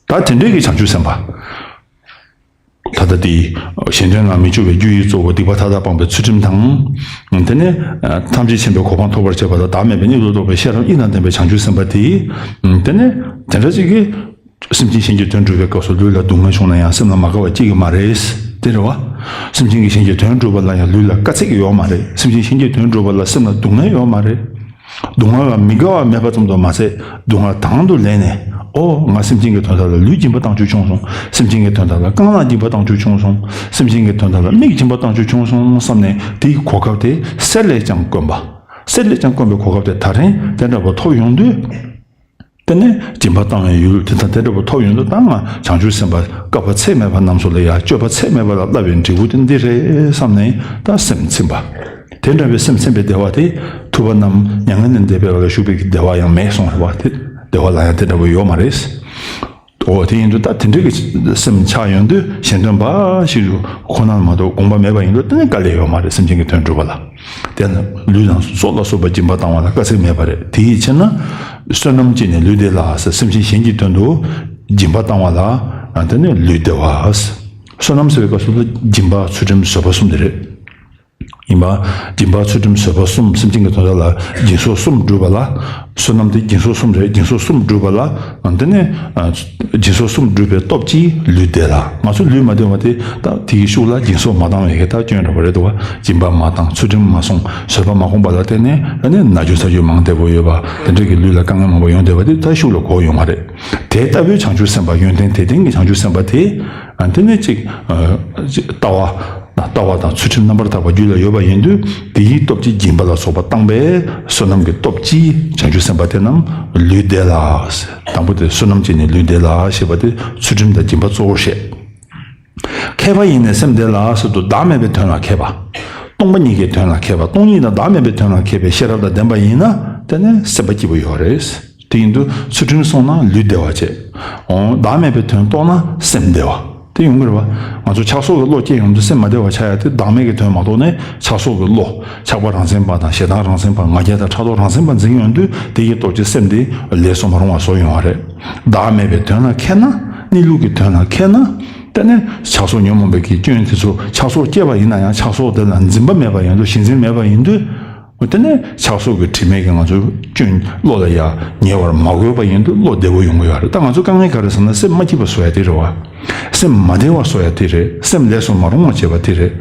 ད་དེ་འདྲའི་གི་བྱང་ཆུབ་སེམས་དཔའ། ད་ལྟ་དེ། གཞན་དོན་ལ་མི་སྤྱོད་པའི་རྒྱུ་ཡི་གཙོ་བོ་སྡིག་པ་མཐའ་དག་སྤངས་པའི་ཚུལ་ཁྲིམས་དང་། དེ་ནས། ཐམས་ཅད་མཁྱེན་པའི་གོ་འཕང་ཐོབ་པར་བྱེད་པ་ལ་བདག་མེད་པའི་གནས་ལུགས་རྟོགས་པའི་ཤེས་རབ་གཉིས་དང་ལྡན་པའི་བྱང་ཆུབ་སེམས་དཔའ་དེ། དེ་ནས། དེ་འདྲ་ཅིག་གིས། སེམས་ཅན་གཞན་གྱི་དོན་སྒྲུབ་པའི་སྐབས་སུ་ལུས་ལ་སྡུག་བསྔལ་བྱུང་ན་ཡང་སེམས་ལ་མ་དགའ་བ་སྐྱེ་གི་མ་རེད། དེ་རེད་བ། སེམས་ཅན་གྱི་གཞན་གྱི་དོན་སྒྲུབ་པ་ལ་ཡང་ལུས་ལ་དཀའ་ཚེགས་ཡོད་མ་རེད། སེམས་ཅན་གཞན་གྱི་དོན་སྒྲུབ་པ་ལ་སེམས་ལ་སྡུག་བསྔལ་ཡོད་མ་རེད། སྡུག་བསྔལ་ལ་མི་དགའ་བ་མེད་པ་ཙམ་དུ་མ་ཟད། སྡུག་བསྔལ་དང་དུ་ལེན་ནས། ཨོ། ང་སེམས་ཅན་གྱི་དོན་དག་ལ་ལུས་སྦྱིན་པ་བཏང་རྒྱུ་བྱུང་སོང་། སེམས་ཅན་གྱི་དོན་དག་ལ་རྐང་ལག་སྦྱིན་པ་བཏང་རྒྱུ་བྱུང་སོང་། སེམས་ཅན་གྱི་དོན་དག་ལ་མིག་སྦྱིན་པ་བཏང་རྒྱུ་བྱུང་སོང་བསམ་ནས་དེའི་གོ་སྐབས་དེ་གསེར་ལས་ཀྱང་དཀོན་པ། གསེར་ལས་ཀྱང་དཀོན་པའི་གོ་སྐབས་དེ་ད་རིང་དེ་འདྲ་པོ་ཐོབ་ཡོང་དུས། དེ་ནས་སྦྱིན་པ་བཏང་བའི་ཡུལ་དེ་དང་དེ་འདྲ་པོ་ཐོབ་ཡོང་དུས་ད་ང་བྱང་ཆུབ་སེམས་དཔའ་བསྐལ་པ་ཚད་མེད་པ་རྣམས་སུ་ལ་ཡང་སྤྱོད་པ་ཚད་མེད་པ་ལ་བསླབ་པའི་འབྲས་བུ་དེ་འདི་རེད་བསམ་ནས་ད་སེམས་ཚིམ་པ། དེ་འདྲ་བའི་སེམས་ཚིམ་པའི་བདེ་བ་དེ་ཐུབ་པ་རྣམས་མྱ་ངན་ལས་འདས་པའི་བར་ལ་བཞུགས་པའི་བདེ་བ་ཡང་མེད་གསུངས་རེད་བ། དེ་བདེ་བ་ལ་ཡང་དེ་འདྲ་པོ་ཡོད་མ་རེད། འོ་དེ་ཡིན་དུས་ད་དེ་འདྲ་གི་སེམས་ཆགས་ཡོང་དུས་གཞན་དོན་འབའ་ཞིག་ཁོ་ན་མ་གཏོགས་དགོངས་པ་མེད་པ་ཡིན་དུས་དེ་ནི་དཀའ་ལས་ཡོད་མ་རེད། སེམས་ཅན་གྱི་དོན་སྒྲུབ་པ་ལ། དེ་ནི་ལུས་དང་སྲོག་ལ་སོགས་པ་སྦྱིན་པ་བཏང་བ་ལ་དཀའ་ཚེགས་མེད་པ་རེད། དེ་ཡི་ཕྱིར་ན། བསོད་ནམས་ཀྱིས་ནི་ལུས་བདེ་ལ། སེམས་ཅན་གཞན་གྱི་དོན་དུ་སྦྱིན་པ་བཏང་བ་ལ་དེ་ནི་ལུས་བདེ་བ། བསོད་ནམས་ཟེར་བའི་སྐབས་སུ་སྦྱིན་པ་ཚུལ་ཁྲིམས་བཟོད་པ་གསུམ་དེ་རེད། ཡིན་པ། སྦྱིན་པ་ཚུལ་ཁྲིམས་བཟོད་པ་གསུམ་སེམས་ཅན་གྱི་དོན་དག་ལ་སྦྱིན་སོགས་གསུམ་བསྒྲུབས་པ་ལ། བསོད་ནམས་དེ་སྦྱིན་སོགས་གསུམ་རེད། སྦྱིན་སོགས་གསུམ་བསྒྲུབས་པ་ལ། དེ་ནས། སྦྱིན་སོགས་གསུམ་བསྒྲུབས་པའི་སྟོབས་ཀྱིས་ལུས་བདེ་ལ། ང་ཚོ་ལུས་མ་བདེ་བ་དེ་ད་དེའི་ཤུགས་ལ་སྦྱིན་སོགས་མ་བཏང་བའི་གི་ད་སྐྱོན་འདྲ་པོ་རེད་འདུག་བ། སྦྱིན་པ་མ་བཏང་ཚུལ་ཁྲིམས་མ་སྲུང་བཟོད་པ་མ་སྒོམ་པ་ལ་བརྟེན་ནས་ཨ་ནི་ན་རྒྱུ་ཚ་རྒྱུ་མང་དེ་པོ་ཡོད་པ་དེ་འདྲ་གི་ལུས་ལ་དཀའ་ངལ་མང་པོ་ཡོང་བསྡད་པ་དེ་ད་ཤུགས་ལ་གོ་ཡོང་བ་རེད། དེ་ལྟ་བུའི་བྱང་ཆུབ་སེམས་དཔའ་ཡོན་ཏན་དེ་ལྡན་གྱི་བྱང་ཆུབ་སེམས་དཔའ་དེ་ཨ་དེ་ནས་ཅིག་ཨ་ཅིག་ལྟ་བ། ལྟ་བ་དང་ཚུལ་ཁྲིམས་རྣམ་པར་དག་པ་རྒྱུད་ལ་ཡོད་པ་ཡིན་དུས་དེའི་སྟོབས་ཀྱིས་སྦྱིན་པ་ལ་སོགས་པ་བཏང་པས་བསོད་ནམས་ཀྱི་སྟོབས་ཀྱིས་བྱང་ཆུབ་སེམས་དཔའ་དེ་རྣམས་ལུས་བདེ་ལ། དང་པོ་དེ་བསོད་ནམས་ཀྱིས་ནི་ལུས་བདེ་ལ་ཞེས་པ་དེ་ཚུལ་ཁྲིམས་དང་སྦྱིན་པ་གཙོ་བོར་བཤད། མཁས་པ་ཡིས་ནི་སེམས་བདེ་ལ་ཟེར་དུས་བདག་མེད་པའི་དོན་ལ་མཁས་པ། སྟོང་པ་ཉིད་ཀྱི་དོན་ལ་མཁས་པ། སྟོང་ཉིད་དང་བདག་མེད་པའི་དོན་ལ་མཁས་པའི་ཤེས་རབ་དང་ལྡན་པ་ཡིན་ན་དེ་ནི་སེམས་པ་སྐྱིད་པོ་ཡོད་རེད། དེ་ཡིན་དུས་ཚུལ་ཁྲིམས་སྲུང་ན་ལུས་བདེ་བ་བྱེད། འོ་བདག་མེད་པའི་དོན་རྟོགས་ན་སེམས་བདེ་བ། དེ་ཡོང་གི་རེད་བ། ང་ཚོ་ཆགས་སོགས་ཀྱི་བློ་སྐྱེས་ཡོང་དུས་སེམས་མ་བདེ་བ་ཆགས་ཡ་དེ་བདག་མེད་ཀྱི་དོན་མ་རྟོགས་ནས་ཆགས་སོགས་ཀྱི་བློ། ཆགས་པ་རང་མཚན་པ་དང་ཞེ་སྡང་རང་མཚན་པ་ང་རྒྱལ་དང་ཕྲག་དོག་རང་མཚན་པ་འཛིན་ཡོང་དུས་དེ་ཡི་སྟོབས་ཀྱིས་སེམས་དེ་ལས་སུ་མ་རུང་བ་བཟོ་ཡོང་བ་རེད། བདག་མེད་པའི་དོན་ལ་མཁས་ན་གནས་ལུགས་ཀྱི་དོན་ལ་མཁས་ན། དེ་ནས་ཆགས་སོགས་ཉོན་མོངས་པའི་གི་སྐྱོན་དེ་ཚོ་ཆགས་སོགས་སྐྱེས་པ་ཡིན་ན་ཡང་ཆགས་སོགས་དེ་ལ་འཛིན་པ་མེད་པ་ཡིན་དུས་གཞི་འཛིན་མེད་པ་ཡིན་དུས། དེ་ནས་ཆགས་སོགས་ཀྱི་དྲི་མས་ཀྱི་ང་ཚོའི་སྐྱོན་བློ་ལ་ཡང་ཉེ་བར་མ་གོས་པ་ཡིན་དུས་བློ་བདེ་བོ་ཡོང་གི་ཡོད་རེད། ད་ང་ཚོ་དཀའ་ངལ་ག་རེ་ཟེར་ན་སེམས་མ་སྐྱིད་པ་བཟོ་ཡ་དེ་རེད་བ། སེམས་མ་བདེ་བ་བཟོ་ཡ་དེ་རེད། སེམས་ལས་སུ་མ་རུང་བ་བྱེད་པ་དེ་རེད།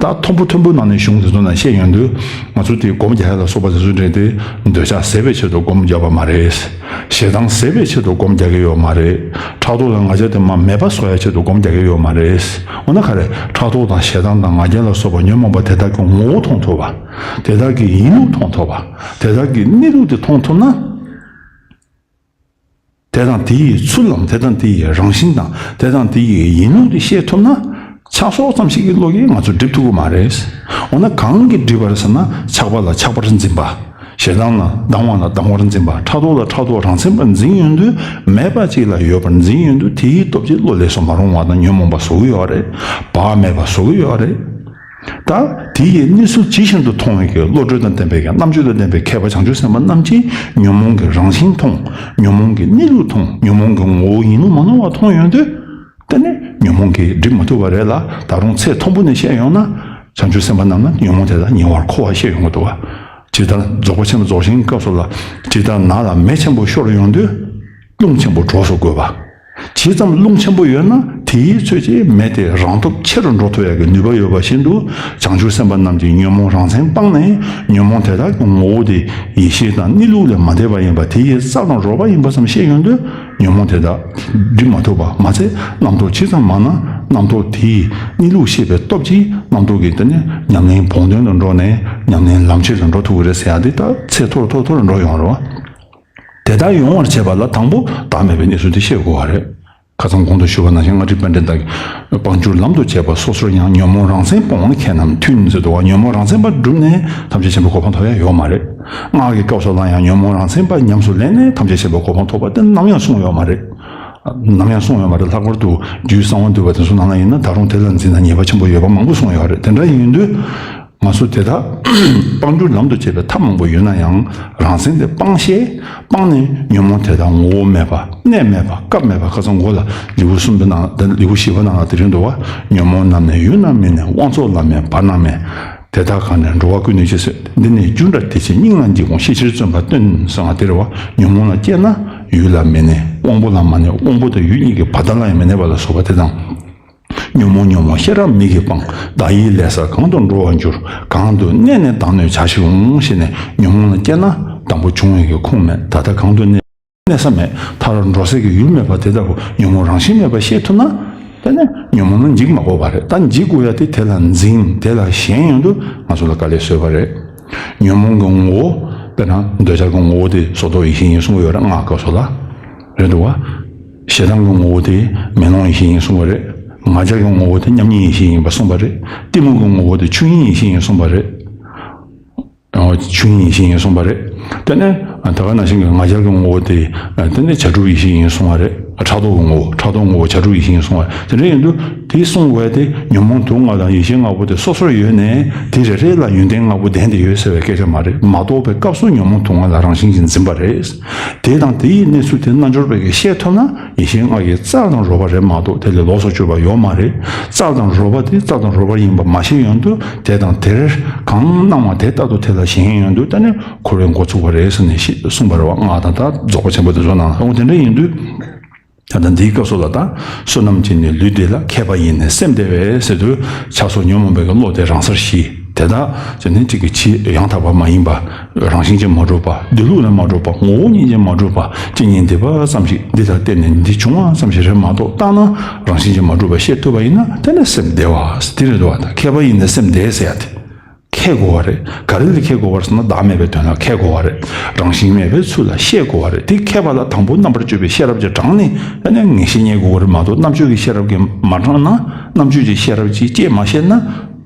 ད་མཐོན་པོ་མཐོན་པོ་ནང་ནས་གཞུང་དེ་ཚོ་ནང་བཤད་ཡོང་དུས་ང་ཚོ་དེ་སྒོམ་རྒྱག་ཡ་ལ་སོགས་པ་དེ་ཚོ་འདྲེན་ཏེ་འདོད་ཆགས་ཟད་པའི་ཆེད་དུ་སྒོམ་རྒྱག་པ་མ་རེད། ཞེ་སྡང་ཟད་པའི་ཆེད་དུ་སྒོམ་རྒྱག་གི་ཡོད་མ་རེད། ཕྲག་དོག་དང་ང་རྒྱལ་དེ་མ་མེད་པ་བཟོ་ཡ་ཆེད་དུ་སྒོམ་རྒྱག་གི་ཡོད་མ་རེད། འོ་ན་ག་རེ། ཕྲག་དོག་དང་ཞེ་སྡང་དང་ང་རྒྱལ་ལ་སོགས་པ་ཉོན་མོངས་པ་དེ་དག་གི་ངོ་བོ་མཐོང་ཐུབ་པ། དེ་དག་གི་ཡིན་ལུགས་མཐོང་ཐུབ་པ། དེ་དག་གི་གནས་ལུགས་དེ་མཐོང་ཐུབ་ན། དེ་དང་དེ་ཡི་ཚུལ་ལམ་དེ་དང་དེ་ཡི་རང་བཞིན་དང་དེ་དང་དེ་ཡི་ཡིན་ལུགས་དེ་ཤེས་ཐུབ་ན། ཆགས་སོགས་ཙམ་ཞིག་གི་བློ་གིས་ང་ཚོ་སྒྲིབ་ཐུབ་ཀྱི་མ་རེད། འོ་ན་གང་གིས་སྒྲིབ་པར་ཟེར་ན་ཆགས་པ་ལ་ཆགས་པར་འཛིན་པ། ཞེ་སྡང་ལ་སྡང་བ་ལ་སྡང་བར་འཛིན་པ། ཕྲག་དོག་ལ་ཕྲག་དོག་རང་མཚན་པར་འཛིན་ཡོང་དུས་མེད་པ་ཅིག་ལ་ཡོད་པར་འཛིན་ཡོང་དུས་དེའི་སྟོབས་ཀྱིས་བློ་ལས་སུ་མ་རུང་བ་དང་ཉོན་མོངས་པ་བཟོ་གི་ཡོད་རེད། བག་མེད་པ་བཟོ་གི་ཡོད་རེད། ད་དེ་ཡི་གནས་ཚུལ་ཇི་བཞིན་དུ་མཐོང་བའི་གི་བློ་གྲོས་དང་ལྡན་པའི་གི་རྣམ་དཔྱོད་དང་ལྡན་པའི་མཁས་པ་བྱང་ཆུབ་སེམས་དཔའ་རྣམས་ཀྱིས་ཉོན་མོངས་ཀྱི་རང་བཞིན་མཐོང་། ཉོན་མོངས་ཀྱི་གནས་ལུགས་མཐོང་། ཉོན་མོངས་ཀྱི་ངོ་བོ་ཡིན་ལུགས་མ་ནོར་བ་མཐོང་ཡོང་དུས། དེ་ནི་ཉོན་མོངས་ཀྱིས་སྒྲིབ་མ་ཐུབ་པ་རེད་ལ། ད་རུང་ཚད་མཐོན་པོ་ནས་བཤད་ཡོང་ན། བྱང་ཆུབ་སེམས་དཔའ་རྣམས་ལ་ཉོན་མོངས་དེ་དག་ཉེ་བར་འཁོར་བ་བཤད་ཡོང་གི་འདུག་བ། ཇི་ལྟར་རྫོགས་པ་ཆེན་པོ་རྫོགས་ཆེན་གྱི་སྐབས་སུ་ལ། ཇི་ལྟར་ནགས་ལ་མེ་ཆེན་པོ་ཤོར་ཡོང་དུས། རླུང་ཆེན་པོ་གྲོགས་སུ་དགོས་པ། ཇི་ཙམ་རླུང་ཆེན་པོ་ཡོད་ན་དེའི་ཚོད་ཀྱིས་མེ་དེ་རང་སྟོབས་ཆེ་རུ་འགྲོ་ཐུབ་ཡག་གི་ནུས་པ་ཡོད་པ་བཞིན་དུ། བྱང་ཆུབ་སེམས་དཔའ་རྣམས་ཀྱིས་ཉོན་མོངས་རང་མཚན་སྤངས་ནས་ཉོན་མོངས་དེ་དག་གི་ངོ་བོ་དེ་ཡེ་ཤེས་དང་གནས་ལུགས་ལས་མ་འདས་པ་ཡིན་པ་དེ་ཡི་རྩལ་དང་རོལ་པ་ཡིན་པ་ཙམ་ཤེས་ཡོང་དུས། ཉོན་མོངས་དེ་དག་སྒྲིབ་མ་ཐུབ་པ་མ་ཚད་རྣམ་རྟོག་ཇི་ཙམ་མང་ན་རྣམ་རྟོག་དེའི་གནས་ལུགས་ཤེས་པའི་སྟོབས་ཀྱིས་རྣམ་རྟོག་གི་དེ་ནས་ཉམས་ལེན་བོགས་འདོན་དུ་འགྲོ་ནས་ཉམས་ལེན་ལམ་ཆེན་དུ་འགྲོ་ཐུབ་ཀྱི་རེད་ཟེར་ཡག་འདི་ད་ཚད་མཐོ་རུ་མཐོ་རུ་མཐོ་རུ་འགྲོ་ཡོང་བ་རེད་བ། དེ་ལྟར་ཡོང་བར་བྱེད་པ་ལ་དང་པོ་བདག་མེད་པའི་གནས་ཚུལ་དེ་ཤེས་དགོས་པ་རེད། ཁ་སང་གོང་དུ་ཞུས་པ་ནང་བཞིན་ལྔ་སྒྲིབ་པཎྜི་ཏ་གིས་སྤང་བསྒྱུར་ལམ་དུ་བྱེད་པ་སོ་སོར་ཡང་ཉོན་མོངས་རང་མཚན་སྤོང་བ་ཁྱེད་རྣམས་མཐུན་ཟེར་འདུག་བ། ཉོན་མོངས་རང་མཚན་པ་བསྒྲུབས་ནས་ཐམས་ཅད་མཁྱེན་པའི་གོ་འཕང་ཐོབ་ཡ་ཡོད་མ་རེད། སྔགས་ཀྱི་སྐབས་སུ་ལ་ཡང་ཉོན་མོངས་རང་མཚན་པ་ཉམས་སུ་ལེན་ནས་ཐམས་ཅད་མཁྱེན་པའི་གོ་འཕང་ཐོབ་པ་དེ་ནམ་ཡང་གསུངས་ཡོད་མ་རེད། ནམ་ཡང་གསུངས་ཡོད་མ་རེད། ལྷག་པར་དུ་རྒྱུད་གསང་བ་འདུས་པ་དེ་ཚོ་ནང་ལ་ཡིན་ན་ད་རུང་དེ་ལ་འཛིན་ན་ཉེས་པ་ཆེན་པོ་ཡོད་པ་མང་པོ་གསུངས་ཡོད་རེད། དེ་འདྲ་ཡིན་དུས། ང་ཚོ་དེ་དག་སྤང་བསྒྱུར་ལམ་དུ་བྱེད་པའི་ཐབས་མང་པོ་ཡོད་ན་ཡང་རང་མཚན་དེ་སྤང་ཤེས། སྤངས་ནས་ཉོན་མོངས་དེ་དག་ངོ་བོ་མེད་པ་གནས་མེད་པ་སྐབས་མེད་པ། ཁ་སང་འགོ་ལ་ལེའུ་གསུམ་པའི་ནང་ལེའུ་བཞི་པ་ནང་ལ་དེ་རིང་འདུག་བ། ཉོན་མོངས་རྣམས་ནི་ཡུལ་རྣམས་མིན་ནས། དབང་ཚོགས་ལམ་མེད་བར་རྣམས་མེད། དེ་དག་གང་ནས་འགྲོ་བ་ཀུན་ནས་སྐྱེ་ཟེར། འདི་ནི་རྒྱུ་འབྲས་དེ་ཕྱིར་སྙིང་ལ་འཇིགས་འོང་། ཤེས་ཕྱིར་བརྩོན་པ་སྟོན་གསུངས་པ་དེ་རེད་བ། ཉོན་མོངས་ལ་སྐྱེས་ན་ཡུལ་ལ་མི་གནས། དབང་པོ་ལ་མ་གནས། དབང་པོ་དང་ཡུལ་གཉིས་ཀྱི་བར་མཐའ་ལ་ཡང་མི་གནས་པ་ལ་སོགས་པ་དེ་དང་། ཉོན་མོངས་ཉོན་མོངས་ཤེས་རབ་མིག་གིས་སྤང་། བདག་ཡིད་ལས་བསལ་གང་དུ་འགྲོ་བར་འགྱུར། གང་དུ་གནས་ནས་བདག་གནོད་བྱ་ཞིག་འོང་ཞེས་ནས། ཉོན་མོངས་ལ་སྐྱེས་ན་དང་པོ་བྱུང་བའི་གི་ཁུངས་མེད། ད་ལྟ་གང་དུ་གནས་གནས་ས་མེད། མཐར་འགྲོ་སའི་གི་ཡུལ་མེད་པ་དེ་ལྟ་བུ་ཉོན་མོངས་རང་བཞིན་མེད་པ་ཤེས་ཐུབ་ན། དེ་ནས་ཉོན་མོངས་ལ་འཇིགས་མ་དགོས་པ་རེད། ད་འཇིགས་དགོས་ཡ་དེ་དེ་ལ་འཛིན་དེ་ལ་ཞེན་ཡོང་དུས་ང་ཚོ་ལ་དཀའ་ལས་བཟོས་པ་རེད། ཉོན་མོངས་ཀྱི་ངོ་བོ། དཔེར་ན་འདོད་ཆགས་ཀྱི་ངོ་བོ་དེ་སོར་རྟོག་ཡིད་ཤེས་ཡིན་གསུང་གི་ཡོད་རེད། སྔགས་སྐབས་སུ་ལ། རེད་འདུག་བ། ཞེ་སྡང་གི་ངོ་བོ་དེ་མེ་ལོང་ཡིད་ཤེས་ཡིན་གསུང་བ་རེད། ང་རྒྱལ་གྱི་ངོ་བོ་དེ་མཉམ་ཉིད་ཡིད་ཤེས་ཡིན་པ་གསུངས་པ་རེད། གཏི་མུག་གི་ངོ་བོ་དེ་ཆོས་དབྱིངས་ཡིད་ཤེས་ཡིན་གསུངས་པ་རེད། ཆོས་དབྱིངས་ཡིད་ཤེས་ཡིན་གསུངས་པ་རེད། དེ་ནས་ད་ག་ནང་བཞིན་གྱི་ང་རྒྱལ་གྱི་ངོ་བོ་དེ། དེ་ནས་བྱ་གྲུབ་ཡིད་ཤེས་ཡིན་གསུངས་པ་རེད། ཕྲག་དོག་གི་ངོ་བོ་ཕྲག་དོག་ངོ་བོ་བྱ་གྲུབ་ཡིད་ཤེས་ཡིན་གསུངས་པ་རེད། དེ་འདྲ་ཡིན་དུས་དེ་གསུངས་པ་དེ་ཉོན་མོངས་དུག་ལྔ་དང་ཡེ་ཤེས་ལྔ་པོ་དེ་སོ་སོར་ཡོད་ནས་དེ་རེ་རེ་ལ་ཡོན་ཏན་ལྔ་པོ་ལྡན་ཏེ་ཡོད་ཟེར་བའི་སྐད་ཆ་མ་རེད། མ་རྟོགས་པའི་སྐབས་སུ་ཉོན་མོངས་དུག་ལྔ་ལ་རང་བཞིན་གྱིས་འཛིན་པ་རེད། དེ་དང་དེ་ཡི་གནས་ཚུལ་དེ་རྣལ་འབྱོར་པས་ཀྱིས་ཤེས་ཐུབ་ན། ཡེ་ཤེས་ལྔ་ཡི་རྩལ་དང་རོལ་པ་རེད་མ་གཏོགས་དེ་ལས་ལོགས་སུ་གྱུར་པ་ཡོད་མ་རེད། རྩལ་དང་རོལ་པ་དེ་རྩལ་དང་རོལ་པ་ཡིན་པ་མ་ཤེས་ཡོང་དུས་དེ་དང་དེར་གང་སྣང་བ་དེ་ལྟར་དུ་དེ་ལ་ཞེན་ཡོང་དུས་ད་ནི་འཁོར་བའི་མགོ་ཚུགས་པ་རེད་ཟེར་ནས་ཤེས་གསུངས་པ་རེད་བ། སྔགས་དང་ད་རྫོགས་པ་ཆེན་པོ་དེ་ཚོ་ནང་ལ་འོ་དེ་འདྲ་ཡིན་དུས། ད་ལྟ་འདིའི་སྐབས་སུ་ལ་ད་བསོད་ནམས་ཀྱིས་ནི་ལུས་བདེ་ལ། མཁས་པ་ཡིས་ནི་སེམས་བདེ་བས་ཟེར་དུས་ཆགས་སོགས་ཉོན་མོངས་པའི་གི་བློ་དེ་རང་སར་ཞི། དེ་དག་ཅི་ནས་ཅིག་གི་ཕྱིའི་ཡང་དག་པ་མ་ཡིན་པ། རང་བཞིན་གྱིས་མ་གྲུབ་པ། སྡོད་ལུགས་ལས་མ་གྲུབ་པ། ངོ་བོ་ཉིད་ཀྱིས་མ་གྲུབ་པ། ཇི་སྙེད་འདས་པ་ཙམ་ཞིག་འདི་ལ་བརྟེན་ནས་འདི་བྱུང་བ་ཙམ་ཞིག་རེད་མ་གཏོགས་བརྟགས་ན་རང་བཞིན་གྱིས་མ་གྲུབ་པ་ཤེས་ཐུབ་པ་ཡིན་ན་དེ་ནི་སེམས་བདེ་བ་དེ་རེད་འདུག་བ། ད་མཁས་པ་ཡིས་ནི་སེམས་བདེ་ཟེར་ཡ་དེ། མཁས་དགོས་པ་རེད། ག་རེ་ལ་མཁས་དགོས་པ་རེད་ཟེར་ན་བདག་མེད་པའི་དོན་ལ་མཁས་དགོས་པ་རེད། རང་བཞིན་མེད་པའི་ཚུལ་ལ་ཤེས་དགོས་པ་རེད། དེ་མཁས་པ་ལ་དང་པོ་རྣམ་པར་དཔྱོད་པའི་ཤེས་རབ་ཀྱིས་དྲངས་ནས་ཨ་ནི་ངེས་ཤེས་རྙེད་དགོས་པ་རེད་མ་གཏོགས་རྣམ་དཔྱོད་ཀྱི་ཤེས་རབ་ཀྱིས་མ་དྲངས་ན། རྣམ་དཔྱོད་ཀྱི་ཤེས་རབ་ཀྱིས་དཔྱད་མ་ཤེས་ན།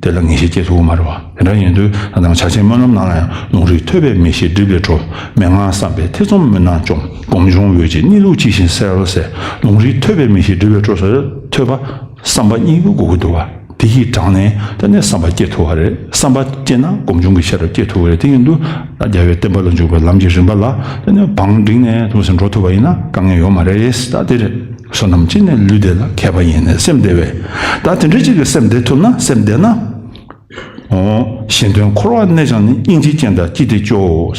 དེ་ལ་ངེས་ཤེས་སྐྱེ་ཐུབ་ཀྱི་མ་རེད་བ། དེ་འདྲ་ཡིན་དུས་ད་ལྟ་ཕྱག་ཆེན་སྨོན་ལམ་ནང་ལ་ཡང་ལུང་རིགས་ཐོས་པས་མི་ཤེས་སྒྲིབ་ལས་གྲོལ། མན་ངག་བསམ་པས་ཐེ་ཚོམ་མུན་ནག་འཇོམས། སྒོམ་བྱུང་འོད་ཀྱིས་གནས་ལུགས་ཇི་བཞིན་གསལ་ཟེར། ལུང་རིགས་ཐོས་པས་མི་ཤེས་སྒྲིབ་ལས་གྲོལ་ཟེར་ཐོས་པ་བསམ་པ་གཉིས་ཀྱི་དགོས་ཀྱི་འདུག་བ། དེ་ཡིས་དྲངས་ནས་དེ་ནས་བསམ་པ་སྐྱེ་ཐུབ་པ་རེད། བསམ་པ་སྐྱེས་ན་སྒོམ་བྱུང་གི་ཤེས་རབ་སྐྱེ་ཐུབ་པ་རེད། དེ་ཡིན་དུས་རྒྱལ་བའི་བསྟན་པ་ལ་འཇུག་པའི་ལམ་གྱི་རིམ་པ་ལ་དེ་ནས་བང་བསྒྲིགས་ནས་ཐུགས་སུ་འགྲོ་ཐུབ་པ་ཡིན་ན་དཀའ་ངལ་ཡོད་མ་རེད། ད་དེ་རེད། བསོད་ནམས་ཅན་ནི་ལུས་བདེ་ལ། མཁས་པ་ཡིས་ནི་སེམས་བདེ་བས། ད་དེ་འདྲ་ཅིག་གི་སེམས་བདེ་ཐུབ་ན། སེམས་བདེ་ན། ཨོ། གཞན་དོན་འཁོར་བར་གནས་ཀྱང་ནི། སྙིང་རྗེ་ཅན་དག་ཅི་སྟེ་སྐྱོ།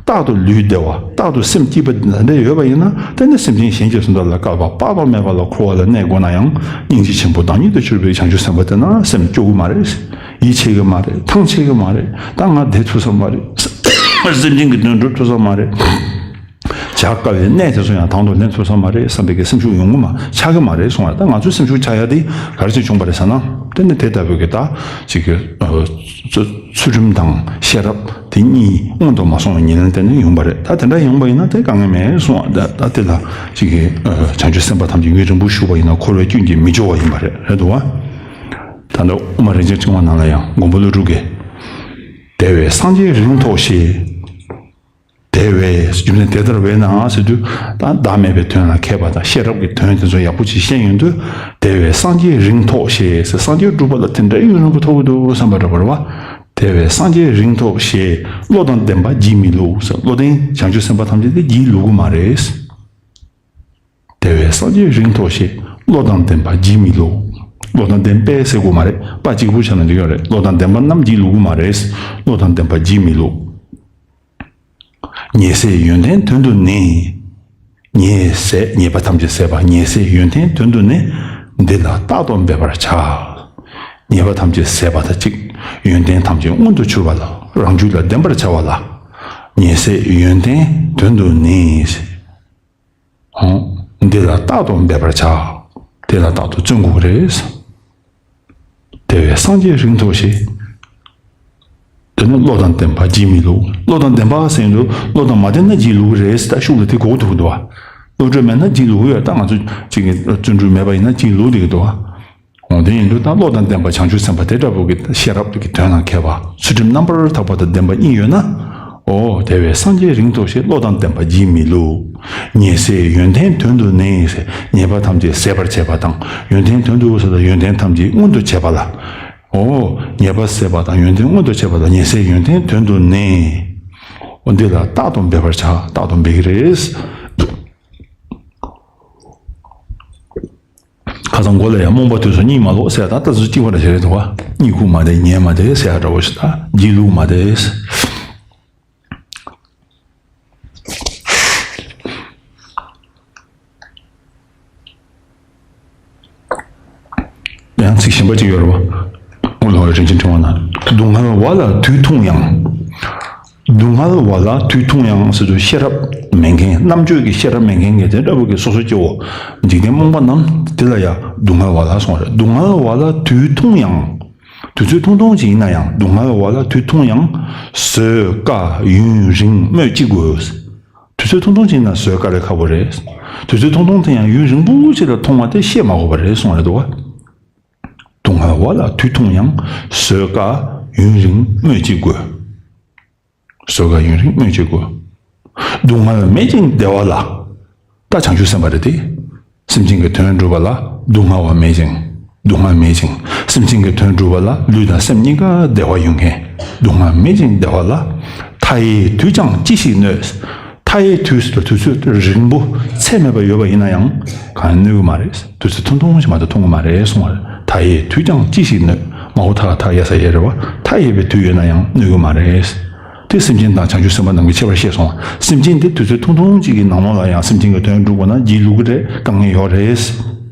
རྟག་ཏུ་ལུས་བདེ་བ། རྟག་ཏུ་སེམས་སྐྱིད་པ་འདི་འདྲ་ཡོད་པ་ཡིན་ན། དེ་ནི་སེམས་ཅན་གཞན་གྱི་སོ་ནམ་ལ་བསྐལ་པ་དཔག་ཏུ་མེད་པ་ལ་འཁོར་བ་ལ་གནས་དགོས་ན་ཡང་། སྙིང་རྗེ་ཆེན་པོ་བདག་ཉིད་དུ་གྱུར་པའི་བྱང་ཆུབ་སེམས་དཔའ་དེ་ན་སེམས་སྐྱོ་གི་མ་རེད། ཡིད་ཆེས་གི་མ་རེད། ཐང་ཆད་གི་མ་རེད། ད་ང་བདེ་ཐུབ་ས་མ་རེད། སེམས་ཅན་གྱི་དོན་སྒྲུབ་ཐུབ་ས་མ་རེད། བྱ་དཀའ་བའི་གནས་དེ་ཚོ་ཡང་དང་དུ་ལེན་ཐུབ་ས་མ་རེད་བསམ་པའི་གི་སེམས་ཤུགས་ཡོང་གི་མ་ཆགས་གི་མ་རེད་གསུངས་པ། ད་ང་ཚོའི་སེམས་ཤུགས་ཆག་ཡ་དེ་ག་རེ་བྱས་བྱུང་བ་རེད་ཟེར་ན། དེ་ནི་དེ་ལྟ་བུའི་གི་ད་ཅིག་གི་ཨ་ཚུལ་ཚུལ་ཁྲིམས་དང་ཤེས་རབ་དེ་གཉིས་སྔོན་དུ་མ་སོང་བའི་ཉེར་ལེན་དེ་ནི་ཡོང་བ་རེད། ད་དེ་འདྲ་ཡོང་བ་ཡིན་ན་དེ་དཀའ་ངལ་མེད་གསུངས་པ། ད་ད་དེ་ལ་ཅིག་གི་ཨ་བྱང་ཆུབ་སེམས་དཔའ་ཐམས་ཅད་ཡུན་རིང་པོ་བཞུགས་པ་ཡིན་ན་འཁོར་བའི་སྐྱོན་གྱིས་མི་སྐྱོ་བ་ཡིན་པ་རེད། རེད་འདུག་བ། ད་ནི་དབུ་མ་རིན་ཆེན་ཕྲེང་བ་ནང་ལ་ཡང་མགོན་པོ་ཀླུ་སྒྲུབ་ཀྱིས། དེ་བས་སངས་རྒྱས་རིང་ཐོགས་ཞེས། དེ་བས་རྒྱུ་མཚན་དེ་ལྟར་བས་ན་ཟེར་དུས། ད་བདག་མེད་པའི་དོན་ལ་མཁས་པ་དང་ཤེས་རབ་ཀྱི་དོན་དེ་ཚོ་ཡག་པོ་ཅིག་ཤེས་ཡོང་དུས། དེ་བས་སངས་རྒྱས་རིང་ཐོགས་ཞེས་ཟེར། སངས་རྒྱས་སྒྲུབ་པ་ལ་དེ་འདྲའི་ཡུན་རིང་པོ་ཐོགས་ཀྱི་འདུག་བསམ་པ་འདྲ་པོ་རེད་བ། དེ་བས་སངས་རྒྱས་རིང་ཐོགས་ཞེས། བློ་དང་ལྡན་པ་བགྱིད་མི་བླུག་ཟེར། བློ་ལྡན་བྱང་ཆུབ་སེམས་དཔའ་ཐམས་ཅད་དེ་བགྱིད་བླུག་གི་མ་རེད། དེ་བས་སངས་རྒྱས་རིང་ཐོགས་ཞེས། བློ་དང་ལྡན་པ་བགྱིད་མི་བླུག། བློ་དང་ལྡན་པས་ཟེར་དགོས་མ་རེད། པ་གཅིག་པུ་བྱས་ན་འགྲིག་ཡོད་རེད། བློ་དང་ལྡན་པ་རྣམས་བགྱིད་བླུག་གི་མ་རེད། བློ་དང་ལྡན་པ་བགྱིད་མི་བླུག། ཉེས་ཟད་ཡོན་ཏན་དོན་དུ་ནི། ཉེས་ཟད་ཉེས་པ་ཐམས་ཅད་ཟད་པ། ཉེས་ཟད་ཡོན་ཏན་དོན་དུ་ནི། འདི་ལ་རྟག་ཏུ་འབད་པར་བྱ། ཉེས་པ་ཐམས་ཅད་ཟད་པ་དང་གཅིག། ཡོན་ཏན་ཐམས་ཅད་མངོན་དུ་གྱུར་པ་ལ། རང་རྒྱུད་ལ་ལྡན་པར་བྱ་བ་ལ། ཉེས་ཟད་ཡོན་ཏན་དོན་དུ་ནི། འོ། འདི་ལ་རྟག་ཏུ་འབད་པར་བྱ། དེ་ལ་རྟག་ཏུ་བརྩོན་དགོས་རེད། དེ་བས་སངས་རྒྱས་རིང་ཐོགས་ཞེས། དེ་ནི་བློ་དང་ལྡན་པ་བགྱིད་མི་བླུག། བློ་དང་ལྡན་པ་ཟེར་དུས་བློ་དང་མ་ལྡན་ན་བགྱིད་བླུག་གི་རེད་ཟེར། ད་ཤུགས་ལ་དེ་གོ་ཐུབ་འདུག་བ། བློ་གྲོས་མེད་ན་བགྱིད་བླུག་གི་ཡོད། ད་ང་ཚོ་གཅིག་གི་བརྩོན་འགྲུས་མེད་པ་ཡིན་ན་བགྱིད་བླུག་བསྡད་ཀྱི་འདུག་བ། འོ། དེ་ཡིན་དུས་ད་བློ་དང་ལྡན་པ་བྱང་ཆུབ་སེམས་དཔའ་དེ་འདྲ་པོ་གི་ཤེས་རབ་ཀྱི་དོན་ལ་མཁས་པ། ཚུལ་ཁྲིམས་རྣམ་པར་དག་པ་དང་ལྡན་པ་གཉིས་ཡོད་ན། འོ། དེ་བས་སངས་རྒྱས་རིང་ཐོགས་ཞེས། བློ་དང་ལྡན་པ་བགྱིད་མི་བླུག། ཉེས་ཟད་ཡོན་ཏན་དོན་དུ་ནི་ཟེར། ཉེས་པ་ཐམས་ཅད་ཟད་པར་བྱེད་པ་དང་། ཡོན་ཏན་དོན་དུ་ཟེར་ལ་ཡོན་ཏན་ཐམས་ཅད་མངོན་དུ་བྱེད་པ་ལ། འོ། ཉེས་པ་ཟད་པ་དང་ཡོན་ཏན་མངོན་དུ་བྱེད་པ་ལ། ཉེས་ཟད་ཡོན་ཏན་དོན་དུ་ནི། འོ། འདི་ལ་རྟག་ཏུ་འབད་པར་བྱ། རྟག་ཏུ་འབད་ཀྱི་རེད། ཁ་སང་མགོ་ལ་ཡང་རྨོངས་པ་དུས་སུ་གཉིད་མ་ལོག་ཟེར། ད་ལྟ་ཚུལ་གཅིག་པ་འདྲ་ཞིག་རེད་འདུག་བ། གཉིད་ཁུག་མ་བདེ་ཉལ་མ་བདེ་ཟེར་ཡ་འདྲ་བོ་ཞིག། ད་བགྱིད་ལུག་མ་བདེ། ཡང་ཚིག་གཞན་པ་ཅིག་ཡོད་རེད་བ། ཨོ་ལོ། རིན་ཆེན་ཕྲེང་བ་ན། སྡུག་བསྔལ་བ་ལ་དུས་ཐུང་ཡང་། སྡུག་བསྔལ་བ་ལ་དུས་ཐུང་ཡང་ཟེར་དུས་ཤེས་རབ་མེད་མཁན། རྣམ་དཔྱོད་ཀྱི་ཤེས་རབ་མེད་མཁན་གྱི་དེ་འདྲ་བོ་གི་སོ་སོ་སྐྱེ་བོ། འཇིག་རྟེན་རྨོངས་པ་རྣམས་དེ་ལ་ཡང་སྡུག་བསྔལ་བ་ལ་གསུངས་རེད། སྡུག་བསྔལ་བ་ལ་དུས་ཐུང་ཡང་། དུས་ཚོད་ཐུང་ཐུང་ཅིག་ཡིན་ན་ཡང་། སྡུག་བསྔལ་བ་ལ་དུས་ཐུང་ཡང་། བཟོད་དཀའ་ཡུན་རིང་སྨོས་ཅི་དགོས། དུས་ཚོད་ཐུང་ཐུང་ཅིག་ཡིན་ན་བཟོད་དཀའ་ལས་ཁག་པོ་རེད། དུས་ཚོད་ཐུང་ཐུང་དེ་ཡང་ཡུན་རིང་པོ་ཅིག་ལ་ཐུང་བ་དེ་བཤད་མ་དགོས་པ་རེད་གསུངས་རེད་འདུག་བ། སྡུག་བསྔལ་བ་ལ་དུས་ཐུང་ཡང་། བཟོད་དཀའ་ཡུན་རིང་སྨོས་ཅི་དགོས། བཟོད་དཀའ་ཡུན་རིང་སྨོས་ཅི་དགོས། སྡུག་བསྔལ་མེད་ཅིང་བདེ་བ་ལ། ད་བྱང་ཆུབ་སེམས་དཔའ་རེད་དེ། སེམས་ཅན་གྱི་དོན་སྒྲུབ་པ་ལ་སྡུག་བསྔལ་བ་མེད་ཅིང་། སྡུག་བསྔལ་མེད་ཅིང་། སེམས་ཅན་གྱི་དོན་སྒྲུབ་པ་ལ་ལུས་དང་སེམས་གཉིས་ཀ་བདེ་བ་ཡོད་མཁན། སྡུག་བསྔལ་མེད་ཅིང་བདེ་བ་ལ། མཐའ་ཡས་དུས་ཀྱང་ཅི་ཞིག་གནོད། མཐའ་ཡས་དུས་སུ་དུས་ཚོད་རིང་པོ་ཚད་མེད་པ་ཡོད་པ་ཡིན་ན་ཡང་གང་ཡང་གནོད་ཀྱི་མ་རེད། དུས་ཚོད་ཐུང་ཐུང་ཞིག་མ་གཏོགས་ཐུང་གི་མ་རེད་གསུངས་པ་རེད། མཐའ་ཡས་དུས་ཀྱང་ཅི་ཞིག་གནོད། མ་འོ་ཐ་ཐ་ཡ་ས་ཡ་རེད་བ། མཐའ་ཡས་པའི་དུས་ཡོད་ན་ཡང་གནོད་ཀྱི་མ་རེད། དེ་སེམས་ཅན་དང་བྱང་ཆུབ་སེམས་དཔའ་རྣམས་ཀྱི་ཁྱད་པར་བཤད་སོང་བ། སེམས་ཅན་དེ་དུས་ཚོད་ཐུང་ཐུང་ཅིག་གི་ནང་ལོགས་ལ་ཡང་སེམས་ཅན་གྱི་དོན་སྒྲུབ་དགོས་ན་བགྱིད་ལུགས་ཀྱི་རེད། དཀའ་ངལ་ཡོད་རེད།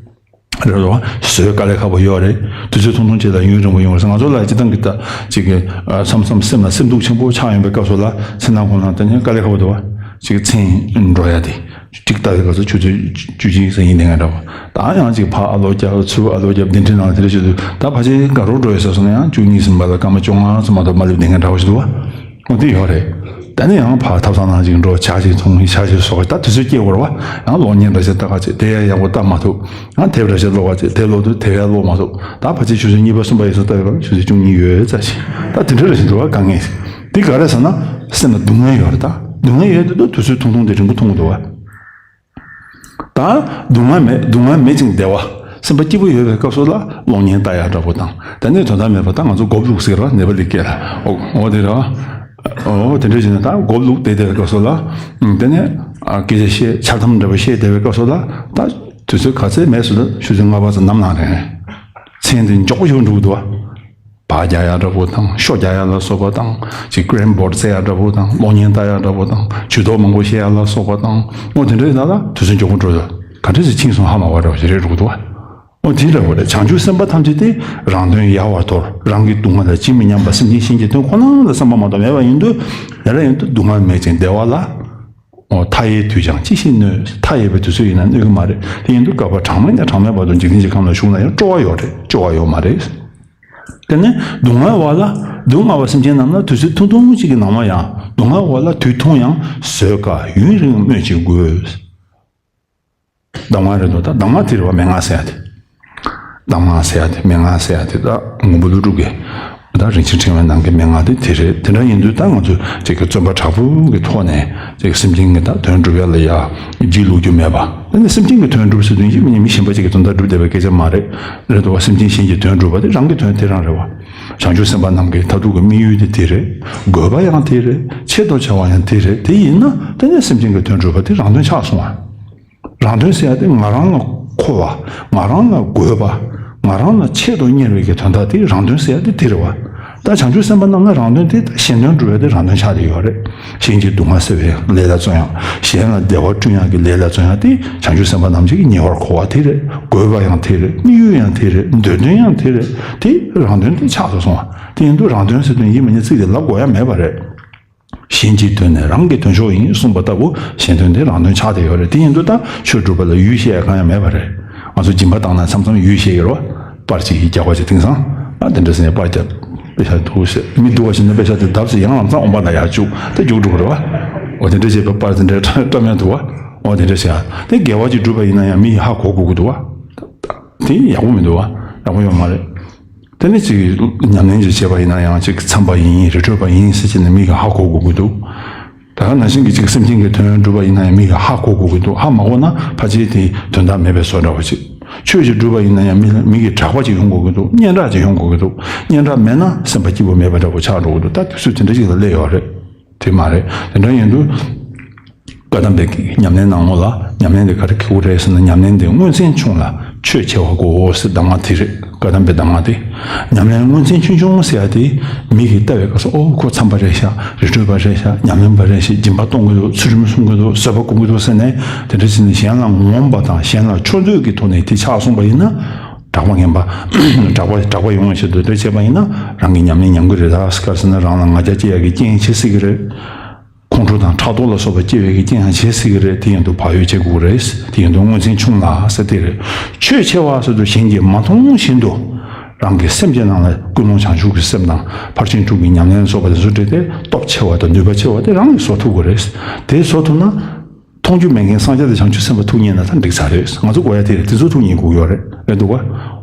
རེད་བ། བཟོད་དཀའ་ལས་ཁག་པོ་ཡོད་རེད། དུས་ཚོད་ཐུང་ཐུང་ཅིག་ལ་ཡུན་རིང་པོ་ཡོང་བ་རེད། ང་ཚོ་ལ་སྤྱིར་བཏང་གི་ད་ཅིག་གི་ཨ་མཚམས་མཚམས་སེམས་ལ་སེམས་སྡུག་ཆེན་པོ་ཆགས་ཡོང་པའི་སྐབས་སུ་ལ་མཚན་ནམ་གུང་ལ་དེ་ནས་དཀའ་ལས་ཁག་པོ་འདུག་བ། ཅིག་མཚན་འགྲོ་ཡ་དེ། ཅིག་ལྟ་བའི་སྐབས་སུ་ཆུ་ཚོད་བཅུ་གཅིག་ཙམ་ཡིན་དེ་ང་འདྲ་བ། ད་ཡང་ཅིག་ཕར་ཨ་ལོ་རྒྱབ། ཚུར་ཨ་ལོ་རྒྱབ། འདི་འདྲའི་ནང་དེ་འདྲ་བྱེད་དུས་ད་ཕལ་ཆེར་དགའ་རབ་འགྲོ་ཡོད་ས་སོང་ན་ཡང་བཅུ་གཉིས་ཟིན་པ་ལ་སྐར་མ་བཅོ་ལྔ་ཙམ་མ་གཏོགས་མ་སླེབས་དེ་ང་འདྲ་བ་ཞིག་འདུག་བ། འོ་དེ་ཡོད་རེད། ད་ནི་ཡང་ཕར་ཐབ་ཚང་ནང་ཅིག་འགྲོ། ཇ་ཅིག་འཐུང་། ཇ་ཅིག་ཟོ། ད་དུས་ཚོད་སྐྱེལ་དགོས་རེད་བ། ཡང་གློག་བརྙན་འདྲ་ཅིག་ལྟ་ག་ཅིག་དེ་ཡང་ཡག་པོ་ལྟ་མ་ཐུབ། ཡང་དེབ་འདྲ་ཅིག་ཀློག་ག་ཅིག་དེ་ཀློག་དུས་དེ་ཡང་ཀློག་མ་ཐུབ། ད་ཕལ་ཆེར་ཆུ་ཚོད་གཉིས་པ་གསུམ་པ་ཡིན་ཙང་ལྟ་ཡོད་པ་ཆུ་ཚོད་བཅུ་གཉིས་ཡོལ་ཙམ་ཞིག་ད་དེ་འདྲ་རེ་ཞིག་འདུག་བ། དཀའ་ངལ་དེ་ག་རེ་ཟེར་ན་སེམས་ལ་སྡུག་བསྔལ་ཡོད་རེད། ད་སྡུག་བསྔལ་ཡོད་དུས་དུས་ཚོད་ཐུང་ཐུང་དེ་རིང་པོ་ཐུང་གི་འདུག་བ། ད་སྡུག་བསྔལ་མེད། སྡུག་བསྔལ་མེད་ཅིང་བདེ་བ། སེམས་པ་སྐྱིད་པོ་ཡོད་པའི་སྐབས་སུ་ལ་གློག་བརྙན་ལྟ་ཡག་འདྲ་པོ་དང་། དེ་ནས་དོན་དག་མེད་པ་ད་ང་ཚོ་སྒོབ་བླུགས་ཟེར་བ་ནེ་པ་ལི་སྐད་ལ། འོ་འོ་དེ་རེད་བ། འོ་དེ་འདྲ་བྱས་ནས་ད་སྒོབ་བླུགས་བསྡད་བསྡད་པའི་སྐབས་སུ་ལ། དེ་ནས་ཨ་སྐད་ཆ་བཤད། འཆལ་གཏམ་འདྲ་པོ་བཤད་བསྡད་པའི་སྐབས་སུ་ལ་ད་ དུས་ཚོད་ག་ཚད་མེད་སུ་ལ་ཆུ་ཚོད་ལྔ་པ་ཙམ་ནམ་ལངས་རེད། མཚན་དེ་མགྱོགས་པོ་ཞིག་འགྲོ་གི་འདུག་བ། བག་རྒྱག་ཡག་འདྲ་པོ་དང་ཤོ་རྒྱག་ཡག་ལ་སོགས་པ་དང་ཅིག་ཀྲེམ་བོར་རྩེ་ཡག་འདྲ་པོ་དང་གློག་བརྙན་ལྟ་ཡག་འདྲ་པོ་དང་ཇུས་གཏོགས་མང་པོ་བཤད་ཡག་ལ་སོགས་པ་དང་འོ་དེ་འདྲ་ཡིན་ན་ལ་དུས་ཚོད་མགྱོགས་པོ་འགྲོ་ཡོད། ག་འདྲ་ཞིག་ཕྱིན་སོང་ཧ་མ་གོ་འདྲ་བ་ཞིག་རེད་འགྲོ་གི་འདུག་བ། འོ་དེ་འདྲ་བོ་རེད། བྱང་ཆུབ་སེམས་དཔའ་ཐམས་ཅད་དེ་རང་དོན་ཡལ་བར་དོར། རང་གི་སྡུག་བསྔལ་ལ་ཇི་མི་སྙམ་པ་སེམས་ཅན་གཞན་གྱི་དོན་ཁོ་ན་ལ་བསམ་པ་མ་གཏོགས་མེད་པ་ཡིན་དུས་དེ་འདྲ་ཡིན་དུས་སྡུག་བསྔལ་མེད་ཅིང་བདེ་བ་ལ། འོ་མཐའ་ཡས་དུས་ཀྱང་ཅི་ཞིག་གནོད། མཐའ་ཡས་པའི་དུས་ཚོད་ཡིན་ན་གནོད་ཀྱི་མ་རེད། དེ་ཡིན་དུས་བསྐལ་པ་གྲངས་མེད་ནས་གྲངས་མེད་བར་དུ་འཇིག་རྟེན་གྱི་ཁམས་ལ་བཞུགས་ན་ཡང་སྤྲོ་བ་ཡོད་རེད། སྐྱོ་བ་ཡོད་མ་རེད། དེ་ནས་སྡུག་བསྔལ་བ་ལ་སྡུག་བསྔལ་བ་སེམས་ཅན་རྣམས་ལ་དུས་ཚོད་ཐུང་ཐུང་ཅིག་གི་ནང་ལ་ཡང་སྡུག་བསྔལ་བ་ལ་དུས་ཐུང་ཡང་བཟོད་དཀའ་ཡུན་རིང་སྨོས་ཅི་དགོས། གདམས་ངག་རེད་འདུག་ད་གདམས་ངག་དེ་རེད་བ། མན་ངག་ཟེར་ཡ་དེ། གདམས་ངག་ཟེར་ཡ་དེ་མན་ངག་ཟེར་ཡ་དེ་ད་མགོན་པོ་ཀླུ་སྒྲུབ་ཀྱི་ད་རིན་ཆེན་ཕྲེང་བའི་ནང་གི་མན་ངག་དེ་དེ་རེད། དེ་འདྲ་ཡིན་དུས་ད་ང་ཚོས་ཅིག་གི་བརྩོན་པ་དྲག་པོ་གི་ཐོག་ནས་ཅིག་སེམས་ཅན་གྱི་ད་དོན་སྒྲུབ་ཡ་ལ་ཡ་བགྱིས་ལོག་རྒྱུ་མེད་པ། ད་ནི་སེམས་ཅན་གྱི་དོན་སྒྲུབ་ཟེར་དོན་ཡིན་མིན་མི་གཞན་པ་ཅིག་གི་དོན་དག་སྒྲུབ་བསྡད་པའི་སྐད་ཆ་མ་རེད། རེད་འདུག་བ། སེམས་ཅན་གཞན་གྱི་དོན་སྒྲུབ་པ་དེ་རང་གི་དོན་དེ་རང་རེད་བ། བྱང་ཆུབ་སེམས་དཔའ་རྣམས་ཀྱི་མཐར་ཐུག་གི་དམིགས་ཡུལ་དེ་དེ་རེད། དགོས་པ་ཡང་དེ་རེད། ཆེད་དུ་བྱ་བ་ཡང་དེ་རེད། དེ་ཡིན་ན་དེ་ནས་སེམས་ཅན་གྱི་དོན་སྒྲུབ་པ་དེ་རང་དོན་ཆགས་སོང་བ། རང་དོན་ཟེར་ཡ་དེ་ང་རང་ལ་མཁོ་བ། ང་རང་ལ་དགོས་པ། ང་རང་ལ་ཆེད་དུ་གཉེར་བའི་གི་དོན་དག་དེ་རང་དོན་ཟེར་ཡ་དེ་དེ་རེད་བ། ད་བྱང་ཆུབ་སེམས་དཔའ་རྣམས་ལ་རང་དོན་དེ་གཞན་དོན་སྒྲུབ་ཡ་དེ་རང་དོན་ཆགས་བསྡད་ཡོད་རེད། གཞན་གྱི་སྡུག་བསྔལ་སེལ་བའི་ལས་ལ་བརྩོན་ཡག་གཞན་ལ་བདེ་བ་བསྐྲུན་ཡག་གི་ལས་ལ་བརྩོན་ཡག་དེ་བྱང་ཆུབ་སེམས་དཔའ་རྣམས་ཀྱིས་ཉེ་བར་མཁོ་བ་དེ་རེད། དགོས་པ་ཡང་དེ་རེད། དམིགས་ཡུལ་ཡང་དེ་རེད། འདོད་དོན་ཡང་དེ་རེད། དེ་རང་དོན་དེ་ཆགས་སུ་སོང་བ། དེ་ཡིན་དུས་རང་དོན་ཟེར་དོན་ཡིན་མིན་ནི་ཚིག་དེ་ལབ་དགོས་ཡ་མེད་པ་རེད། གཞན་གྱི་དོན་ནི་རང་གི་དོན་མཆོག་ཡིན་གསུངས་པ་ལྟ་བུ་གཞན་དོན་དེ་རང་དོན་ཆགས་བསྡད་ཡོད་རེད། དེ་ཡིན་དུས་ད་ཆོས་སྒྲུབ་པ་ལ་ཡུལ་བཤད་ཡ་གང་ཡང་མེད་པ་རེད། ང་ཚོ་སྦྱིན་པ་བཏང་ན་མཚམས་མཚམས་ཡུལ་བཤད་ཡོད་རེད་བ། པར་གཅིག་གིས་རྒྱག་པ་ཅིག་དེང་སང་ཨ་དེ་འདྲ་ཟེར་ནས་པར་རྒྱབ། པེ་ཤ་འདུག་ཟེར། མི་འདུག་བ་ཞིག་ན་པེ་ཤ་དེ་བརྡབ་ཟེར། ཡང་ལམ་སང་འོང་པ་ན་ཡར་བཅུག་དེ་རྒྱུགས་འགྲོ་གི་རེད་བ། འོ་དེ་འདྲ་བྱས་པའི་པར་དེ་འདྲའི་བཀྲམ་ཡ་འདུག་བ། འོ་དེ་འདྲ་བྱས། དེ་དགེ་བ་ཅིག་བསྒྲུབས་པ་ཡིན་ན་ཡང་མི་ཡིས་ཧ་གོ་དགོས་ཀྱི་འདུག་བ། དེ་ཡག་པོ་མི་འདུག་བ། ཡག་པོ་ཡོད་མ་རེད། དེ་ནས་ཅིག་ཉམས་ལེན་ཅིག་བྱས་པ་ཡིན་ན་ཡང་ཅིག་འཚམས་པ་ཡིན་རི་ཁྲོད་པ་ཡིན་ཟེར་བྱས་ནས་མི་གིས་ཧ་གོ་དགོས་ཀྱི་འདུག་ད་ག་ནང་བཞིན་གྱི་ཅིག་སེམས་ཅན་གྱི་དོན་སྒྲུབ་པ་ཡིན་ན་ཡང་མི་གིས་ཧ་གོ་དགོས་ཀྱི་འདུག་ཧ་མ་གོ་ན་ཕལ་ཆེར་དེ་དོན་དག་མེད་པའི་བཟོ་འདྲ་བ་ཅིག་ཆོས་ཅིག་སྒྲུབ་པ་ཡིན་ན་ཡང་མི་མི་གིས་གྲགས་པ་ཅིག་ཡོང་དགོས་ཀྱི་འདུག་སྙན་གྲགས་ཅིག་ཡོང་དགོས་ཀྱི་འདུག་སྙན་གྲགས་མེད་ན་སེམས་པ་སྐྱིད་པོ་མེད་པ་འདྲ་པོ་ཆགས་འགྲོ་གི་འདུག་ད་དུས་ཚོད་དེ་འདྲ་ཅིག་ལ་སླེབས་ཡོད་རེད། དེ་མ་རེད། དེ་འདྲ་ཡིན་དུས། བཀའ་གདམས་པའི་ཉམས་ལེན་ནང་ལོགས་ལ་ཉམས་ལེན་དེ་ག་རེ་གལ་ཆེན་པོ་རེད་ཟེར་ན། ཉམས་ལེན་དེ་དངོས་ཚན་ཆུང་ལ་ཆོས་ཆེ་བ་དགོས་ཟེར་གདམས་ངག་དེ་རེད། བཀའ་གདམས་པའི་གདམས་ངག་དེ། ཉམས་ལེན་དངོས་ཚན་ཆུང་ཆུང་ཟེར་ཡ་དེ་མི་གིས་ལྟ་བའི་སྐབས་སུ་ཨོ་ཁོ་འཚམས་པ་རེད་ཤག་རི་ཁྲོད་པ་རེད་ཤག་ཉམས་ལེན་པ་རེད་ཤག་སྦྱིན་པ་གཏོང་གི་འདུག་ཚུལ་ཁྲིམས་སྲུང་གི་འདུག་བཟོད་པ་སྒོམ་གྱི་འདུག་ཟེར་ནས་དེ་འདྲ་བྱས་ནས་གཞན་ལ་ངོམས་པ་དང་གཞན་ལ་ཕྱོགས་འཛིན་གྱི་ཐོག་ནས་དེ་ཆགས་སོང་པ་ཡིན་ན། གྲགས་པ་ངན་པ། གྲགས་པ་གྲགས་པ་ཡོང་བའི་ཆེད་དུ་དེ་བྱས་པ་ཡིན་ན་རང་གི་ཉམས་ལེན་ཉམས་ཀྱི་རེད། ད་ག་རེ་ཟེར་ན་རང་ལ་ང་རྒྱལ་སྐྱེ་ཡག་གི་རྐྱེན་བྱེད་སྲིད་ཀྱི་རེད། ཁོང་ཁྲོ་དང་ཕྲག་དོག་ལ་སོགས་པ་སྐྱེ་བའི་གི་རྐྱེན་ཡང་བྱེད་སྲིད་ཀྱི་རེད། དེ་ཡིན་དུས་བག་ཡོད་བྱེད་དགོས་རེད། དེ་ཡིན་དུས་དངོས་ཚན་ཆུང་ལ་ཟེར་དེ་རེད། ཆོས་ཆེ་བ་ཟེར་དུས་གཞན་གྱིས་མ་མཐོང་བཞིན་དུ་རང་གི་སེམས་ཀྱི་ནང་ལ་ཀུན་སློང་བྱང་ཆུབ་ཀྱི་སེམས་དང་ཕར་ཕྱིན་དྲུག་གི་ཉམས་ལེན་སོགས་པ་དེ་ཚོ་སྤྲད་དེ་སྟོབས་ཆེ་བ་དང་ནུས་པ་ཆེ་བ་དེ་རང་གིས་བཟོ་ཐུབ་དགོས་རེད། དེ་བཟོ་ཐུབ་ན། མཐོང་རྒྱུ་མེད་མཁན་སངས་རྒྱས་དང་བྱང་ཆུབ་སེམས་དཔའ་ཐུགས་མཉེས་ན་ད་འགྲིག་ཚར་རེད། ང་ཚོ་དགོས་ཡ་དེ་རེད། དེ་ཚོ་ཐུགས་མཉེས་དགོས་ཡོད་རེད། རེད་འདུག་ག་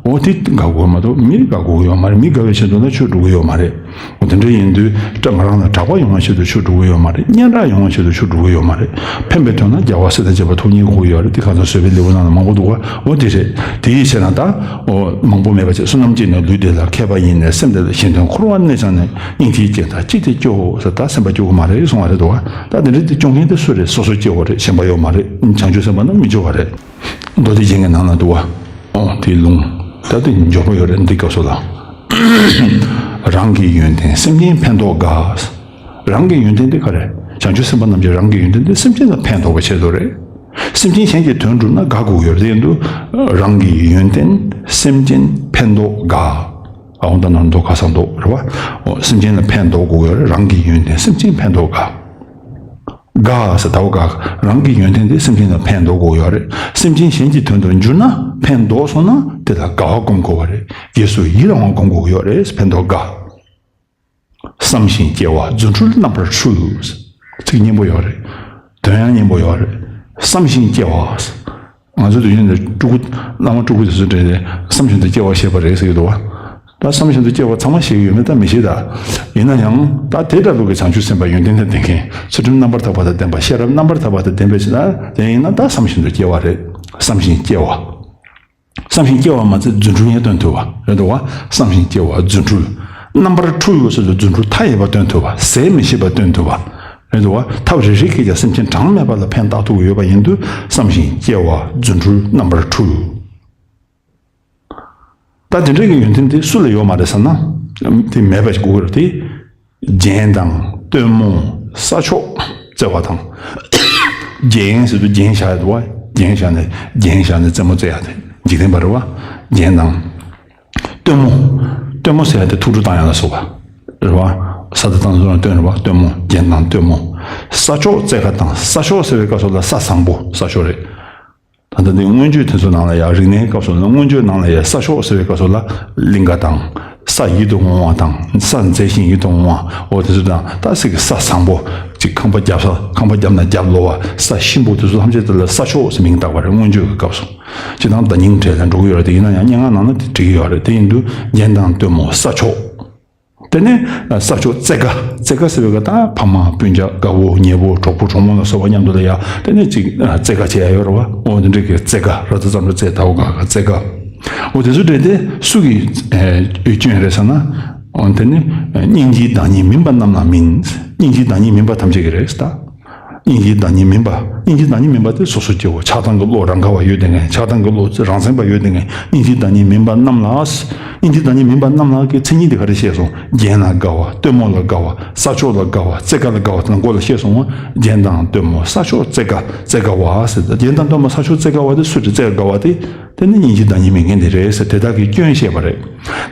འོ་དེ་དགའ་དགོས་མ་གཏོགས་མི་དགའ་དགོས་ཡོད་མ་རེད། མི་དགའ་བའི་ཆེད་དུ་ན་ཆོས་སྒྲུབ་ཀྱི་ཡོད་མ་རེད། འོ་དེ་འདྲ་ཡིན་དུས་ད་ང་རང་ལ་གྲགས་པ་ཡོང་བའི་ཆེད་དུ་ཆོས་སྒྲུབ་ཀྱི་ཡོད་མ་རེད། སྙན་གྲགས་ཡོང་བའི་ཆེད་དུ་ཆོས་སྒྲུབ་ཀྱི་ཡོད་མ་རེད། ཕན་པའི་དོན་ན་རྒྱལ་བ་སྲས་དང་བཅས་པ་ཐུགས་མཉེས་དགོས་ཀྱི་ཡོད་རེད། དེ་ག་ཚོད་བཟོད་པའི་ལེའུ་ནང་ལ་མང་པོ་འདུག་ག་འོ་དེ་རེད། དེ་ཡི་ཕྱིར་ན་ད་འོ་མང་པོ་མེད་པ་བྱས། བསོད་ནམས་བསྐྱེད་ནས་ལུས་བདེ་ལ། མཁས་པ་ཡིན་ནས་སེམས་བདེ་ལ། གཞན་དོན་འཁོར་བར་གནས་བྱང་ནས། སྙིང་རྗེའི་རྐྱེན་དང་ཅི་སྟེ་སྐྱོ་ཟེར། ད་སེམས་པ་སྐྱོ་གི་མ་རེད་གསུང་བ་རེད་འདུག་ག་ད་དེ་འདྲ་དེ་སྐྱོ་མཁན་དེ་སུ་རེད། སོ་སོ་སྐྱེ་བོ་རེད། གཞན་པ་ཡོད་མ་རེད། བྱང་ཆུབ་སེམས་དཔའ་རྣམས་མི་སྐྱོ་བ་རེད། མདོ་སྡེ་རྒྱན་གྱི་ནང་ན་འདུག་ག་འོ་དེའི་ལུང་། ད་དེ་མགྱོགས་པོ་ཡོད་རེད། འདི་སྐབས་སུ་ལ། རང་གི་ཡོན་ཏན་སེམས་ཅན་ཕན་འདོགས་དགའ། རང་གི་ཡོན་ཏན་དེ་ག་རེ། བྱང་ཆུབ་སེམས་དཔའ་རྣམས་ཀྱི་རང་གི་ཡོན་ཏན་དེ་སེམས་ཅན་ལ་ཕན་འདོགས་པའི་ཆེད་དུ་རེད། སེམས་ཅན་གཞན་གྱི་དོན་སྒྲུབ་ན་དགའ་དགོས་ཡོད་རེད། དེ་ཡིན་དུས་རང་གི་ཡོན་ཏན་སེམས་ཅན་ཕན་འདོགས་དགའ། ཨ་འོ་ད་ནང་འདོགས་དགའ་ས་འདོགས་རེད་བ། འོ་སེམས་ཅན་ལ་ཕན་འདོགས་དགོས་ཡོད་རེད། རང་གི་ཡོན་ཏན་སེམས་ཅན་ཕན་འདོགས་དགའ། དགའ་ཟེར་ད་འོ་དགའ། རང་གི་ཡོན་ཏན་དེ་སེམས་ཅན་ལ་ཕན་འདོགས་དགོས་ཡོད་རེད། སེམས་ཅན་གཞན་གྱི་དོན་དུ་འགྱུར་ན་ཕན་འདོགས་སོང་ན་དེ་ལ་དགའ་བ་སྒོམ་དགོས་པ་རེད། རྗེས་སུ་ཡི་རང་བ་སྒོམ་དགོས་ཡོད་རེད། ཕན་འདོགས་དགའ། བསམ་ཞིང་སྐྱེ་བ་རྫུ་འཕྲུལ་རྣམ་པར་འཕྲུལ། ཚིག་སྙན་པོ་ཡོད་རེད། དོན་ཡང་སྙན་པོ་ཡོད་རེད། བསམ་ཞིང་སྐྱེ་བ། ང་ཚོ་དུས་རྒྱུན་དུ་སྤྲུལ་སྐུ་བླ་མ་སྤྲུལ་སྐུ་དེ་ཚོ་འདྲ་རེད། བསམ་བཞིན་དུ་སྐྱེ་བ་ཞེས་པ་རེད་ཟེར་གྱི་འདུག་བ། ད་བསམ་བཞིན་དུ་སྐྱེ་བ་ཚང་མ་ཞེས་ཀྱི་ཡོད་མེད་ད་མི་ཤེས་ད། ཡིན་ན་ཡང་ད་དེ་ལྟ་བུ་གི་བྱང་ཆུབ་སེམས་དཔའ་ཡོན་ཏན་དང་ལྡན་མཁན། ཚུལ་ཁྲིམས་རྣམ་པར་དག་པ་དང་ལྡན་པ། ཤེས་རབ་རྣམ་པར་དག་པ་དང་ལྡན་པའི་ཕྱིར་ན་དེ་ཡིན་ན་ད་བསམ་བཞིན་དུ་སྐྱེ་བ་རེད། བསམ་བཞིན་སྐྱེ་བ། བསམ་བཞིན་སྐྱེ་བ་མ་ཚད་རྫུ་འཕྲུལ་ཡང་སྟོན་ཐུབ་པ་རེད་འདུག་བ། བསམ་བཞིན་སྐྱེ་བ་རྫུ་འཕྲུལ། རྣམ་པར་འཕྲུལ་ཡོད་ཟེར་དུས་རྫུ་འཕྲུལ་མཐའ་ཡས་པ་སྟོན་ཐུབ་པ། ཟད་མི་ཤེས་པ་སྟོན་ཐུབ་པ། རེད་འདུག་བ། ཐབས་རེ་རེ་གིས་ཀྱང་སེམས་ཅན་གྲངས་མེད་པ་ལ་ཕན་བཏགས་ཐུབ་ཀྱི་ཡོད་པ་ཡིན་དུས་བསམ་ཞིང་སྐྱེ་བ་རྫུ་འཕྲུལ་རྣམ་པར་འཕྲུལ། ད་དེ་འདྲ་གི་ཡོན་ཏན་དེ་སུ་ལ་ཡོད་མ་རེད་ཟེར་ན། དེ་མེད་པ་ཞིག་དགོས་ཀྱི་རེད་དེ། རྒྱན་དང་སྟོན་མོ་ས་ཕྱོགས་བརྩེ་བ་དང་། རྒྱན་ཟེར་དུས་རྒྱན་བཞག་ཡོད་དོ། རྒྱན་བཞག་ནས་རྒྱན་བཞག་ནས་རྩེད་མོ་རྩེ་ཡ་དེ་འཇིག་རྟེན་པ་རེད་བ། རྒྱན་དང་། སྟོན་མོ། སྟོན་མོ་ཟེར་ཡ་དེ་ཐུགས་སྤྲོ་བཏང་ཡ་ལ་སོགས་པ་རེད་བ། ས་དེ་བཏང་ཚུལ་ལ་སྟོན་རེད་བ། སྟོན་མོ། རྒྱན་དང་སྟོན་མོ། ས་ཕྱོགས་བརྩེ་དགའ་དང་། ས་ཕྱོགས་ཟེར་བའི་སྐབས་སུ་ལ་ས་བཟང་པོ་ས་ཕྱོགས་རེད། ད་ལྟ་འདི་མངོན་བརྗོད་དེ་ཚོ་ནང་ལ་ཡང་རིག་གནས་སྐབས་སུ་ལ་མངོན་བརྗོད་ནང་ལ་ཡང་ས་ཕྱོགས་ཟེར་བའི་སྐབས་སུ་ལ་གླིང་ག་དང་། ས་ཡིད་དུ་འོང་བ་དང་། ས་མཛེས་ཤིང་ཡིད་དུ་འོང་བ། འོ་དེ་ཚོ་དང་། ད་ཟེར་གི་ས་བཟང་པོ། ཅིག་ཁང་པ་རྒྱབ་ས། ཁང་པ་རྒྱབ་ན་རྒྱབ་ལོགས་པ། ས་གཤིན་པོ། དེ་ཚོ་ཐམས་ཅད་དེ་ལ་ས་ཕྱོགས་ཟེར་མིང་བཏགས་པ་རེད། མངོན་བརྗོད་ཀྱི་སྐབས་སུ། སྤྱིར་བཏང་བརྡ་རྙིང་གྲས་ལ་འགྲོ་གི་ཡོད་རེད་དེ། ཡིན་ན་ཡང་སྙན་ངག་ནང་ན་དེ་འགྲིག་གི་ཡོད་རེད། དེ་ཡིན་དུས་རྒྱན་དང་སྟོན་མོ་ས་ཕྱོགས། དེ་ནས་ས་ཕྱོགས་བརྩེ་དགའ། བརྩེ་དགའ་ཟེར་བའི་སྐབས་ད་ཕ་མ་སྤུན་ཀྱག་དགའ་བོ་ཉེ་བོ་གྲོགས་པོ་གྲོགས་མོ་ལ་སོགས་པ་མཉམ་དུ་ལ་ཡ་དེ་ནས་ཅིག་བརྩེ་དགའ་བྱེད་ཡ་ཡོད་རེད་བ། འོ་དེ་འདྲ་གི་བརྩེ་དགའ། ར་ཙ་ཙམ་ར་ཙེ་ད་འོ་ག་ག་བརྩེ་དགའ། འོ་དེ་ཚོ་འདྲ་དེ་སུ་གི་སྐྱོན་རེད་ཟེར་ན། འོ་དེ་ནི་སྙིང་རྗེའི་བདག་ཉིད་མིན་པ་རྣམས་ལ་མིན། སྙིང་རྗེའི་བདག་ཉིད་མིན་པ་ཐམས་ཅད་ཀྱི་རེད་ད། སྙིང་རྗེའི་བདག་ཉིད་མིན་པ། སྙིང་རྗེའི་བདག་ཉིད་མིན་པ་དེ་སོ་སོ་སྐྱེ་བོ་ཆགས་སྡང་གི་བློ་རང་ག་བ་ཡོད་དེ་ངས། ཆགས་སྡང་གི་བློ་རང་སེམས་པ་ཡོད་དེ་ངས། སྙིང་རྗེའི་བདག་ཉིད་མིན་པ་རྣམས་ལ། སྙིང་རྗེའི་བདག་ཉིད་མིན་པ་རྣམས་ལ་གི་མཚན་ཉིད་དེ་ག་རེ་བཤད་སོང་། རྒྱན་ལ་དགའ་བ། སྟོན་མོ་ལ་དགའ་བ། ས་ཕྱོགས་ལ་དགའ་བ། བརྩེ་དགའ་ལ་དགའ་བ་དེ་ནང་གོ་ལ་བཤད་སོང་བ། རྒྱན་དང་སྟོན་མོ་ས་ཕྱོགས་བརྩེ་དགའ། བརྩེ་དགའ་བ་ཟེར། རྒྱན་དང་སྟོན་མོ་ས་ཕྱོགས་བརྩེ་དགའ་བ་དེ་སུ་རེད། བརྩེ་དགའ་བ་དེ། དེ་ནི་སྙིང་རྗེའི་བདག་ཉིད་མེད་མཁན་དེ་རེད་ཟེར། དེ་དག་གི་སྐྱོན་བཤད་པ་རེད།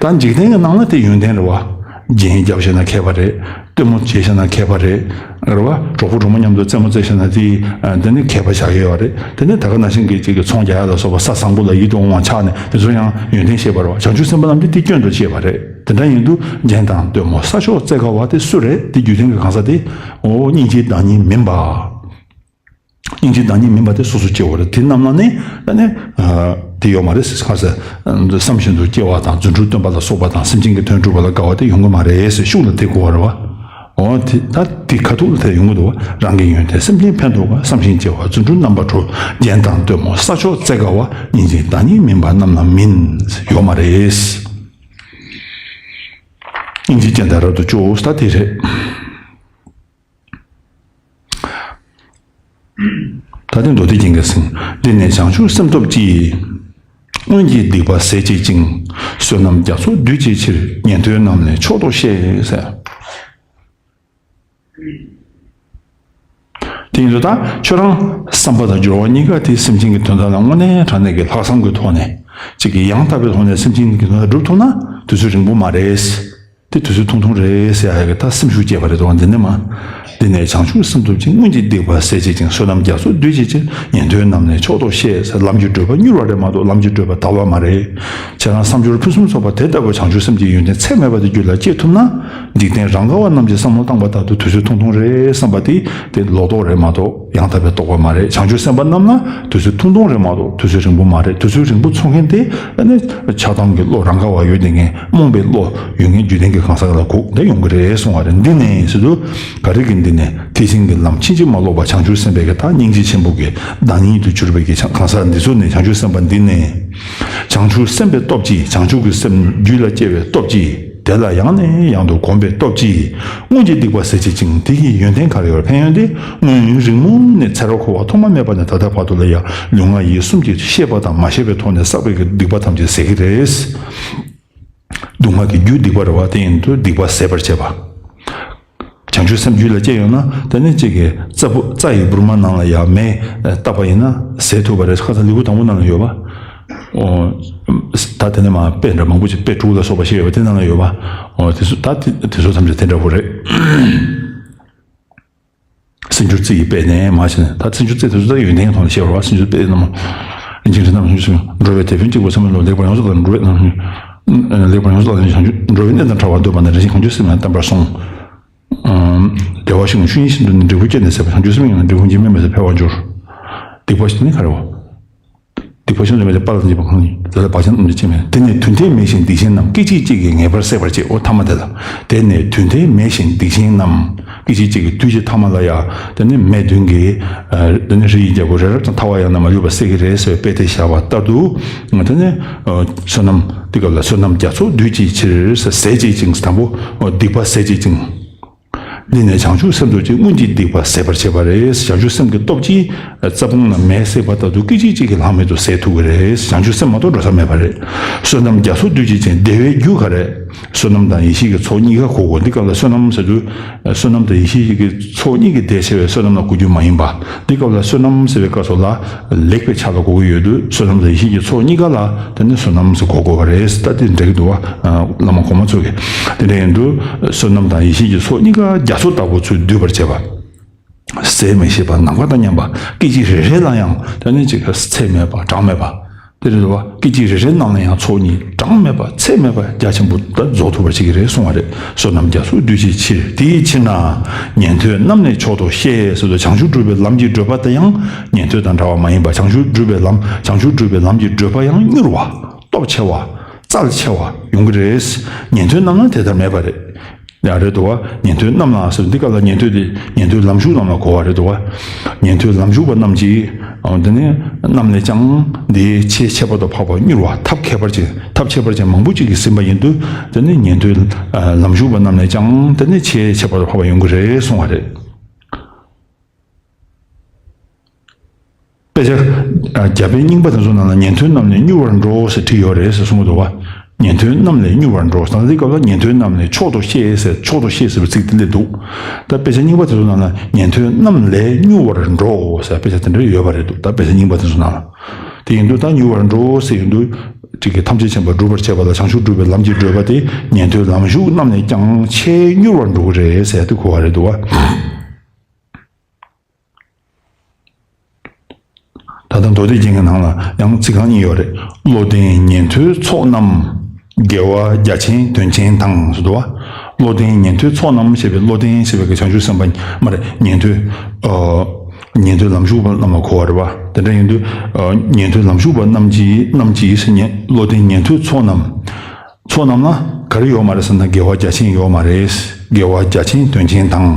ད་འཇིག་རྟེན་གྱི་ནང་ན་དེ་ཡོན་ཏན་རེད་བ། རྒྱན་རྒྱབ་བྱས་ན་མཁས་པ་རེད། སྟོན་མོ་བྱས་བྱས་ན་མཁས་པ་རེད། རེད་བ། གྲོགས་པོ་གྲོགས་མོ་མཉམ་དུ་རྩེད་མོ་རྩེ་བྱས་ན་དེ། ཨ། དེ་ནི་མཁས་པ་བཞག་གི་ཡོད་རེད། དེ་ནི་ད་ག་ནང་བཞིན་གྱི་ཅིག་གི་ཚོང་རྒྱག་ཡ་ལ་སོགས་པ་ས་བཟང་པོ་ལ་ཡིད་དུ་འོང་བ་ཆགས་ནས་དེ་ཚོ་ཡང་ཡོན་ཏན་བཤད་པ་རེད་བ། བྱང་ཆུབ་སེམས་དཔའ་རྣམས་ཀྱིས་དེ་སྐྱོན་དུ་བཤད་པ་རེད། དེ་འདྲ་ཡིན་དུས་རྒྱན་དང་སྟོན་མོ་ས་ཕྱོགས་བརྩེ་དགའ་བ་དེ་སུ་རེད། དེ་རྒྱུ་མཚན་གྱི་གང་ཟག་དེ། འོ། སྙིང་རྗེའི་བདག་ཉིད་མིན་པ། སྙིང་རྗེའི་བདག་ཉིད་མིན་པ་དེ་སོ་སོ་སྐྱེ་བོ་རེད། དེ་རྣམས་ལ་ནི་ཨ་ནི། ཨ། དེ་ཡོད་མ་རེད་ཟེར། ག་ཟེར། བསམ་བཞིན་དུ་སྐྱེ་བ་དང་རྫུ་འཕྲུལ་སྟོན་པ་ལ་སོགས་པ་དང་སེམས་ཅན་གྱི་དོན་སྒྲུབ་པ་ལ་དགའ་བ་དེ་ཡོང་གི་མ་རེད་ཟེར། ཤུགས་ལ་དེ་གོ་བ་རེད་བ། འོ་དེ་ད་དེ་ཁ་ཐུག་ལ་དེ་ཡོང་གི་འདུག་བ། རང་གི་ཡོན་ཏན་སེམས་ཅན་ཕན་འདོགས་པ། བསམ་བཞིན་སྐྱེ་བ་རྫུ་འཕྲུལ་རྣམ་པར་གྲོལ། རྒྱན་དང་སྟོན་མོ་ས་ཕྱོགས་བརྩེ་དགའ་བ། སྙིང་རྗེའི་བདག་ཉིད་མིན་པ་རྣམས་ལ་མིན། ཡོད་མ་རེད། སྙིང་རྗེ་ཅན་དང་རབ་ཏུ་བྱུང་ད་དེ་རེད། ད་ལྟའི་མདོ་སྡེ་རྒྱན་གྱིས་ཟིན། འདི་ནས་བྱང་ཆུབ་སེམས་སྟོབས་ཀྱིས། སྔོན་གྱི་སྡིག་པ་ཟད་བྱེད་ཅིང་། བསོད་ནམས་རྒྱ་མཚོ་སྡུད་བྱའི་ཕྱིར། ཉན་ཐོས་རྣམས་ལས་མཆོག་ཏུ་གཤེགས་ཟེར། དེ་ཡིན་དུས་ད་ཁྱོད་རང་བསམ་པ་དང་སྦྱོར་བ་གཉིས་ཀ་དེ་སེམས་ཅན་གྱི་དོན་དག་ལ་དངོས་གནས་དྲང་གནས་ཀྱི་ལྷག་བསམ་གྱི་ཐོག་ནས་གཅིག་གིས་ཡང་དག་པའི་ཐོག་ནས་སེམས་ཅན་གྱི་དོན་དག་སྒྲུབ་ཐུབ་ན་དུས་ཚོད་རིང་པོ་མ་རེད། དེ་དུས་ཚོད་ཐུང་ཐུང་རེད་ཟེར་ཡ་གི་ད་སེམས་ཤུགས་སྐྱེས་པ་རེད་དོ། འདི་ནས་མ། འདི་ནས་བྱང་ཆུབ་སེམས་སྟོབས་ཀྱིས། སྔོན་གྱི་སྡིག་པ་ཟད་བྱེད་ཅིང་། བསོད་ནམས་རྒྱ་མཚོ་སྡུད་བྱེད་ཕྱིར། ཉན་ཐོས་རྣམས་ལས་མཆོག་ཏུ་གཤེགས་ཟེར། ལམ་གྱི་བགྲོད་པ་མྱུར་བ་རེད་མ་གཏོགས་ལམ་གྱི་བགྲོད་པ་དལ་བ་མ་རེད། ཁྱེད་རང་བསམ་སྦྱོར་ཕུན་སུམ་ཚོགས་པ་དེ་ལྟ་བུ་བྱང་ཆུབ་སེམས་ཀྱི་ཡོན་ཏན་ཚད་མེད་པ་དེ་རྒྱུད་ལ་སྐྱེ་ཐུབ་ན། འཇིག་རྟེན་རང་ག་བ་རྣམས་ཀྱིས་བསམ་བློ་བཏང་པ་ལྟར་དུ་དུས་ཚོད་ཐུང་ཐུང་རེད་བསམ་པ་དེ་དེ་ལོག་རྟོག་རེད་མ་གཏོགས་ཡང་དག་པའི་རྟོག་པ་མ་རེད། བྱང་ཆུབ་སེམས་དཔའ་རྣམས་ལ་དུས་ཚོད་ཐུང་ཐུང་རེད་མ་གཏོགས་དུས་ཚོད་རིང་པོ་མ་རེད། དུས་ཚོད་རིང་པོ་འཚོ་མཁན་དེ་ཨ་ནི་ཆགས་སྡང་གི་བློ་རང་ག་བ་ཡོད་དེ་ངས་རྨོངས་པའི་བློ་ཡོད་ངེས་རྒྱུ་ལྡན་གྱི་གང་ཟག་ལ་གོ་དེ་ཡོང་གི་རེད་གསུང་བ་རེད། འདི་ནས་ཟེར་དུས་ག་རེ་གི་འདི་ནས་ཐེག་ཆེན་གྱི་ལམ་ཕྱིན་ཅི་མ་ལོག་པ་བྱང་ཆུབ་སེམས་དཔའི་གི་ད་སྙིང་རྗེ་ཆེན་པོ་གི་བདག་ཉིད་དུ་གྱུར་པའི་གི་གང་ཟག་འདི་ཚོ་ནས་བྱང་ཆུབ་སེམས་དཔའ་འདི་ནས་བྱང་ཆུབ་སེམས་དཔའི་སྟོབས་ཀྱིས། བྱང་ཆུབ་ཀྱི་སེམས་རྒྱུད་ལ་སྐྱེ་བའི་སྟོབས་ཀྱིས། དེ་ལ་ཡང་ནས་ཡང་དུ་གོམས་པའི་སྟོབས་ཀྱིས། སྔོན་གྱི་སྡིག་པ་ཟད་བྱེད་ཅིང་། དེ་ཡི་ཡོན་ཏན་ག་རེ་ཡོད། ཕན་ཡོན་དེ། སྔོན་རིང་མོ་ནས་ཚེ་རབས་འཁོར་བ་ཐོག་མ་མེད་པ་ནས་ད་ལྟ་བར་དུ་ལ་ཡང་ལུས་ངག་ཡིད་གསུམ་གྱི་ཤེས་པ་དང་མ་ཤེས་པའི་ཐོག་ནས་བསགས་པའི་གི་སྡིག་པ་ཐམས་ཅད་ཟད་ཀྱི་རེད། སྡུག་བསྔལ་གྱི་རྒྱུ་སྡིག་པ་རེད་བ། དེ་ཡིན་དུས་སྡིག་པ་ཟད་པར་བྱེད་པ། བྱང་ཆུབ་སེམས་རྒྱུད་ལ་སྐྱེས་ཡོད་ན་དེ་ནི་གཅིག་གི་རྩྭ་བུ་རྩྭ་ཡི་བུར་མ་ནང་ལ་ཡང་མེ་བཏབ་པ་ཡིན་ན་ཟད་ཐུབ་པ་རེད། ཁ་སང་ལེའུ་དང་པོ་ནང་ལ་ཡོད་པ། ཨོ། ད་དེ་ནས་མ་དཔེ་འདྲ་མང་པོ་ཅིག་དཔེ་དྲུག་ལ་སོགས་པ་ཞིག་ཡོད་པ་དེ་ནང་ལ་ཡོད་པ། ཨོ་དེ་ཚོ་ད་དེ་དེ་ཚོ་ཐམས་ཅད་དེ་འདྲ་པོ་རེད། སེམས་སྦྱོར་རྩི་ཡི་དཔེ་ནས་མ་བྱས་ནས་ད་སེམས་སྦྱོར་རྩི་དེ་ཚོ་ད་ཡོན་ཏན་ཐོག་ནས་བཤད་པ་རེད་བ། སེམས་སྦྱོར་དཔེ་རྣམས། རིན་ཆེན་རིགས་རྣམས་སུ་འགྲོ་བའི་དེད་དཔོན་གཅིག་པུ་ཚད་མེད་བློ། ལེགས་པར་ཡོངས་སུ་བརྟགས་ནས་འགྲོ་བའི་རྣམ་སྨིན། ལེགས་པར་ཡོངས་སུ་བརྟགས་ནས་བྱང་ཆུབ་འགྲོ་བའི་གནས་དང་བྲལ་བར་འདོད་པ་ནི་རེ་ཞིག་གང་ཆུང་སེམས་ལ་བརྟན་པར་གསུངས། བདེ་བར་གཤེགས་ནས་ཆོས་ཉིད་ཤིན་ཏུ་ནི། འབྲས་བུ་སྐྱེས་ནས་ཟད་པ། བྱང་ཆུབ་སེམས་ཉིད་ནི། འབྲས་བུ་འབྱིན་མེད་མི་ཟད་འཕེལ་བར་འགྱུར། སྡིག་པ་ཞིག་ནི་ག་རེ་བ། སྡིག་པ་ཤིན་ཏུ་མེད་དེ་དཔའ་ལ་འཇིགས་པ་གང་ཡིན། དེ་ལ་བག་ཆགས་རྣམས་ཀྱིས་སྐྱེ་མེད། དེ་ནས་དུས་མཐའི་མེད་བཞིན་སྡིག་ཅན་རྣམས། སྐད་ཅིག་གཅིག་གིས་ངེས་པར་ཟད་པར་བྱེད། འོ་ཐ་མ་དེ་ལ། དེ་ནས་དུས་མཐའི་མེད་བཞིན་སྡིག་ཅན་རྣམས། སྐད་ཅིག་གཅིག་གིས་དུས་ཀྱི་ཐ་མ་ལ་ཡང་དེ་ནི་མེ་བདུན་གྱིས་དེ་ནི་རི་ཡི་རྒྱལ་པོ་རི་རབ་དང་ཐ་བ་ཡང་རྣམས་ལུས་པ་ཟད་ཀྱི་རེད་ཟེར་བའི་དཔེ་དེ་བཞག་པ་ལྟར་དུ། དེ་ནི་བསོད་ནམས་དེ་སྐབས་ལ་བསོད་ནམས་རྒྱ་མཚོ་སྡུད་བྱེད་ཕྱིར་ཟད་བྱེད་ཅིང་། དང་པོ་སྡིག་པ་ཟད་བྱེད་ཅིང་། འདི་ནས་བྱང་ཆུབ་སེམས་སྟོབས་ཀྱིས་སྔོན་གྱི་སྡིག་པ་ཟད་པར་བྱེད་པ་རེད། བྱང་ཆུབ་སེམས་ཀྱི་སྟོབས་ཀྱིས་རྩྭ་ཕུང་ལ་མེ་བསྲེགས་པ་ལྟར་དུ་སྐད་ཅིག་གཅིག་གིས་ལྷག་མེད་དུ་ཟད་ཐུབ་ཀྱི་རེད། བྱང་ཆུབ་སེམས་མ་གཏོགས་འགྲོ་ས་མེད་པ་རེད། བསོད་ནམས་རྒྱ་མཚོ་སྡུད་བྱེད་ཅིང་བདེ་བའི་རྒྱུ་ག་རེ། བསོད་ནམས་དང་ཡེ་ཤེས་ཀྱི་ཚོགས་གཉིས་ཀ་གོ་དགོས། འདི་སྐབས་ལ་བསོད་ནམས་ཟེར་དུས། བསོད་ནམས་དང་ཡེ་ཤེས་ཀྱི་ཚོགས་གཉིས་ཀྱི་ཟླས་ཕྱེ་བའི་བསོད་ནམས་ལ་གོ་རྒྱུ་མ་ཡིན་པ། འདི་སྐབས་ལ་བསོད་ནམས་ཟེར་བའི་སྐབས་སུ་ལ་ལེགས་པའི་ཆ་ལ་གོ་གི་ཡོད་དུས། བསོད་ནམས་དང་ཡེ་ཤེས་ཀྱི་ཚོགས་གཉིས་ཀ་ལ་དེ་ནི་བསོད་ནམས་ཟེར་གོ་དགོས་པ་རེད། ད་དེ་འགྲིག་གི་འདུག་བ། བླ་མ་གོང་མ་ཚོ་གིས། དེ་འདྲ་ཡིན་དུས་བསོད་ནམས་དང་ཡེ་ཤེས་ཀྱི་ཚོགས་གཉིས་ཀ་རྒྱ་མཚོ་ལྟ་བུ་ཚུལ་བསྡུས་པར་བྱེད་པ། ཟད་མི་ཤེས་པ། ནམ་མཁའ་དང་མཉམ་པ། སྐད་ཅིག་རེ་རེ་ལ་ཡང་དེ་ནི་ཅིག་ཚད་མེད་པ། གྲངས་མེད་པ། དེ་རེད་དོ། སྐད་ཅིག་རེ་རེ་རྣམས་ལ་ཡང་ཚོགས་གཉིས་གྲངས་མེད་པ་ཚད་མེད་པ་རྒྱ་ཆེན་པོ་ད་རྫོགས་ཐུབ་པར་བྱེད་ཀྱི་རེད་གསུང་བ་རེད། བསོད་ནམས་རྒྱ་མཚོ་སྡུད་བྱེད་ཕྱིར། དེའི་ཕྱིར་ན་ཉན་ཐོས་རྣམས་ནི་མཆོག་ཏུ་ཤེས་ཟེར་དུས། བྱང་ཆུབ་སྒྲུབ་པའི་ལམ་གྱི་བགྲོད་པ་དེ་ཡང་ཉན་ཐོས་དང་འདྲ་བ་མ་ཡིན་པ། བྱང་ཆུབ་སྒྲུབ་པའི་ལམ། བྱང་ཆུབ་སྒྲུབ་པའི་ལམ་གྱི་བགྲོད་པ་ཡང་མྱུར་བ། སྟོབས་ཆེ་བ། རྩལ་ཆེ་བ་ཡོང་གི་རེད། ཉན་ཐོས་རྣམས་ལ་དེ་ལྟར་མེད་པ་རེད། ཡང་རེད་དོ། ཉན་ཐོས་རྣམས་ལ་ཟེར། འདི་སྐབས་ལ་ཉན་ཐོས་དེ་ཉན་ཐོས་ལམ་ཞུགས་རྣམས་ལ་གོ་བ་རེད་དོ། ཉན་ཐོས་ལམ་ཞུགས་པ་རྣམས་ཀྱིས། འོ། དེ་ནི་རྣམས་ལས་ཀྱང་འདི་ཆེས་ཁྱད་པར་དུ་འཕགས་པ་མྱུར་བ། ཐབས་ཁྱད་པར་ཅན། ཐབས་ཁྱད་པར་ཅན་མང་པོ་ཅིག་གིས་ཟིན་པ་ཡིན་དུས། དེ་ནི་ཉན་ཐོས་ལམ་ཞུགས་པ་རྣམས་ལས་ཀྱང་དེ་ནི་ཆེས་ཁྱད་པར་དུ་འཕགས་པ་ཡོང་གི་རེད་གསུང་བ་རེད། དཔེ་ཆ་རྒྱ་དཔེ་རྙིང་པ་དེ་ཚོ་ནང་ལ་ཉན་ཐོས་རྣམས་ལས་མྱུར་བར་འགྲོ་ཟེར་བྲིས་ཡོད་རེད་ཟེར་གསུང་གི་འདུག་བ། ཉན་ཐོས་རྣམས་ལས་མྱུར་བར་འགྲོ། ད་ལྟ་འདི་སྐབས་ལ་ཉན་ཐོས་རྣམས་ལས། མཆོག་ཏུ་ཤེས་ཟེར། མཆོག་ཏུ་ཤེས་ཟེར་བའི་ཚིག་དེ་སླེབས་འདུག་ད་དཔེ་ཆ་རྙིང་པ་དེ་ཚོ་ནང་ལ་ཉན་ཐོས་རྣམས་ལས་མྱུར་བར་འགྲོ་ཟེར་དཔེ་ཆ་དེ་འདྲ་ཡོད་པ་རེད་འདུག་ད་དཔེ་ཆ་རྙིང་པ་དེ་ཚོ་ནང་ལ། དེ་ཡིན་དུས་ད་མྱུར་བར་འགྲོ་ཟེར་ཡོང་དུས། ཅིག་གིས་ཐམས་ཅད་མཁྱེན་པ་སྒྲུབ་པར་བྱེད་པ་ལ་བྱང་ཆུབ་སྒྲུབ་པའི་ལམ་གྱི་བགྲོད་པ་དེ་ཉན་ཐོས་ལམ་ཞུགས་རྣམས་ལས་ཀྱང་ཆེས་མྱུར་བར་འགྲོ་གི་རེད་ཟེར་དེ་གོ་བ་རེད་འདུག་བ། ད་ལྟ་མདོ་སྡེ་རྒྱན་གྱི་ནང་ལ་ཡང་ཚིག་རྐང་གཉིས་ཡོད་རེད། བློ་ལྡན་ཉན་ཐོས་ཚོགས་རྣམས་དགེ་བ་རྒྱ་ཆེན་དོན་ཆེན་དང་ཟེར་འདུག་བ། བློ་ལྡན་ཉན་ཐོས་ཚོགས་རྣམས་ཞེས་པའི་བློ་ལྡན་ཞེས་པའི་གི་བྱང་ཆུབ་སེམས་དཔའ་མ་རེད། ཉན་ཐོས། ཨ། ཉན་ཐོས་ལམ་ཞུགས་པ་རྣམས་ལ་གོ་བ་རེད་བ། དེ་འདྲ་ཡིན་དུས། ཨ། ཉན་ཐོས་ལམ་ཞུགས་པ་རྣམས་ཀྱིས། རྣམས་ཀྱིས་ཟེར་ཉན། བློ་ལྡན་ཉན་ཐོས་ཚོགས་རྣམས། ཚོགས་རྣམས་ལ་ག་རེ་ཡོད་མ་རེད་ཟེར་ན་དགེ་བ་རྒྱ་ཆེན་ཡོད་མ་རེད། དགེ་བ་རྒྱ་ཆེན་དོན་ཆེན་དང་།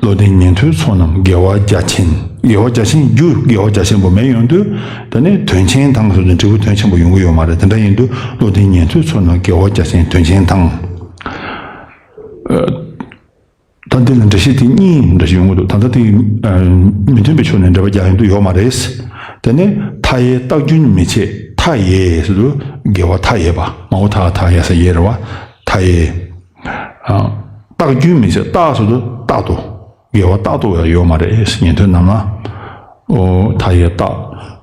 བློ་ལྡན་ཉན་ཐོས་ཚོགས་རྣམས་དགེ་བ་རྒྱ་ཆེན། དགེ་བ་རྒྱ་ཆེན་རྒྱུ། དགེ་བ་རྒྱ་ཆེན་པོ་མེད་ཡོང་དུས། དེ་ནས་དོན་ཆེན་དང་ཟེར་དུས་འབྲས་བུ་དོན་ཆེན་པོ་ཡོང་གི་ཡོད་མ་རེད། དེ་འདྲ་ཡིན་དུས་བློ་ལྡན་ཉན་ཐོས་ཚོགས་རྣམས་དགེ་བ་རྒྱ་ཆེན་དོན་ཆེན་དང་། ད་འདི་ལ་འགྲེལ་བཤད་དེ་གཉིས་འདྲ་ཞིག་ཡོང་གི་འདུག་ད་ལྟ་དེ་མི་མཐུན་པའི་ཕྱོགས་ནས་འགྲེལ་པ་རྒྱག་ཡོང་དུས་ཡོད་མ་རེད། དེ་ནས་མཐའ་ཡས་རྟག་རྒྱུན་མི་ཆད། མཐའ་ཡས་ཟེར་དུས་དགེ་བ་མཐའ་ཡས་པ། མ་འོངས་མཐའ་མཐའ་ཡས་ས་ཡས་རེད་བ། མཐའ་ཡས། ཨ། རྟག་རྒྱུན་མི་ཆད། རྟག་ཟེར་དུས་རྟག་ཏུ། དགེ་བ་རྟག་ཏུ་ཡང་ཡོད་མ་རེད། ཉན་ཐོས་རྣམས་ལ། ཨོ། མཐའ་ཡས་རྟག་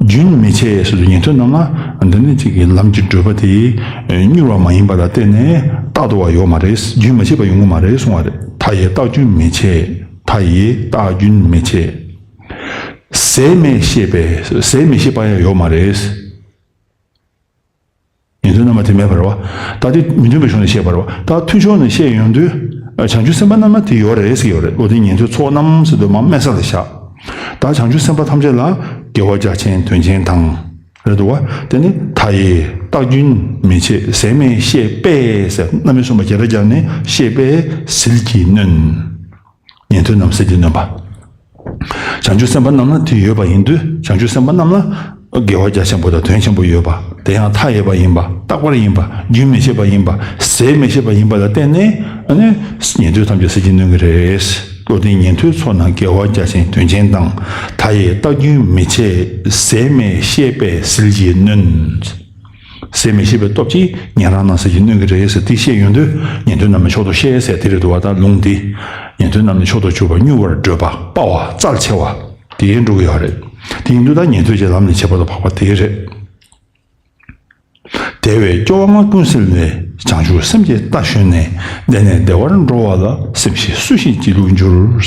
རྒྱུན་མི་ཆད་ཟེར་དུས་ཉན་ཐོས་རྣམས་ལ་འདི་ནི་གཅིག་གི་ལམ་གྱི་བགྲོད་པ་དེ་མྱུར་བ་མ་ཡིན་པ་ལ་བརྟེན་ནས་རྟག་ཏུ་བ་ཡོད་མ་རེད། རྒྱུན་མི་ཆད་པ་ཡོང་གི་མ་རེད་གསུང་བ་རེད། མཐའ་ཡས་རྟག་རྒྱུན་མི་ཆད། མཐའ་ཡས་རྟག་རྒྱུན་མི་ཆད། ཟད་མི་ཤེས་པས། ཟད་མི་ཤེས་པ་ཡང་ཡོད་མ་རེད། ཉན་ཐོས་རྣམས་ལ་དེ་མེད་པ་རེད་བ། ད་དེ་མི་མཐུན་པའི་ཕྱོགས་ནས་བཤད་པ་རེད་བ། ད་མཐུན་ཕྱོགས་ནས་བཤད་ཡོང་དུས། བྱང་ཆུབ་སེམས་དཔའ་རྣམས་ལ་དེ་ཡོད་རེད་ཟེར་གྱི་ཡོད་རེད། བློ་ལྡན་ཉན་ཐོས་ཚོགས་རྣམས་ཟེར་དུས་མར་དམན་ས་ལ་བཞག་ད་བྱང་ཆུབ་སེམས་དཔའ་ཐམས་ཅད་ལ་དགེ་བ་རྒྱ་ཆེན་དོན་ཆེན་དང་། རེད་འདུག་བ། དེ་ནི་མཐའ་ཡས་རྟག་རྒྱུན་མི་ཆད། ཟད་མི་ཤེས་པས་ཟེར་རྣམ་དབྱེ་གསུམ་པ་བརྒྱ་ཕྲག་བརྒྱབ་ནས་ཤེས་པས་ཟིལ་གྱིས་གནོན། ཉན་ཐོས་རྣམས་ཟིལ་གྱིས་གནོན་པ། བྱང་ཆུབ་སེམས་དཔའ་རྣམས་ལ་དེ་ཡོད་པ་ཡིན་དུས། བྱང་ཆུབ་སེམས་དཔའ་རྣམས་ལ་དགེ་བ་རྒྱ་ཆེན་པོ་དང་དོན་ཆེན་པོ་ཡོད་པ། དེ་ཡང་མཐའ་ཡས་པ་ཡིན་པ། རྟག་པར་ཡིན་པ། རྒྱུན་མི་ཆད་པ་ཡིན་པ། ཟད་མི་ཤེས་པ་ཡིན་པ་ལ་བརྟེན་ནས། ཨ་ནི་ཉན་ཐོས་ཐམས་ཅད་ཟིལ་གྱིས་གནོན་གྱི་རེད། བློ་ལྡན་ཉན་ཐོས་ཚོགས་རྣམས་དགེ་བ་རྒྱ་ཆེན་དོན་ཆེན་དང་། མཐའ་ཡས་རྟག་རྒྱུན་མི་ཆད། ཟད་མི་ཤེས་པས་ཟིལ་གྱིས་གནོན། ཟད་མི་ཤེས་པའི་སྟོབས་ཀྱིས་ཉན་རང་རྣམས་ཟིལ་གྱིས་གནོན་གྱི་རེད་ཟེར་དེ་བཤད་ཡོང་དུས། ཉན་ཐོས་རྣམས་མཆོག་ཏུ་ཤེས་ཟེར་དེ་རེད་འདུག་བ། ད་ལུང་འདི། ཉན་ཐོས་རྣམས་ནི་མཆོག་ཏུ་གྱུར་པ་མྱུར་བར་བགྲོད་པ་དཔའ་བ་རྩལ་ཆེ་བ། དེ་འགྲོ་གི་ཡོད་རེད། དེ་ཡིན་དུས་ད་ཉན་ཐོས་ཀྱི་ལམ་ནས་ཁྱད་པར་དུ་འཕགས་པ་དེ་རེད། དེ་བས་སྐྱོ་བ་ལྔ་ཀུན་སེལ་བའི། བྱང་ཆུབ་སེམས་ཀྱི་རྟ་ཞོན་ནས། བདེ་ནས་བདེ་བར་འགྲོ་བ་ལ། སེམས་ཤེས་སུ་ཞིག་སྐྱིད་སྡུག་འགྱུར།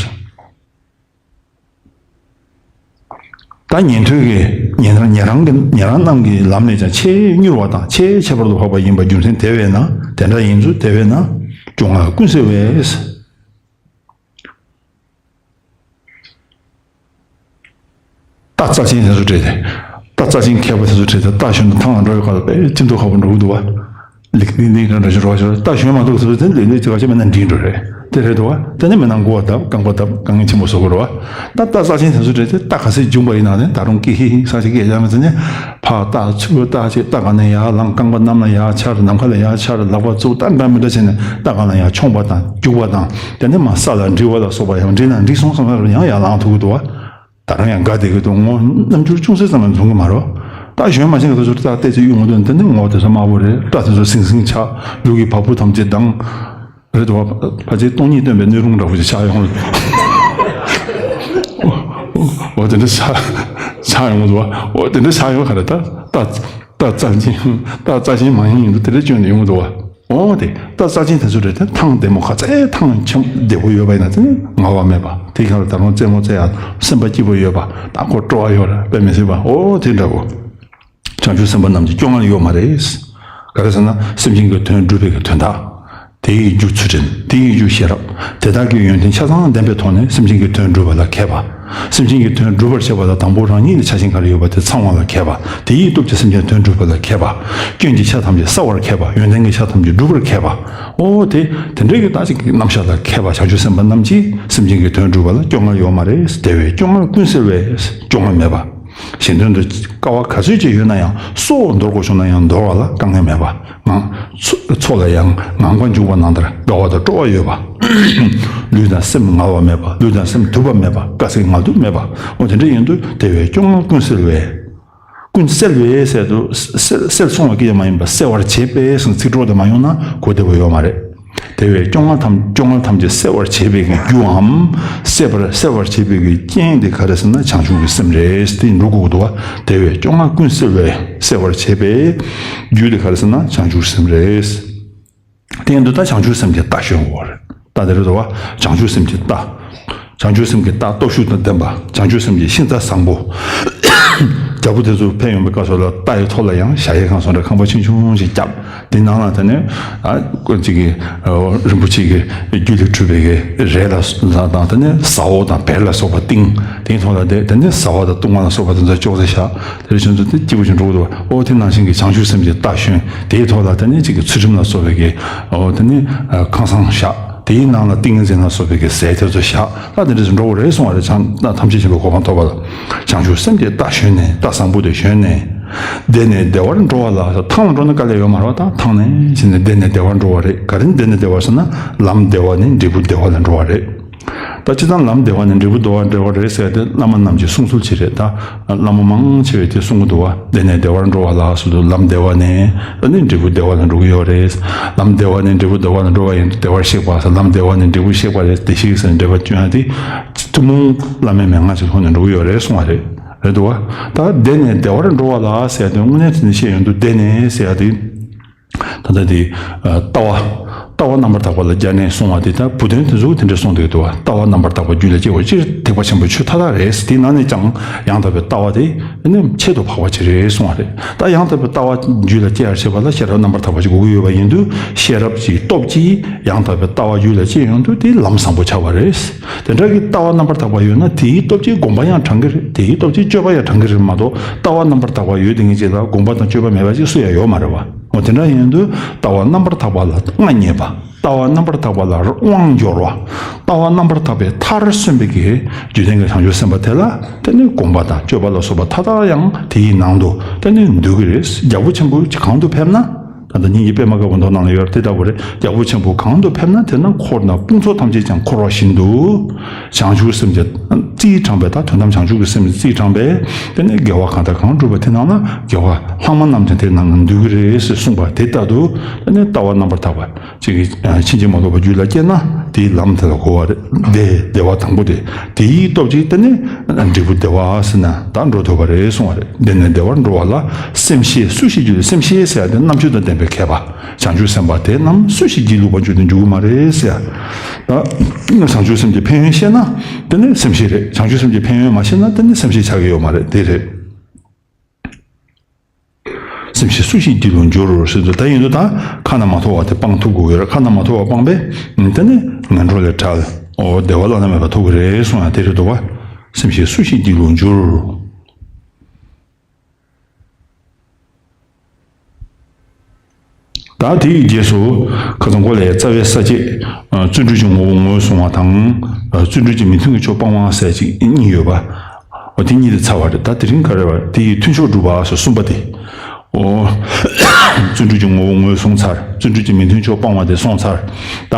ད་ཉན་ཐོས་ཀྱི་ཉན་རང་ཉན་རང་གི་ཉན་རང་རྣམས་ཀྱི་ལམ་ནས་ཀྱང་ཆེས་མྱུར་བ་དང་ཆེས་ཁྱད་པར་དུ་འཕགས་པ་ཡིན་པ་རྒྱུ་མཚན་དེ་བས་ན། དེ་འདྲ་ཡིན་ཚུལ་དེ་བས་ན། སྐྱོ་ལྔ་ཀུན་སེལ་བས། རྟ་རྩལ་ཅན་དེ་ཚོ་བྲིས་ཏེ། རྟ་རྩལ་ཅན་མཁས་པ་དེ་ཚོ་བྲིས་ཏེ་རྟ་ཞོན་དུ་ཐང་ལ་འགྲོ་བའི་སྐབས་ལ་དཔེ་ཅི་འདུག་ཁག་པོ་འགྲོ་གི་འདུག་བ། ལིག་ཏིང་ཏིང་འདྲ་འདྲ་ཞིག་རོགས་ཞོར་རྟ་ཞོན་མ་ཐུབ་ཚུལ་དེ་ལས་ལས་ཅི་ག་ཅི་མེད་ན་འགྲིག་འགྲོ་རེད། དེ་རེད་འདུག་བ། དེ་ནས་མི་ནང་མགོ་བ་བརྡབ། རྐང་པ་བརྡབ། དཀའ་ངལ་ཆེན་པོ་བཟོ་གི་རེད་བ། ད་རྟ་རྩ་ཆེན་དེ་ཚོ་རེད་དེ། རྟ་ག་ཚོད་རྒྱུག་པ་ཡིན་ན་ནི་ད་རུང་ཀི་ཧི་ཧི་ས་ཞིག་སྐད་རྒྱག་མི་ཚེ་ནས། ཕར་བཏགས་ཚུར་བཏགས་བྱས། རྟ་ག་ནས་ཡར་ལངས། རྐང་པ་གནམ་ལ་ཡར་འཕྱར། ནམ་མཁའ་ལ་ཡར་འཕྱར། ལག་པ་བཙུགས། ད་འདྲ་མི་འདྲ་བྱས་ནས་རྟ་ག་ལ་ཡར་མཆོང་པ་དང་རྒྱུག་པ་དང་། དེ་ནས་མར་ས་ལ་འགྲིལ་བ་ལ་སོགས་པ། ཡང་འགྲིལ་ན་འགྲིལ་སོང་བསམ་ཡང་ཡང་ལངས་ཐུབ་ཀྱི་འདུག་བ། ད་རུང་ཡང་དགའ་བསྡད་ཀྱི་འདུག་ངོ་རྣམ་འགྱུར་ཅུང་ཟད་ཙམ་ཡང་འཛོམས་ཀྱི་མ་རེད། རྟ་ཞོན་མ་ཤེས་མཁན་དེ་ཚོར་རྟ་ཏོག་ཙམ་གཡུག་འོང་དུས། དེ་ནི་ངོ་དེ་ཚོ་དམར་པོ་རེད། སྐྲ་དེ་ཚོ་ཟིང་ཟིང་ཆགས། ལུག་གི་བ་སྤུ་ཐམས་ཅད་ལྡང་། རེད་འདུག་བ། ཕལ་ཆེར་སྟོང་ཉིད་སྟོན་པའི་སྣོད་རུང་འདྲ་པོ་ཞིག་ཆགས་ཡོང་། འོ་དེ་འདྲ་ཆགས་ཆགས་ཡོང་འདུག་བ། འོ་དེ་འདྲ་ཆགས་ཡོང་ག་རེ། ད་རྟ་རྟ་རྩ་ཆེན། རྟ་རྩ་ཆེན་མང་ཡིན་འདུག་དེ་འདྲ་བསྐྱོན་ནས་ཡོང་གི་འདུག་བ། འོ་དེ་རྟ་རྩ་ཆེན་དེ་ཚོ་རེད་དེ། ཐང་བདེ་མོ་ག་ཚད་ཐང་ཆེན་བདེ་པོ་ཡོད་པ་ཡིན་ན་དེ་ནི་ངལ་བ་མེད་པ། དེ་ག་ལ་ད་རུང་རྩེད་མོ་རྩེ་ཡ་སེམས་པ་སྐྱིད་པོ་ཡོད་པ། ད་ཁོ་སྤྲོ་བ་ཡོད་ར་དཔེ་མི་སྲིད་པ། འོ་དེ་འདྲ་བོ། བྱང་ཆུབ་སེམས་དཔའ་རྣམས་ཀྱི་སྐྱོ་ངལ་ཡོད་མ་རེད། ག་རེ་ཟེར་ན། སེམས་ཅན་གྱི་དོན་སྒྲུབ་པའི་གི་དོན་དག་དེ་ཡི་རྒྱུ་ཚུལ་ཁྲིམས། དེ་ཡི་རྒྱུ་ཤེས་རབ། དེ་དག་གི་ཡོན་ཏན་ཆ་ཚང་ལྡན་པའི་ཐོག་ནས་སེམས་ཅན་གྱི་དོན་སྒྲུབ་པ་ལ་མཁས་པ། སེམས་ཅན་གྱི་དོན་སྒྲུབ་པར་བྱེད་པ་ལ་དང་པོ་རང་ཉིད་ལ་ཆ་ཤས་ག་རེ་ཡོད་པ་དེ་ཚང་བ་ལ་མཁས་པ། དེ་ཡི་སྟོབས་ཀྱིས་སེམས་ཅན་དོན་སྒྲུབ་པ་ལ་མཁས་པ། སྐྱོན་གྱི་ཆ་ཐམས་ཅད་བསལ་བར་མཁས་པ། ཡོན་ཏན་གྱི་ཆ་ཐམས་ཅད་སྒྲུབ་པར་མཁས་པ། འོ་དེ་དེ་འདྲའི་གི་རྟག་གཅིག་གི་རྣམ་གཞག་ལ་མཁས་པ་བྱང་ཆུབ་སེམས་དཔའ་རྣམས་ཀྱིས་སེམས་ཅན་གྱི་དོན་སྒྲུབ་པ་ལ་སྐྱོ་ངལ་ཡོད་མ་རེད། དེ་བས་སྐྱོ་ངལ་ཀུན་སེལ་བས། སྐྱོ་ངལ་མེད་པ། གཞན་དོན་དུ་དཀའ་བ་ག་ཚོད་ཅིག་ཡོད་ན་ཡང་སྲོག་འདོར་དགོས་བྱུང་ན་ཡང་འདོར་བ་ལ་དཀའ་ངལ་མེད་པ། ངང་། མཚོ་མཚོ་ལ་ཡང་ངང་པ་འཇུག་པ་ནང་ལྟར་དགའ་བ་དང་སྤྲོ་བ་ཡོད་པ། ལུས་དང་སེམས་ངལ་བ་མེད་པ། ལུས་དང་སེམས་དུབ་པ་མེད་པ། དཀའ་སེམས་ངལ་དུབ་མེད་པ། འོ་དེ་འདྲ་ཡིན་དུས་དེ་བས་སྐྱོ་ངལ་ཀུན་སེལ་བས། ཀུན་སེལ་བས་ཟེར་དུས་སེལ་སེལ་སོང་བ་སྐད་ཆ་མ་ཡིན་པ། སེལ་བར་བྱེད་པས་ཟེར་ཚིག་གྲོགས་དེ་མ་ཡོང་ན་གོ་བདེ་པོ་ཡོད་མ་རེད། དེ་བས་སྐྱོ་ངལ་ཐམས་སྐྱོ་ངལ་ཐམས་ཅད་སེལ་བར་བྱེད་པའི་གི་རྒྱུའམ། སེལ་བར་སེལ་བར་བྱེད་པའི་གི་རྐྱེན་དེ་ག་རེ་ཟེར་ན་བྱང་ཆུབ་ཀྱི་སེམས་རེད། དེ་འགྲོ་དགོས་འདུག་བ། དེ་བས་སྐྱོ་ངལ་ཀུན་སེལ་བས། སེལ་བར་བྱེད་པའི་རྒྱུ་དེ་ག་རེ་ཟེར་ན་བྱང་ཆུབ་སེམས་རེད། དེ་ཡིན་དུས་ད་བྱང་ཆུབ་སེམས་ཀྱི་རྟ་ཞོན་དགོས་རེད། རྟ་དེ་རེད་འདུག་བ། བྱང་ཆུབ་སེམས་ཀྱི་རྟ། བྱང་ཆུབ་སེམས་ཀྱི་རྟ་སྟོབས་ཤུགས་དང་ལྡན་པ། བྱང་ཆུབ་སེམས་ཀྱི་ཤིང་རྟ་བཟང་པོ། རྒྱལ་པོ་དེ་ཚོ་ཕེབས་ཡོང་པའི་སྐབས་སུ་ལ་རྟ་ཡི་ཐོག་ལ་ཡང་ཞྭ་ཡི་སྒང་སོགས་འདྲ་ཁང་པ་ཆུང་ཆུང་ཞིག་བརྒྱབ། དེ་ནང་ལ་དེ་ནས་ཨ་ཀོ་ཅིག་གི་རིན་པོ་ཆེ་གི་རྒྱུ་ལས་གྲུབ་པའི་གི་རས་ལ་དང་། དེ་ནས་ཟ་འོག་དང་བལ་ལ་སོགས་པ་བཏིང་། དེའི་ཐོག་ལ་དེ་དེ་ནས་ཟ་འོག་དང་བཏུང་བ་ལ་སོགས་པ་དེ་ཚོ་ཅོག་ཙེ་བཞག་དེ་རེ་བྱུང་ཚུལ་དེ་སྐྱིད་པོ་ཞིག་འགྲོ་གི་འདུག་འོ་དེ་ནང་བཞིན་གྱི་བྱང་ཆུབ་སེམས་ཀྱི་རྟ་ཞོན། དེའི་ཐོག་ལ་དེ་ནས་ཅིག་གི་ཚུལ་ཁྲིམས་ལ་སོགས་པའི་གི་འོ་དེ་ནས་ཁང་བཟང་བཞག་དེའི་ནང་ལ་ཏིང་ངེ་འཛིན་ལ་སོགས་པའི་གི་ཟས་དེ་ཚོ་བཞག་ད་དེ་འདྲ་ཞིག་འགྲོ་གི་རེད་གསུང་བ་རེད། བྱང་ཐམས་ཅད་མཁྱེན་པའི་གོ་འཕང་ཐོབ་པ་ལ། བྱང་ཆུབ་སེམས་ཀྱི་རྟ་ཞོན་ནས། རྟ་བཟང་པོ་དེ་ཞོན་ནས། བདེ་ནས་བདེ་བར་འགྲོ་བ་ལ། ཐང་ལ་འགྲོ་ན་དཀའ་ལས་ཡོད་མ་རེད་བ། ད་ཐང་ནས་ཕྱིན་ནས་བདེ་ནས་བདེ་བར་འགྲོ་བ་རེད། ག་རེ་ནས་བདེ་ནས་བདེ་བར་ཟེར་ན་ལམ་བདེ་བ་ནས་འབྲས་བུ་བདེ་བ་ལ་འགྲོ་བ་རེད། ད་སྤྱིར་བཏང་ལམ་བདེ་བ་ནས་འབྲས་བུ་བདེ་བ་འགྲོ་བ་རེད་ཟེར་ཏེ་བླ་མ་རྣམས་ཀྱིས་གསུང་ཚུལ་ཅིག་རེད། ད་བླ་མ་མང་ཆེ་བས་དེ་གསུང་གི་འདུག་བ། བདེ་ནས་བདེ་བར་འགྲོ་བ་ལ་ཟེར་དུས་ལམ་བདེ་བ་ནས་ཨ་ནི་འབྲས་བུ་བདེ་བ་ལ་འགྲོ་གི་ཡོད་རེད། ལམ་བདེ་བ་ནས་འབྲས་བུ་བདེ་བ་ལ་འགྲོ་བ་ཡིན་དུས་བདེ་བར་གཤེགས་པ་ཟེར། ལམ་བདེ་བ་ནས་འབྲས་བུ་གཤེགས་པ་རེད། བདེ་གཤེགས་ཟེར་འགྲེལ་པ་བསྐྱོན་ཡ་དེ་ཐུན་མོང་བླ་མའི་མན་ངག་ཅིག་ཐོག་ནས་འགྲོ་གི་ཡོད་རེད་གསུང་བ་རེད། རེད་འདུག་བ། ད་བདེ་ནས་བདེ་བར་འགྲོ་བ་ལ་ཟེར་ཡ་དེ་དངོས་གནས་དེ་ནས་བཤད་ཡོང་དུས་བདེ་ནས་ཟེར་ཡ་དེ། ད་ལྟ་དེ་ལྟ་བ། ལྟ་བ་རྣམ་པར་དག་པ་ལ་སྦྱར་ནས་གསུང་བ་དེ། ད་བུ་སྟོན་དེ་ཚོ་དེ་འདྲ་གསུང་བསྡད་འདུག་བ། ལྟ་བ་རྣམ་པར་དག་པ་རྒྱུད་ལ་སྐྱེ་བ་སྤྱིར་ཐེག་པ་ཆེན་པོའི་ཆོས་མཐའ་དག་རེད། དེའི་ནང་ནས་ཀྱང་ཡང་དག་པའི་ལྟ་བ་དེ་ནི་ཁྱད་དུ་འཕགས་པ་ཅིག་རེད་གསུང་བ་རེད། ད་ཡང་དག་པའི་ལྟ་བ་རྒྱུད་ལ་སྐྱེ་བར་བྱེད་པ་ལ་ཤེས་རབ་རྣམ་པར་དག་པ་ཅིག་དགོས་ཀྱི་ཡོད་པ་ཡིན་དུས། ཤེས་རབ་ཀྱི་སྟོབས་ཀྱིས་ཡང་དག་པའི་ལྟ་བ་རྒྱུད་ལ་སྐྱེ་ཡོང་དུས་དེ་ལམ་བཟང་པོ་ཆགས་པ་རེད། དེ་འདྲ་གི་ལྟ་བ་རྣམ་པར་དག་པ་ཡོད་ན་དེའི་སྟོབས་ཀྱིས་སྒོམ་པ་ཡང་དྲང་གི་རེད། དེའི་སྟོབས་ཀྱིས་སྤྱོད་པ་ཡང་དྲང་གི་རེད་མ་གཏོགས། ལྟ་བ་རྣམ་པར་དག་པ་ཡོད་དེ་ངེས་ཅིག་ལ་སྒོམ་པ་དང་སྤྱོད་པ་མེད་པ་ཅིག་སུ་ཡང་ཡོད་མ་རེད་བ། འོ་དེ་འདྲ་ཡིན་དུས་ལྟ་བ་རྣམ་པར་དག་པ་ལ་མངའ་བརྙེས་པ། ལྟ་བ་རྣམ་པར་དག་པ་ལ་དབང་འབྱོར་བ། ལྟ་བ་རྣམ་པར་དག་པའི་མཐར་སོན་པའི་གི་རྒྱུད་ལྡན་གྱི་བྱང་ཆུབ་སེམས་དཔའ་དེ་ལ་དེ་ནི་སྒོམ་པ་དང་སྤྱོད་པ་ལ་སོགས་པ་མཐའ་དག་ཡང་དེའི་ནང་དུ་དེ་ནི་འདུས་ཀྱི་རེད། རྒྱལ་པོ་ཆེན་པོ་གང་དུ་ཕེབས་ན། ད་ལྟ་སྙིང་རྗེ་པད་མ་དཀར་པོ་མདོ་ནང་ལ་ཡོད་རེད། དེ་ལྟ་བུ་རེད། རྒྱལ་པོ་ཆེན་པོ་གང་དུ་ཕེབས་ན་དེ་ན་འཁོར་དང་དཔུང་ཚོགས་ཐམས་ཅད་ཀྱང་འཁོར་བ་བཞིན་དུ། བྱང་ཆུབ་སེམས་ཀྱི་རྩིས་དྲངས་པའི། ད་དོན་དམ་བྱང་ཆུབ་ཀྱི་སེམས་ཀྱི་རྩིས་དྲངས་པའི་དེ་ནས་དགེ་བ་གང་དང་གང་བསྒྲུབས་པ་དེ་ནང་ན་དགེ་བ་ལྷག་མ་རྣམས་ཀྱང་དེ་ནང་ན་འདུས་ཀྱི་རེད་ཟེར་གསུངས་པ་དེ་ལྟར་དུ། དེ་ནས་ལྟ་བ་རྣམ་པར་དག་པ་ཅིག་གིས་ཕྱིན་ཅི་མ་ལོག་པ་རྒྱུད་ལ་སྐྱེས་ན་དེའི་ལམ་དེ་ལ་གོ་བ་རེད། དེ་བདེ་བ་དང་པོ་དེ། དེའི་སྟོབས་ཀྱིས་དེ་ནས་འབྲས་བུ་བདེ་བ་ཟེར་ན་ད་འགྲོ་ཐུབ་པ་རེད་གསུངས་པ་རེད། བདེ་ནས་བདེ་བར་འགྲོ་བ་ལ་སེམས་ཤེས་སུ་ཞིག་རྒྱུད། སེམས་ཤེས་ཟེར་ཡ་དེ་རྣམ་དཔྱོད་དང་ལྡན་པའི་མཁས་པ། བྱང་ཆུབ་སེམས་དཔའ་དེ་རྣམས་སུ་ཞིག་སྒྱིད་ལུག་པར་གྱུར་ཏེ་འགྱུར་གྱི་མ་རེད་ཟེར་ཡ། ད་བྱང་ཆུབ་སེམས་ཀྱི་ཕན་ཡོན་ཤེས་ན་དེ་ནི་སེམས་ཤེས་རེད། བྱང་ཆུབ་སེམས་ཀྱི་ཕན་ཡོན་མ་ཤེས་ན་དེ་ནི་སེམས་ཤེས་ཆགས་ཀྱི་ཡོད་མ་རེད། དེ་རེད། སེམས་ཤེས་སུ་ཞིག་སྒྱིད་ལུག་འགྱུར་ཟེར་དུས། ད་ཡིན་དུས་ད་ཁ་ན་མ་ཐོ་བ་དེ་སྤང་ཐུབ་དགོས་ཀྱི་རེད། ཁ་ན་མ་ཐོ་བ་སྤངས་པས་དེ་ནི་ངན་འགྲོ་ལས་བྲལ། འོ་བདེ་བ་བླ་ན་མེད་པ་ཐོབ་ཀྱི་རེད་གསུངས་ཡ་དེ་རེད་འདུག་བ། སེམས་ཤེས་སུ་ཞིག་སྒྱིད་ལུག་འགྱུར། ད་ ད་དེའི་རྗེས་སུ་ཁ་སང་གོ་ལའི་རྩ་བའི་ས་བཅད། བརྩོན་འགྲུས་ཀྱི་ངོ་བོ་ངོས་བཟུང་བ་དང་། བརྩོན་འགྲུས་ཀྱི་མི་མཐུན་གྱི་ཕྱོགས་སྤང་བ་ཟེར་ཅིག་གཉིས་ཡོད་པ། འོ་དེ་གཉིས་དེ་ཚར་བ་རེད། ད་དེ་རིང་ག་རེ་བ་དེ་ཡི་མཐུན་ཕྱོགས་སྒྲུབ་པ་ཟེར་གསུམ་པ་དེ། འོ། བརྩོན་འགྲུས་ཀྱི་ངོ་བོ་ངོས་བཟུང་ཚར། བརྩོན་འགྲུས་ཀྱི་མི་མཐུན་ཕྱོགས་སྤང་བ་དེ་སོང་ཚར། ད་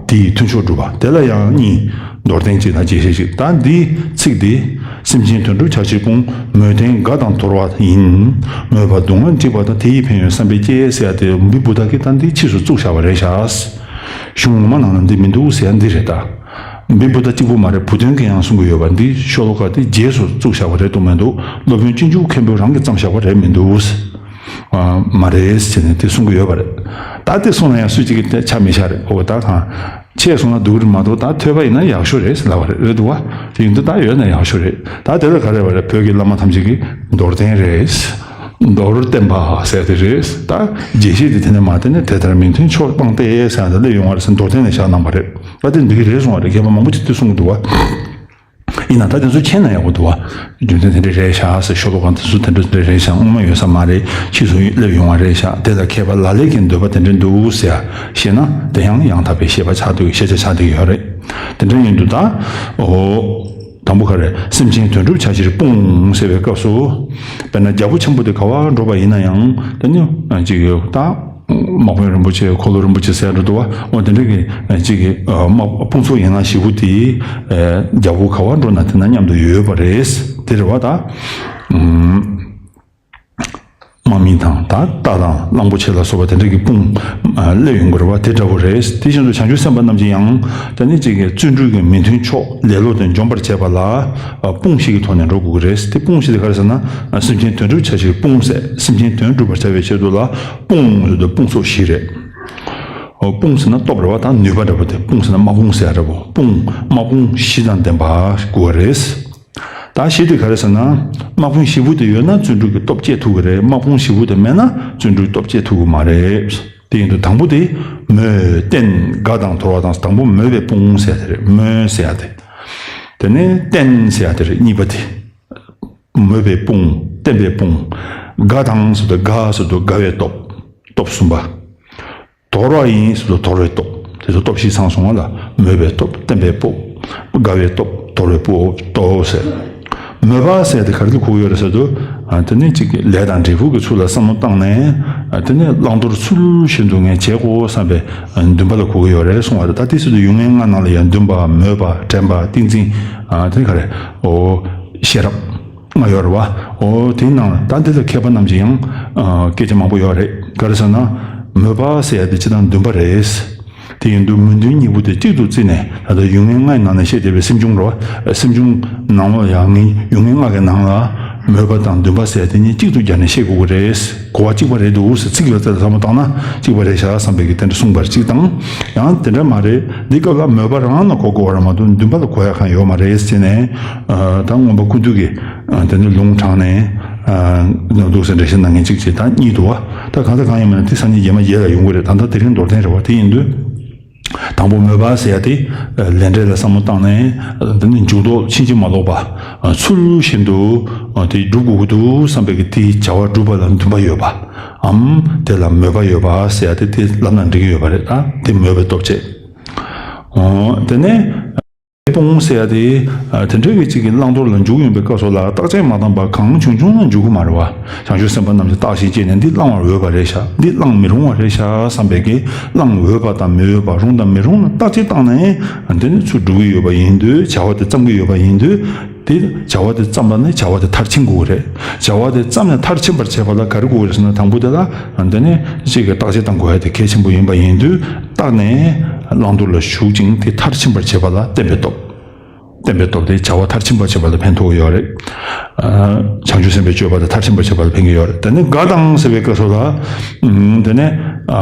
དེ་ཡི་མཐུན་ཕྱོགས་སྒྲུབ་པ་དེ་ལ་ཡང་གཉིས། མདོར་བསྟན་གཅིག་དང་རྒྱས་བཤད་གཅིག་ད་འདིའི་ཚིག་འདི། སེམས་ཅན་དོན་སྒྲུབ་བྱ་ཕྱིར་སྤོང་། མོས་ལྡན་དགའ་དང་དོར་བ་ཡིན། མོས་པ་སྡུག་བསྔལ་འཇིགས་པ་དང་། དེ་ཡིས་ཕན་ཡོན་བསམ་པས་སྐྱེ་ཟེར་ཡ་དེ་འབི་བུ་ད་གི་ད་འདི་ཕྱིས་སུ་བཙུགས་བཞག་པ་རེད་ཤག་གཞུང་ངོ་མ་ནང་ལ་འདི་མི་འདུག་ཟེར་ཡ་འདི་རེད་ད། འབི་བུ་ད་གཅིག་པུ་མ་རེད། བུ་སྟོན་གྱིས་ཡང་གསུང་གི་ཡོད་པ་འདི་ཤོ་ལོ་ཀ་དེ་རྗེས་སུ་བཙུགས་བཞག་པ་རེད་འདུག་མི་འདུག་སློབ་དཔོན་སྤྱོད་འཇུག་མཁན་པོས་རང་གིས་བརྩམས་བཞག་པ་རེད་མི་འདུག་མ་རེད་ཟེར་ནས་དེ་གསུང་གི་ཡོད་པ་རེད། ད་དེ་གསུང་ན་ཡང་སུས་གཅིག་གིས་དེ་ཆ་མི་བཞག་རེད། ཨོ་ད་གང་། ཆད་སོང་ན་སྡུག་རེད་མ་གཏོགས་ད་ཐོས་པ་ཡིན་ན་ཡག་ཤོས་རེད་ལབ་པ་རེད། རེད་འདུག་བ། དེ་ཡིན་དུས་ད་ཡོད་ན་ཡག་ཤོས་རེད། ད་དེ་ལ་ག་རེ་བ་རེད། བོད་ཀྱི་བླ་མ་ཐམས་ཅད་ཀྱིས་མདོར་བསྟན་རེད། མདོར་བསྟན་པ་ཟེར་དེ་རེད། ད་རྒྱས་བཤད་དེ་དེ་ནས་མ་དེ་ནས་དེ་ལྟར་མི་མཐུན་ཕྱོགས་སྤངས་ཏེ་ཟེར་ཡ་དེ་སླེབས་ཡོང་བ་རེད་ཟེར་མདོར་བསྟན་ནས་བཞག་གནང་བ་རེད། ད་དེ་འདི་གི་རེད་གསུང་བ་རེད། མཁས་པ་མང་པོ་ཅིག་དེ་གསུང་གི་འདུག་བ། ཡིན་ན་ད་དེ་ཚོ་མཁྱེན་ན་ཡག་པོ་འདུག་བ། རྒྱུ་མཚན་དེ་འདྲ་རེད་ཤག་ཟེར། ཤོ་ལོ་ཀ་དེ་ཚོ་དེ་འདྲ་དེ་འདྲ་རེད་ཤག་སྔོན་མ་ཡོད་ས་མ་རེད། ཕྱིས་སུ་སླེབས་ཡོང་བ་རེད་ཤག་དེ་ལ་མཁས་པ་ལ་ལས་ཀྱི་འདོད་པ་དེ་འདྲ་འདུག་ཟེར་ཡ་ཤེས་ན་དེ་ཡང་ཡང་དག་པའི་ཤེས་པ་ཆགས་འདུག་ཤེས་བྱ་ཆགས་འདུག་ཡོད་རེད། དེ་འདྲ་ཡིན་དུས་ད། འོ། དང་པོ་ག་རེ། སེམས་ཅན་དོན་སྒྲུབ་བྱ་ཕྱིར་སྤོང་ཟེར་བའི་སྐབས་སུ། དཔེར་ན་རྒྱལ་པོ་ཆེན་པོ་དེ་ག་བར་འགྲོ་བ་ཡིན་ན་ཡང་དེ་ནི་ཅིག་ད། དམག་དཔོན་རིན་པོ་ཆེ། འཁོར་ལོ་རིན་པོ་ཆེ་ཟེར་འགྲོ་འདུག་བ། འོ་དེ་འདྲ་གི་ཅིག་གི་དམག་དཔུང་ཚོགས་ཡན་ལག་བཞི་པོ་དེ་རྒྱལ་པོ་ག་བར་འགྲོ་ན་དེ་ན་མཉམ་དུ་ཡོད་པ་རེད། དེ་རེད་བ་ད། དམག་མི་དང་ད་རྟ་དང་གླང་པོ་ཆེ་ལ་སོགས་པ་དེ་འདྲ་གི་དཔུང་སླེབས་ཡོང་གི་རེད་བ། དེ་འདྲ་བོ་རེད། དེ་བཞིན་དུ་བྱང་ཆུབ་སེམས་དཔའ་རྣམས་ཀྱིས་ཡང་དེ་ནི་ཅིག་གི་བརྩོན་འགྲུས་ཀྱི་མི་མཐུན་ཕྱོགས་ལེ་ལོ་དེ་འཇོམས་པར་བྱེད་པ་ལ་དཔུང་བཞི་གི་ཐོག་ནས་འགྲོ་དགོས་ཀྱི་རེད། དེ་དཔུང་བཞི་དེ་ག་རེ་ཟེར་ན། སེམས་ཅན་དོན་སྒྲུབ་བྱ་ཕྱིར་སྤོང་ཟེར། སེམས་ཅན་དོན་སྒྲུབ་པར་བྱ་བའི་ཆེད་དུ་ལ། དཔུང་ཟེར་དུས་དཔུང་ཚོགས་བཞི་རེད། འོ་དཔུང་ཟེར་ན་སྟོབས་རེད་བ། ད་ནུས་པ་འདྲ་པོ་དེ། དཔུང་ཟེར་ན་དམག་དཔུང་ཟེར་ཡ་འདྲ་པོ། དཔུང་དམག་དཔུང་བཞི་དང་ལྡན་པ་དགོས་པ་རེད། ད་བཞི་དེ་ག་རེ་ཟེར་ན། དམག་དཔུང་བཞི་པོ་དེ་ཡོད་ན་བརྩོན་འགྲུས་ཀྱི་སྟོབས་སྐྱེད་ཐུབ་ཀྱི་རེད། དམག་དཔུང་བཞི་པོ་དེ་མེད་ན་བརྩོན་འགྲུས་སྟོབས་སྐྱེད་ཐུབ་ཀྱི་མ་རེད། དེ་ཡིན་དུས་དང་པོ་དེ་མོས་བསྟན་དགའ་དང་དོར་བ་དང་། དང་པོ་མོས་པའི་དཔུང་ཟེར་དེ་རེད། མོས་ཟེར་ཡ་དེ། དེ་ནས་བསྟན་ཟེར་ཡ་དེ་རེད། གཉིས་པ་དེ། མོས་པའི་དཔུང་། བསྟན་པའི་དཔུང་། དགའ་དང་ཟེར་དུས་དགའ་ཟེར་དུས་དགའ་བའི་སྟོབས། སྟོབས་གསུམ་པ། དོར་བ་ཡིན་ཟེར་དུས་དོར་བའི་སྟོབས། དེ་ཚོ་སྟོབས་བཞི་ཚང་སོང་བ་ལ། མོས་པའི་སྟོབས། བསྟན་པའི་སྟོབས། དགའ་བའི་སྟོབས། དོར་བའི་སྟོབས་ཟེར། མོས་པ་ཟེར་དེ་ག་རེ་ལ་གོ་གི་ཡོད་རེད་ཟེར་དུས། ཨ་དེ་ནི་གཅིག་གི་ལས་དང་འབྲས་བུ་གི་ཚུལ་ལ་བསམ་བློ་བཏང་ནས། ཨ་དེ་ནི་བླང་དོར་ཚུལ་བཞིན་དུ་ངས་བྱེད་དགོས་བསམ་པའི་འདུན་པ་ལ་གོ་གི་ཡོད་རེད་གསུང་བ་རེད། ད་དེ་ཟེར་དུས་ཡུལ་ངན་ལྔ་ནང་ལ་ཡང་འདུན་པ། མོས་པ། དྲན་པ། ཏིང་འཛིན། ཨ་དེ་ནི་ག་རེ། འོ། ཤེས་རབ། ལྔ་ཡོད་རེད་བ། འོ་དེའི་ནང་ལ་ད་འདི་ལ་མཁས་པ་རྣམས་ཀྱིས་ཡང་། ཨ་སྐད་ཆ་མང་པོ་ཡོད་རེད། ག་རེ་ཟེར་ན། མོས་པ་ཟེར་ཡ་དེ་སྤྱིར་བཏང་འདུན་པ་རེད། དེ་ཡིན་དུས་མོས་འདུན་གཉིས་པོ་དེ་གཅིག་ཏུ་བརྩིས་ནས། ད་ལྟ་ཡུལ་ངན་ལྔའི་ནང་ནས་བཤད་བསྡད་པའི་སེམས་བྱུང་རེད་བ། སེམས་བྱུང་ནང་ལ་ཡང་ངས་ཡུལ་ངན་ལྔ་གི་ནང་ལ་མོས་པ་དང་འདུན་པ་ཟེར་ཡ་དེ་གཉིས་གཅིག་ཏུ་སྦྱར་ནས་བཤད་དགོས་ཀྱི་རེད། གོ་བ་གཅིག་པ་རེད་འདུག་ཟེར། ཚིག་ལ་བཙལ་ཏེ་བསམ་བློ་བཏང་ན་གཅིག་པ་རེད་ཤག་བསམ་པའི་གི་དེ་འདྲ་གསུངས་པ་རེད། གཅིག་དང་། ཡང་དེ་འདྲ་མ་རེད། འདི་སྐབས་ལ་མོས་པ་རང་ལ་གོ་དགོས་པ་རེད་མ་གཏོགས་འདུན་པ་ལ་གོ་ཡ་གང་ཡོད་མ་རེད་ཟེར་ནས། ཨ་ད་མངོན་པ་ཀུན་བཏུས་ཀྱིས། ཨ་དེ་ནི་ལུང་དྲངས་ནས། ཨ་ནོར་འདུག་ཟེར་འགྲེལ་བཤད་གནང་མཁན་གཅིག་བྱས། ད་གཉིས་འདུག་བ། ད་གང་ལྟར་གང་ཡིན་མིན་ན་དེ་སང་ཉིན་རྗེས་མ་རྗེས་ལ་ཡོང་གི་རེད། ད་ལྟ་དེ་རིང་མདོར་བསྟན་རེད་བ། དེ་ཡིན་དུས། དང་པོ་མོས་པ་ཟེར་ཡ་དེ། ལས་འབྲས་ལ་བསམ་བློ་བཏང་ནས། དེ་ནི་འཇུག་ལྡོག་ཕྱིན་ཅི་མ་ལོག་པ། ཚུལ་བཞིན་དུ། དེ་སྒྲུབ་དགོས་ཀྱི་འདུག་བསམ་པའི་གི་དེའི་བྱ་བ་སྒྲུབ་པ་ལ་འདུན་པ་ཡོད་པའམ། དེ་ལ་མོས་པ་ཡོད་པ་ཟེར་ཡ་དེ་དེ་ལབ་ན་འགྲིག་གི་ཡོད་པ་རེད། ད་དེ་མོས་པའི་སྟོབས་བྱེད། དེ་ནས། དཔུང་ཟེར་ཡ་དེ། དེ་འདྲའི་གི་གཅིག་གི་བླང་དོར་ལ་འཇུག་ཡོང་པའི་སྐབས་སུ་ལ་བརྟག་དཔྱད་མ་བཏང་པ་གང་བྱུང་བྱུང་ལ་འཇུག་གི་མ་རེད་བ། བྱང་ཆུབ་སེམས་དཔའ་རྣམས་ཀྱིས་བརྟག་ཞིབ་བྱས་ནས་འདི་བླང་བར་འོས་པ་རེད་ཤག་འདི་བླང་མི་རུང་བ་རེད་ཤག་བསམ་པའི་གི་བླང་འོས་པ་དང་མི་འོས་པ། རུང་དང་མི་རུང་ལ་བརྟག་དཔྱད་བཏང་ནས། དེ་ནི་ཚུར་སྒྲུབ་ཀྱི་ཡོད་པ་ཡིན་དུས། བྱ་བ་དེ་བརྩམ་གྱི་ཡོད་པ་ཡིན་དུས། དེ་བྱ་བ་དེ་བརྩམས་པ་ནི་བྱ་བ་དེ་མཐར་ཕྱིན་དགོས་རེད། བྱ་བ་དེ་བརྩམས་ནས་མཐར་ཕྱིན་པར་བྱེད་པ་ལ་ག་རེ་དགོས་རེད་ཟེར་ན། དང་པོ་དེ་ལ་འདི་ནི་གཅིག་གི་བརྟག་དཔྱད་གཏང་དགོས་ཡ་དེ་གལ་ཆེན་པོ་ཡིན་པ་ཡིན་དུས། བརྟགས་ནས་བླང་དོར་ལ་ཞུགས་ཅིང་དེ་མཐར་ཕྱིན་པར་བྱེད་པ་ལ་བསྟན་པའི་སྟོབས། བསྟན་པའི་སྟོབས་དེ་བྱ་བ་མཐར་ཕྱིན་པར་བྱེད་པ་ལ་ཕན་ཐོགས་ཡོད་རེད། ཨ་བྱང་ཆུབ་སེམས་དཔའི་སྤྱོད་པ་དེ་མཐར་ཕྱིན་པར་བྱེད་པ་ལ་ཕན་གྱི་ཡོད་རེད། དེ་ནས་དགའ་དང་ཟེར་བའི་སྐབས་སུ་ལ། ཨ་དེ་ནས་ཨ་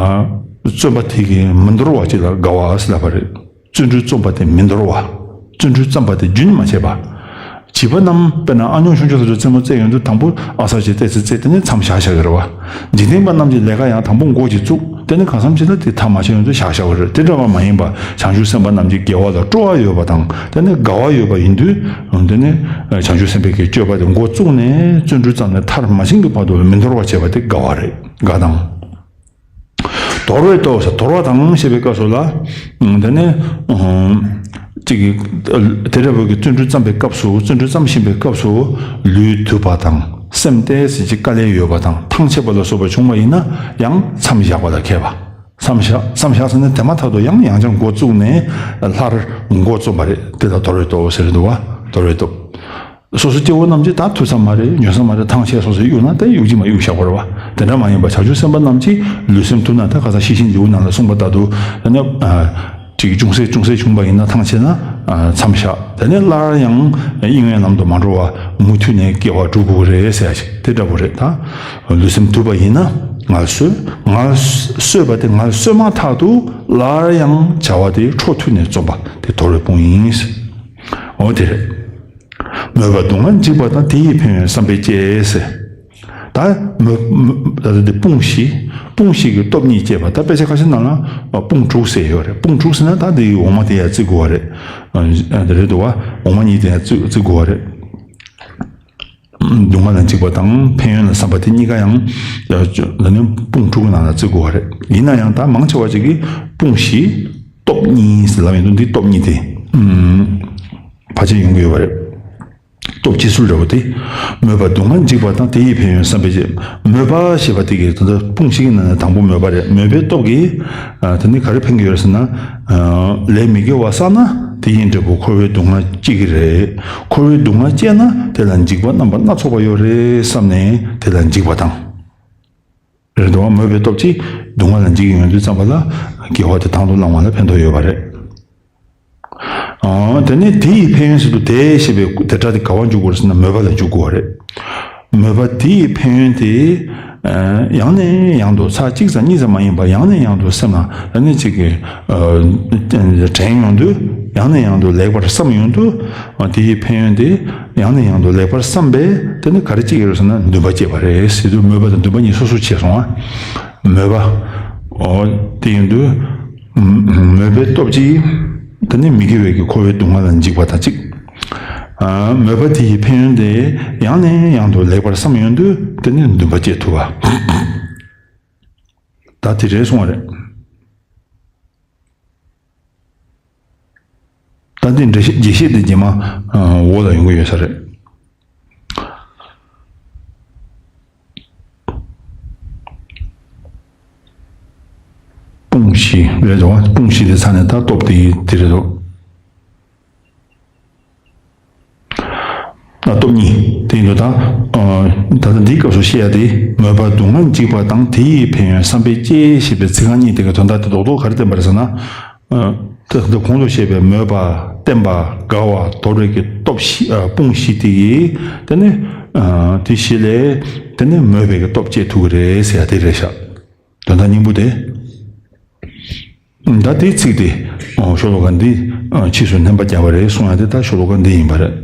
བརྩོན་པ་དེ་གིས་མི་འདོར་བ་ཅིག་ལ་དགའ་བ་ཟེར་ལབ་པ་རེད། བརྩོན་འགྲུས་རྩོམ་པ་དེ་མི་འདོར་བ། བརྩོན་འགྲུས་བརྩམས་པ་དེ་རྒྱུན་མ་ཆད་པ། བྱིས་པ་རྣམས་དཔེར་ན་ཨ་ཉོག་ཆུང་ཆུང་ཚོ་རྩེད་མོ་རྩེ་ཡོང་དུས་དང་པོ་ཨ་གསར་གྱི་ཏོག་ཙམ་རྩེ། དེ་ནས་མཚམས་བཞག་བཞག་གི་རེད་བ། འཇིག་རྟེན་པ་རྣམས་ཀྱི་ལས་ཀ་ཡང་དང་པོ་འགོ་ཅིག་བཙུགས། དེ་ནས་གང་འཚམ་ཅིག་ལ་དེ་མཐའ་མ་ཆད་ཡོང་དུས་བཞག་བཞག་པ་རེད། དེ་འདྲ་བ་མ་ཡིན་པ། བྱང་ཆུབ་སེམས་དཔའ་རྣམས་ཀྱི་དགེ་བ་ལ་སྤྲོ་བ་ཡོད་པ་དང་། དེ་ནས་དགའ་བ་ཡོད་པ་ཡིན་དུས། དེ་ནས་བྱང་ཆུབ་སེམས་དཔའི་གི་སྤྱོད་པ་དེ་འགོ་བཙུགས་ནས་བརྩོན་འགྲུས་བརྩམས་ནས་མཐར་མ་ཕྱིན་གྱི་བར་དུ་མི་འདོར་བར་བྱེད་པ་དེ་དགའ་བ་རེད། དགའ་དང་། དོར་བའི་སྟོབས་ཟེར། དོར་བ་དང་ཞེས་པའི་སྐབས་སུ་ལ། ཨ་དེ་ནས་ཨ་གཅིག་གིས་དེ་འདྲ་བོ་གི་བརྩོན་འགྲུས་བརྩམས་པའི་སྐབས་སུ། བརྩོན་འགྲུས་བརྩམས་བཞིན་པའི་སྐབས་སུ་ལུས་དུབ་པ་དང་། སེམས་ཏོག་ཙམ་ཅིག་དཀའ་ལས་ཡོད་པ་དང་། ཐང་ཆད་པ་ལ་སོགས་པ་བྱུང་བ་ཡིན་ན་ཡང་མཚམས་བཞག་པ་ལ་མཁས་པ། མཚམས་བཞག་མཚམས་བཞག་ཟེར་ན་དེ་མ་ཐག་ཏུ་ཡང་ཡང་བསྐྱར་འགོ་བཙུགས་ནས་སླར་འགོ་རྩོམ་པ་རེད། དེ་ལ་དོར་བའི་སྟོབས་ཟེར་འདུག་བ། དོར་བའི་སྟོབས། སོ་སོ་སྐྱེ་བོ་རྣམས་ཀྱིས་ད་ཐུབ་ས་མ་རེད། ཉོན་ས་མ་རེད། ཐང་ཆད་སོང་ཟེར་གཡུག་ན་ད་གཡུག་གི་མ་གཡུག་བཞག་པ་རེད་བ། དེ་འདྲ་མ་ཡིན་པ་བྱང་ཆུབ་སེམས་དཔའ་རྣམས་ཀྱིས་ལུས་སེམས་ཐུབ་ན། ད་ཁ་སང་ཤེས་བཞིན་ལེའུ་ནང་ལ་གསུངས་པ་ལྟར་དུ། ད་ནི་ཨ་ཅིག་ཅུང་ཟད་ཅུང་ཟད་བྱུང་བ་ཡིན་ན་ཐང་ཆད་ན་ཨ་མཚམས་བཞག་དེ་ནས་སླར་ཡང་དབྱིངས་ཡོད་ལམ་དུ་མ་འགྲོ་བར་མུ་མཐུད་ནས་དགེ་བ་སྒྲུབ་དགོས་རེད་ཟེར་ཡ་ཞིག་དེ་འདྲ་པོ་རེད། ད་ལུས་སེམས་དུབ་པ་ཡིན་ན་ངལ་གསོ། ངལ་གསོས་པ་དེ་ངལ་གསོས་མ་ཐག་ཏུ་སླར་ཡང་བྱ་བ་དེ་འཕྲོ་མཐུད་ནས་རྩོམ་པ་དེ་དོར་བའི་དཔུང་ཡིན། འོ་དེ་རེད། མོས་པ་སྡུག་བསྔལ་འཇིགས་པ་དང་། དེ་ཡི་ཕན་ཡོན་བསམ་པས་བསྐྱེད་ཟེར། ད་མོས་མོས་ད་ལྟ་འདི་དཔུང་བཞི། དཔུང་བཞི་གི་སྟོབས་གཉིས་བསྐྱེད་པ། ད་དཔེ་ཆ་ཁ་ཤས་ནང་ལ་དཔུང་དྲུག་ཟེར་ཡོད་རེད། དཔུང་དྲུག་ཟེར་ན་ད་འདི་འོག་མ་དེ་ཡར་བརྩི་དགོས་པ་རེད། ཨ་དེ་རེད་འདུག་བ། འོག་མ་གཉིས་དེ་ཡར་བརྩི་བརྩི་དགོས་པ་རེད། སྡུག་བསྔལ་ལ་འཇིགས་པ་དང་ཕན་ཡོན་ལ་བསམ་པ་དེ་གཉིས་ཀ་ཡང་ད་ནི་དཔུང་དྲུག་གི་ནང་ལ་བརྩི་དགོས་པ་རེད། ཡིན་ན་ཡང་ད་མང་ཆེ་བ་ཅིག་གིས་དཔུང་བཞི་སྟོབས་གཉིས་ཟེར་ལབ་ཡོང་དུས། འདི་སྟོབས་གཉིས་དེ་ཕལ་ཆེར་ཡོང་གི་ཡོད་པ་རེད། སྟོབས་སྤྱི་སྲོལ་འདྲ་བོ་དེ། མོས་པ་སྡུག་བསྔལ་འཇིགས་པ་དང་། དེ་ཡི་ཕན་ཡོན་བསམ་པས་བསྐྱེད། མོས་པ་ཞེས་པ་དེ་གི་ད་ལྟ་དཔུང་བཞི་གི་ནང་ནས་དང་པོ་མོས་པ་རེད། མོས་པའི་སྟོབས་ཀྱིས་ཨ་དེ་ནི་ག་རེ་ཕན་གྱི་ཡོད་རེད་ཟེར་ན། ཨ་ལས་མི་དགེ་བ་བསགས་ན་དེ་ཡི་འབྲས་བུ་འཁོར་བའི་སྡུག་བསྔལ་སྐྱེ་གི་རེད། འཁོར་བའི་སྡུག་བསྔལ་སྐྱེས་ན་དེ་ལ་འཇིགས་པ་རྣམ་པ་སྣ་ཚོགས་པ་ཡོད་རེད་བསམ་ནས་དེ་ལ་འཇིགས་པ་དང་། རེད་འདུག་བ། མོས་པའི་སྟོབས་ཀྱིས་སྡུག་བསྔལ་ལ་འཇིགས་ཡོང་དུས་ཙམ་པ་ལ་དགེ་བ་དེ་དང་དུ་བླང་བ་ལ་ཕན་ཐོགས་ཡོད་པ་རེད། ཨ་དེ་ནས་དེ་ཡི་ཕན་ཡོན་ཟེར་དུས། དེ་ཞེས་པའི་དེ་སྒྲ་དེ་ག་པར་འཇུག་དགོས་རེད་ཟེར་ན་མོས་པ་ལ་འཇུག་དགོས་པ་རེད། མོས་པ་དེ་ཡི་ཕན་ཡོན་དེ་ཨ་ཡང་ནས་ཡང་དུ་ཚར་གཅིག་ཙམ་གཉིས་ཙམ་མ་ཡིན་པར་ཡང་ནས་ཡང་དུ་སེམས་ལ་ཨ་ནི་གཅིག་གི་ཨ་དྲན་ཡོང་དུས། ཡང་ནས་ཡང་དུ་ལེགས་པར་བསམ་ཡོང་དུས། ཨ་དེ་ཡི་ཕན་ཡོན་དེ་ཡང་ནས་ཡང་དུ་ལེགས་པར་བསམ་པས་དེ་ནི་ག་རེ་སྐྱེ་གི་རེད་ཟེར་ན་འདུན་པ་སྐྱེས་པ་རེད་ཟེར་དུས། མོས་པ་དང་འདུན་པ་གཉིས་སོ་སོར་ཕྱེ་སོང་ང་། མོས་པ། འོ་དེ་ཡིན་དུས་མོས་པའི་སྟོབས་ཀྱིས་དེ་ནི་མི་དགེ་བའི་གི་འཁོར་བའི་སྡུག་བསྔལ་ལ་འཇིགས་པ་དང་གཅིག་ཨ་མོས་པ་དེ་ཡི་ཕན་ཡོན་དེ་ཡང་ནས་ཡང་དུ་ལེགས་པར་བསམ་ཡོང་དུས་དེ་ནི་འདུན་པ་སྐྱེ་ཐུབ་པ། ད་དེ་རེད་སོང་བ་རེད། ད་འདི་འགྲེལ་བཤད་རྒྱས་བཤད་འདི་རྗེས་མ་འོག་ལ་ཡོང་གི་ཡོད་ས་རེད། དཔུང་བཞི་རེད་འདུག་བ། དཔུང་བཞི་དེ་ཚར་ནས་ད་སྟོབས་དེ་དེ་རེད་འདུག་ཨ་སྟོབས་གཉིས་དེ་ཡིན་དུས་ད། ཨ་ད་ལྟ་འདིའི་སྐབས་སུ་བཤད་ཡ་དེ། མོས་པ་སྡུག་བསྔལ་འཇིགས་པ་དང་། དེ་ཡི་ཕན་ཡོན་བསམ་པས་བསྐྱེད་ཞེས་པའི་ཚིག་རྐང་གཉིས་དེ་གི་དོན་དག་དེ་རྡོག་རྡོག་ག་རེ་བསྟན་པ་རེད་ཟེར་ན། ཨ་ད་ལྟ་གོང་དུ་བཤད་པའི་མོས་པ། བརྟན་པ། དགའ་བ། དོར་བའི་གི་སྟོབས་བཞི། ཨ་དཔུང་བཞི་དེ་ཡིས་དེ་ནི་ཨ་དེ་བཞི་ལས་དེ་ནི་མོས་པའི་གི་སྟོབས་སྐྱེ་ཐུབ་ཀྱི་རེད་ཟེར་ཡ་དེ་རེད་ཤག་དོན་དག་སྙིང་པོ་དེ། ད་དེའི་ཚིག་དེ་ཨོ་ཤོ་ལོ་ཀ་འདི་ཨ་ཕྱིས་སུ་བསྣན་པ་བརྒྱབ་པ་རེད་གསུང་ཡ་དེ་ད་ཤོ་ལོ་ཀ་འདི་ཡིན་པ་རེད།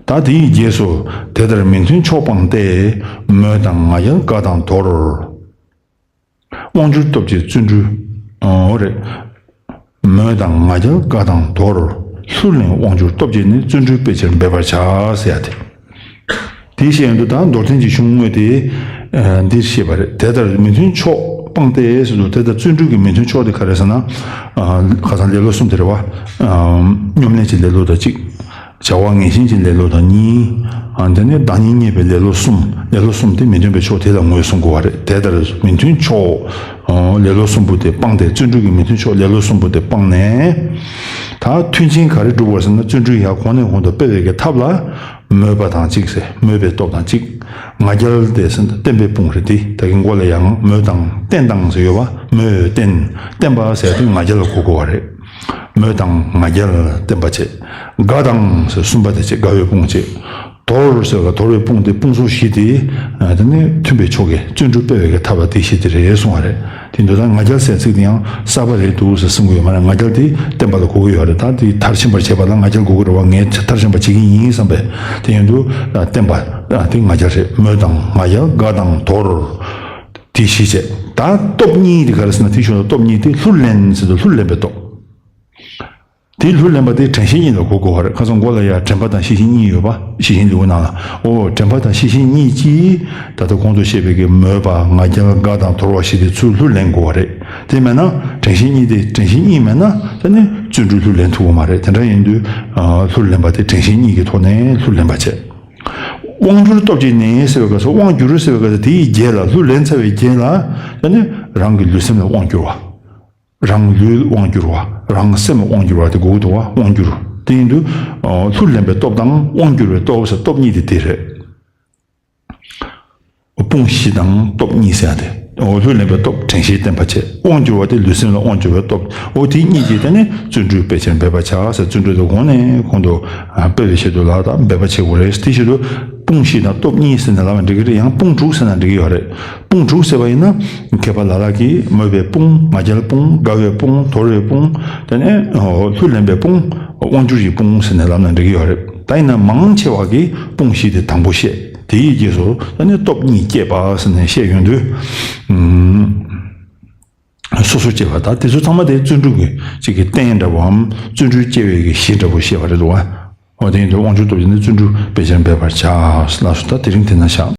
ད་དེའི་རྗེས་སུ། དེ་ལྟར་མི་མཐུན་ཕྱོགས་སྤངས་ཏེ། མོས་དང་ང་རྒྱལ་དགའ་དང་དོར། དབང་སྒྱུར་སྟོབས་ཀྱིས་བརྩོན་འགྲུས། ཨོ་རེད། མོས་དང་ང་རྒྱལ་དགའ་དང་དོར། ལྷུར་ལེན་དབང་སྒྱུར་སྟོབས་ཀྱིས་ནི། བརྩོན་འགྲུས་སྤེལ་ཕྱིར་འབད་པར་བྱ། ཟེར་ཡ་དེ། དེའི་ཤེས་ཡོན་དུ་ད་མདོར་བསྟན་གྱི་གཞུང་དངོས་དེ་ཨ་འདིར་བཤད་པ་རེད། དེ་ལྟར་མི་མཐུན་ཕྱོགས་སྤངས་ཏེ་ཟེར་དུས། དེ་ལྟར་བརྩོན་འགྲུས་ཀྱི་མི་མཐུན་ཕྱོགས་དེ་ག་རེ་ཟེར་ན། ཨ་ཁ་སང་ལེ་ལོ་གསུམ་དེ་རེད་བ། ཨ་སྙོམ་ལེན་གྱི་ལེ་ལོ་དང་གཅིག་བྱ་བ་ངན་ཞེན་གྱི་ལེ་ལོ་དང་གཉིས། ཨ་དེ་ནས་བདག་ཉིད་བརྙས་པའི་ལེ་ལོ་གསུམ། ལེ་ལོ་གསུམ་དེ་མི་མཐུན་པའི་ཕྱོགས་དེ་ལ་ངོས་བཟུང་དགོས་པ་རེད། དེ་ལྟར་མི་མཐུན་ཕྱོགས། ཨོ་ལེ་ལོ་གསུམ་པོ་དེ་སྤངས་ཏེ། བརྩོན་འགྲུས་ཀྱི་མི་མཐུན་ཕྱོགས་ལེ་ལོ་གསུམ་པོ་དེ་སྤངས་ནས། ད་མཐུན་རྐྱེན་ག་རེ་སྒྲུབ་དགོས་ཟེར་ན། བརྩོན་འགྲུས་ཡར་གོང་ནས་གོང་དུ་སྤེལ་བའི་གི་ཐབས་ལ། མོས་པ་དང་གཅིག་ཟེར། མོས་པའི་སྟོབས་དང་གཅིག་ང་རྒྱལ་དེ་ཟེར་ན་བརྟན་པའི་དཔུང་རེད་དེ། ད་གིན་འགོ་ལ་ཡང་མོས་དང་བརྟན་དང་ཟེར་ཡོད་པ། མོས་བརྟན། བརྟན་པ་ཟེར་དུས་ང་རྒྱལ་ལ་གོ་དགོས་པ་རེད། མོས་དང་ང་རྒྱལ་བརྟན་པ་བྱེད། དགའ་དང་ཟེར་གསུམ་པ་དེ་བྱེད། དགའ་བའི་དཔུང་བྱེད། དོར་ཟེར་བ་དོར་བའི་དཔུང་དེ་དཔུང་ཚོགས་བཞི་དེ། ཨ་དེ་ནི་མཐུན་པའི་ཕྱོགས་ཀྱི་བརྩོན་འགྲུས་སྤེལ་བའི་གི་ཐབས་ལ་དེ་བཞི་དེ་རེད་གསུང་བ་རེད། དེ་འདུག་ད་ང་རྒྱལ་ཟེར་ཚིག་དེ་ཡང་གསར་པ་རེད་འདུག་ཟེར་གསུང་གི་ཡོད་མ་རེད། ང་རྒྱལ་དེ་བརྟན་པ་ལ་གོ་གི་ཡོད་རེད། ད་དེ་མཐར་ཕྱིན་པར་བྱེད་པ་ལ་ང་རྒྱལ་དགོས་ཀྱི་རེད་བ། ངས་མཐར་ཕྱིན་པ་བྱེད་ཀྱི་ཡིན་བསམ་པས། དེ་ཡིན་དུས་ཨ་བརྟན་པ་ཨ་དེ་ང་རྒྱལ་རེད། མོས་དང་ང་རྒྱལ། དགའ་དང་དོར། དེ་བཞི་བྱས། ད་སྟོབས་གཉིས་དེ་ག་རེ་ཟེར་ན། དེ་ཞོར་ལ་སྟོབས་གཉིས་དེ་ལྷུར་ལེན་ཟེར་དུས་ལྷུར་ལེན་པའི་སྟོབས། དེའི་ལྷུར་ལེན་པ་དེ་དྲན་ཤེས་གཉིས་ལ་གོ་དགོས་པ་རེད། ཁ་སང་མགོ་ལ་ཡ་དྲན་པ་དང་ཤེས་བཞིན་གཉིས་ཡོད་པ། ཤེས་བཞིན་ལེའུ་ནང་ལ། འོ་དྲན་པ་དང་ཤེས་བཞིན་གཉིས་ཀྱིས་ད་ལྟ་གོང་དུ་བཤད་པའི་གི་མོས་པ་ང་རྒྱལ་དགའ་དང་དོར་བ་ཞེས་པའི་ཚུལ་ལྷུར་ལེན་དགོས་པ་རེད། དེ་མེད་ན་དྲན་ཤེས་གཉིས་དེ་དྲན་ཤེས་གཉིས་མེད་ན་ད་ནི་བརྩོན་འགྲུས་ལྷུར་ལེན་ཐུབ་ཀྱི་མ་རེད། དེ་འདྲ་ཡིན་དུས་ལྷུར་ལེན་པ་དེ་དྲན་ཤེས་གཉིས་ཀྱི་ཐོག་ནས་ལྷུར་ལེན་པ་བྱེད། དབང་བསྒྱུར་སྟོབས་ཀྱིས་ནི་ཟེར་བའི་སྐབས་སུ་དབང་བསྒྱུར་ཟེར་བའི་སྐབས་སུ་དེའི་རྗེས་ལ་ལྷུར་ལེན་ཚར་བའི་རྗེས་ལ་ད་ནི་རང་གི་ལུས་སེམས་ལ་དབང་བསྒྱུར་བ། རང་ལུས་དབང་བསྒྱུར་བ། རང་སེམས་དབང་བསྒྱུར་བ་དེ་དགོས་ཀྱི་འདུག་བ། དབང་བསྒྱུར། དེ་ཡིན་དུས་ལྷུར་ལེན་པའི་སྟོབས་དང་དབང་བསྒྱུར་བའི་སྟོབས་ཟེར་སྟོབས་གཉིས་དེ་དེ་རེད། དཔུང་བཞི་དང་སྟོབས་གཉིས་ཟེར་ཡ་དེ། འོ་ལྷུར་ལེན་པའི་སྟོབས་དྲན་ཤེས་བརྟན་པ་བྱེད། དབང་བསྒྱུར་བ་དེ་ལུས་སེམས་ལ་དབང་བསྒྱུར་བའི་སྟོབས། འོ་དེ་གཉིས་ཀྱིས་དེ་ནི་བརྩོན་འགྲུས་སྤེལ་ཕྱིར་འབད་པར་བྱ་ཟེར། བརྩོན་འགྲུས་དེ་གོང་ནས་གོང་དུ་སྤེལ་བའི་ཆེད་དུ་ལ་དང་འབད་པ་བྱེད་དགོས་རེད། དེ་ཕྱིར་དུ་དཔུང་བཞི་དང་སྟོབས་གཉིས་ཟེར་ནས་ལབ་ན་འགྲིག་གི་རེད། ཡང་དཔུང་དྲུག་ཟེར་ན་འགྲིག་གི་ཡོད་རེད། དཔུང་དྲུག་ཟེར་བ་ཡིན་ན་མཁས་པ་ལ་ལ་གིས་མོས་པའི་དཔུང་། ང་རྒྱལ་དཔུང་། དགའ་བའི་དཔུང་། དོར་བའི་དཔུང་། དེ་ནས་ལྷུར་ལེན་པའི་དཔུང་། དབང་བསྒྱུར་གྱི་དཔུང་ཟེར་ནས་ལབ་ན་འགྲིག་གི་ཡོད་རེད། ད་ཡིན་ན་མང་ཆེ་བ་གིས་དཔུང་བཞི་དེ་དང་པོ་བཤད། དེའི་རྗེས་སུ་ད་ནི་སྟོབས་གཉིས་བསྐྱེད་པ་ཟེར་ནས་བཤད་ཡོང་དུས། སོ་སོ་སྐྱེ་བ་དང་དེ་ཚོ་ཚང་མ་དེ་བརྩོན་འགྲུས་ཀྱི་གཅིག་གི་རྟེན་འདྲ་བོའམ་བརྩོན་འགྲུས་སྐྱེ་བའི་གི་གཞི་འདྲ་བོ་བཤད་པ་རེད་འདུག་བ། འོ་དེ་ཡིན་དུས་དབང་ཕྱུག་སྟོབས་ཀྱིས་ནི་བརྩོན་འགྲུས་སྤེལ་ཕྱིར་འབད་པར་བྱ་ལགས་སོ། ད་དེ་རིང་དེ་ན་བཞག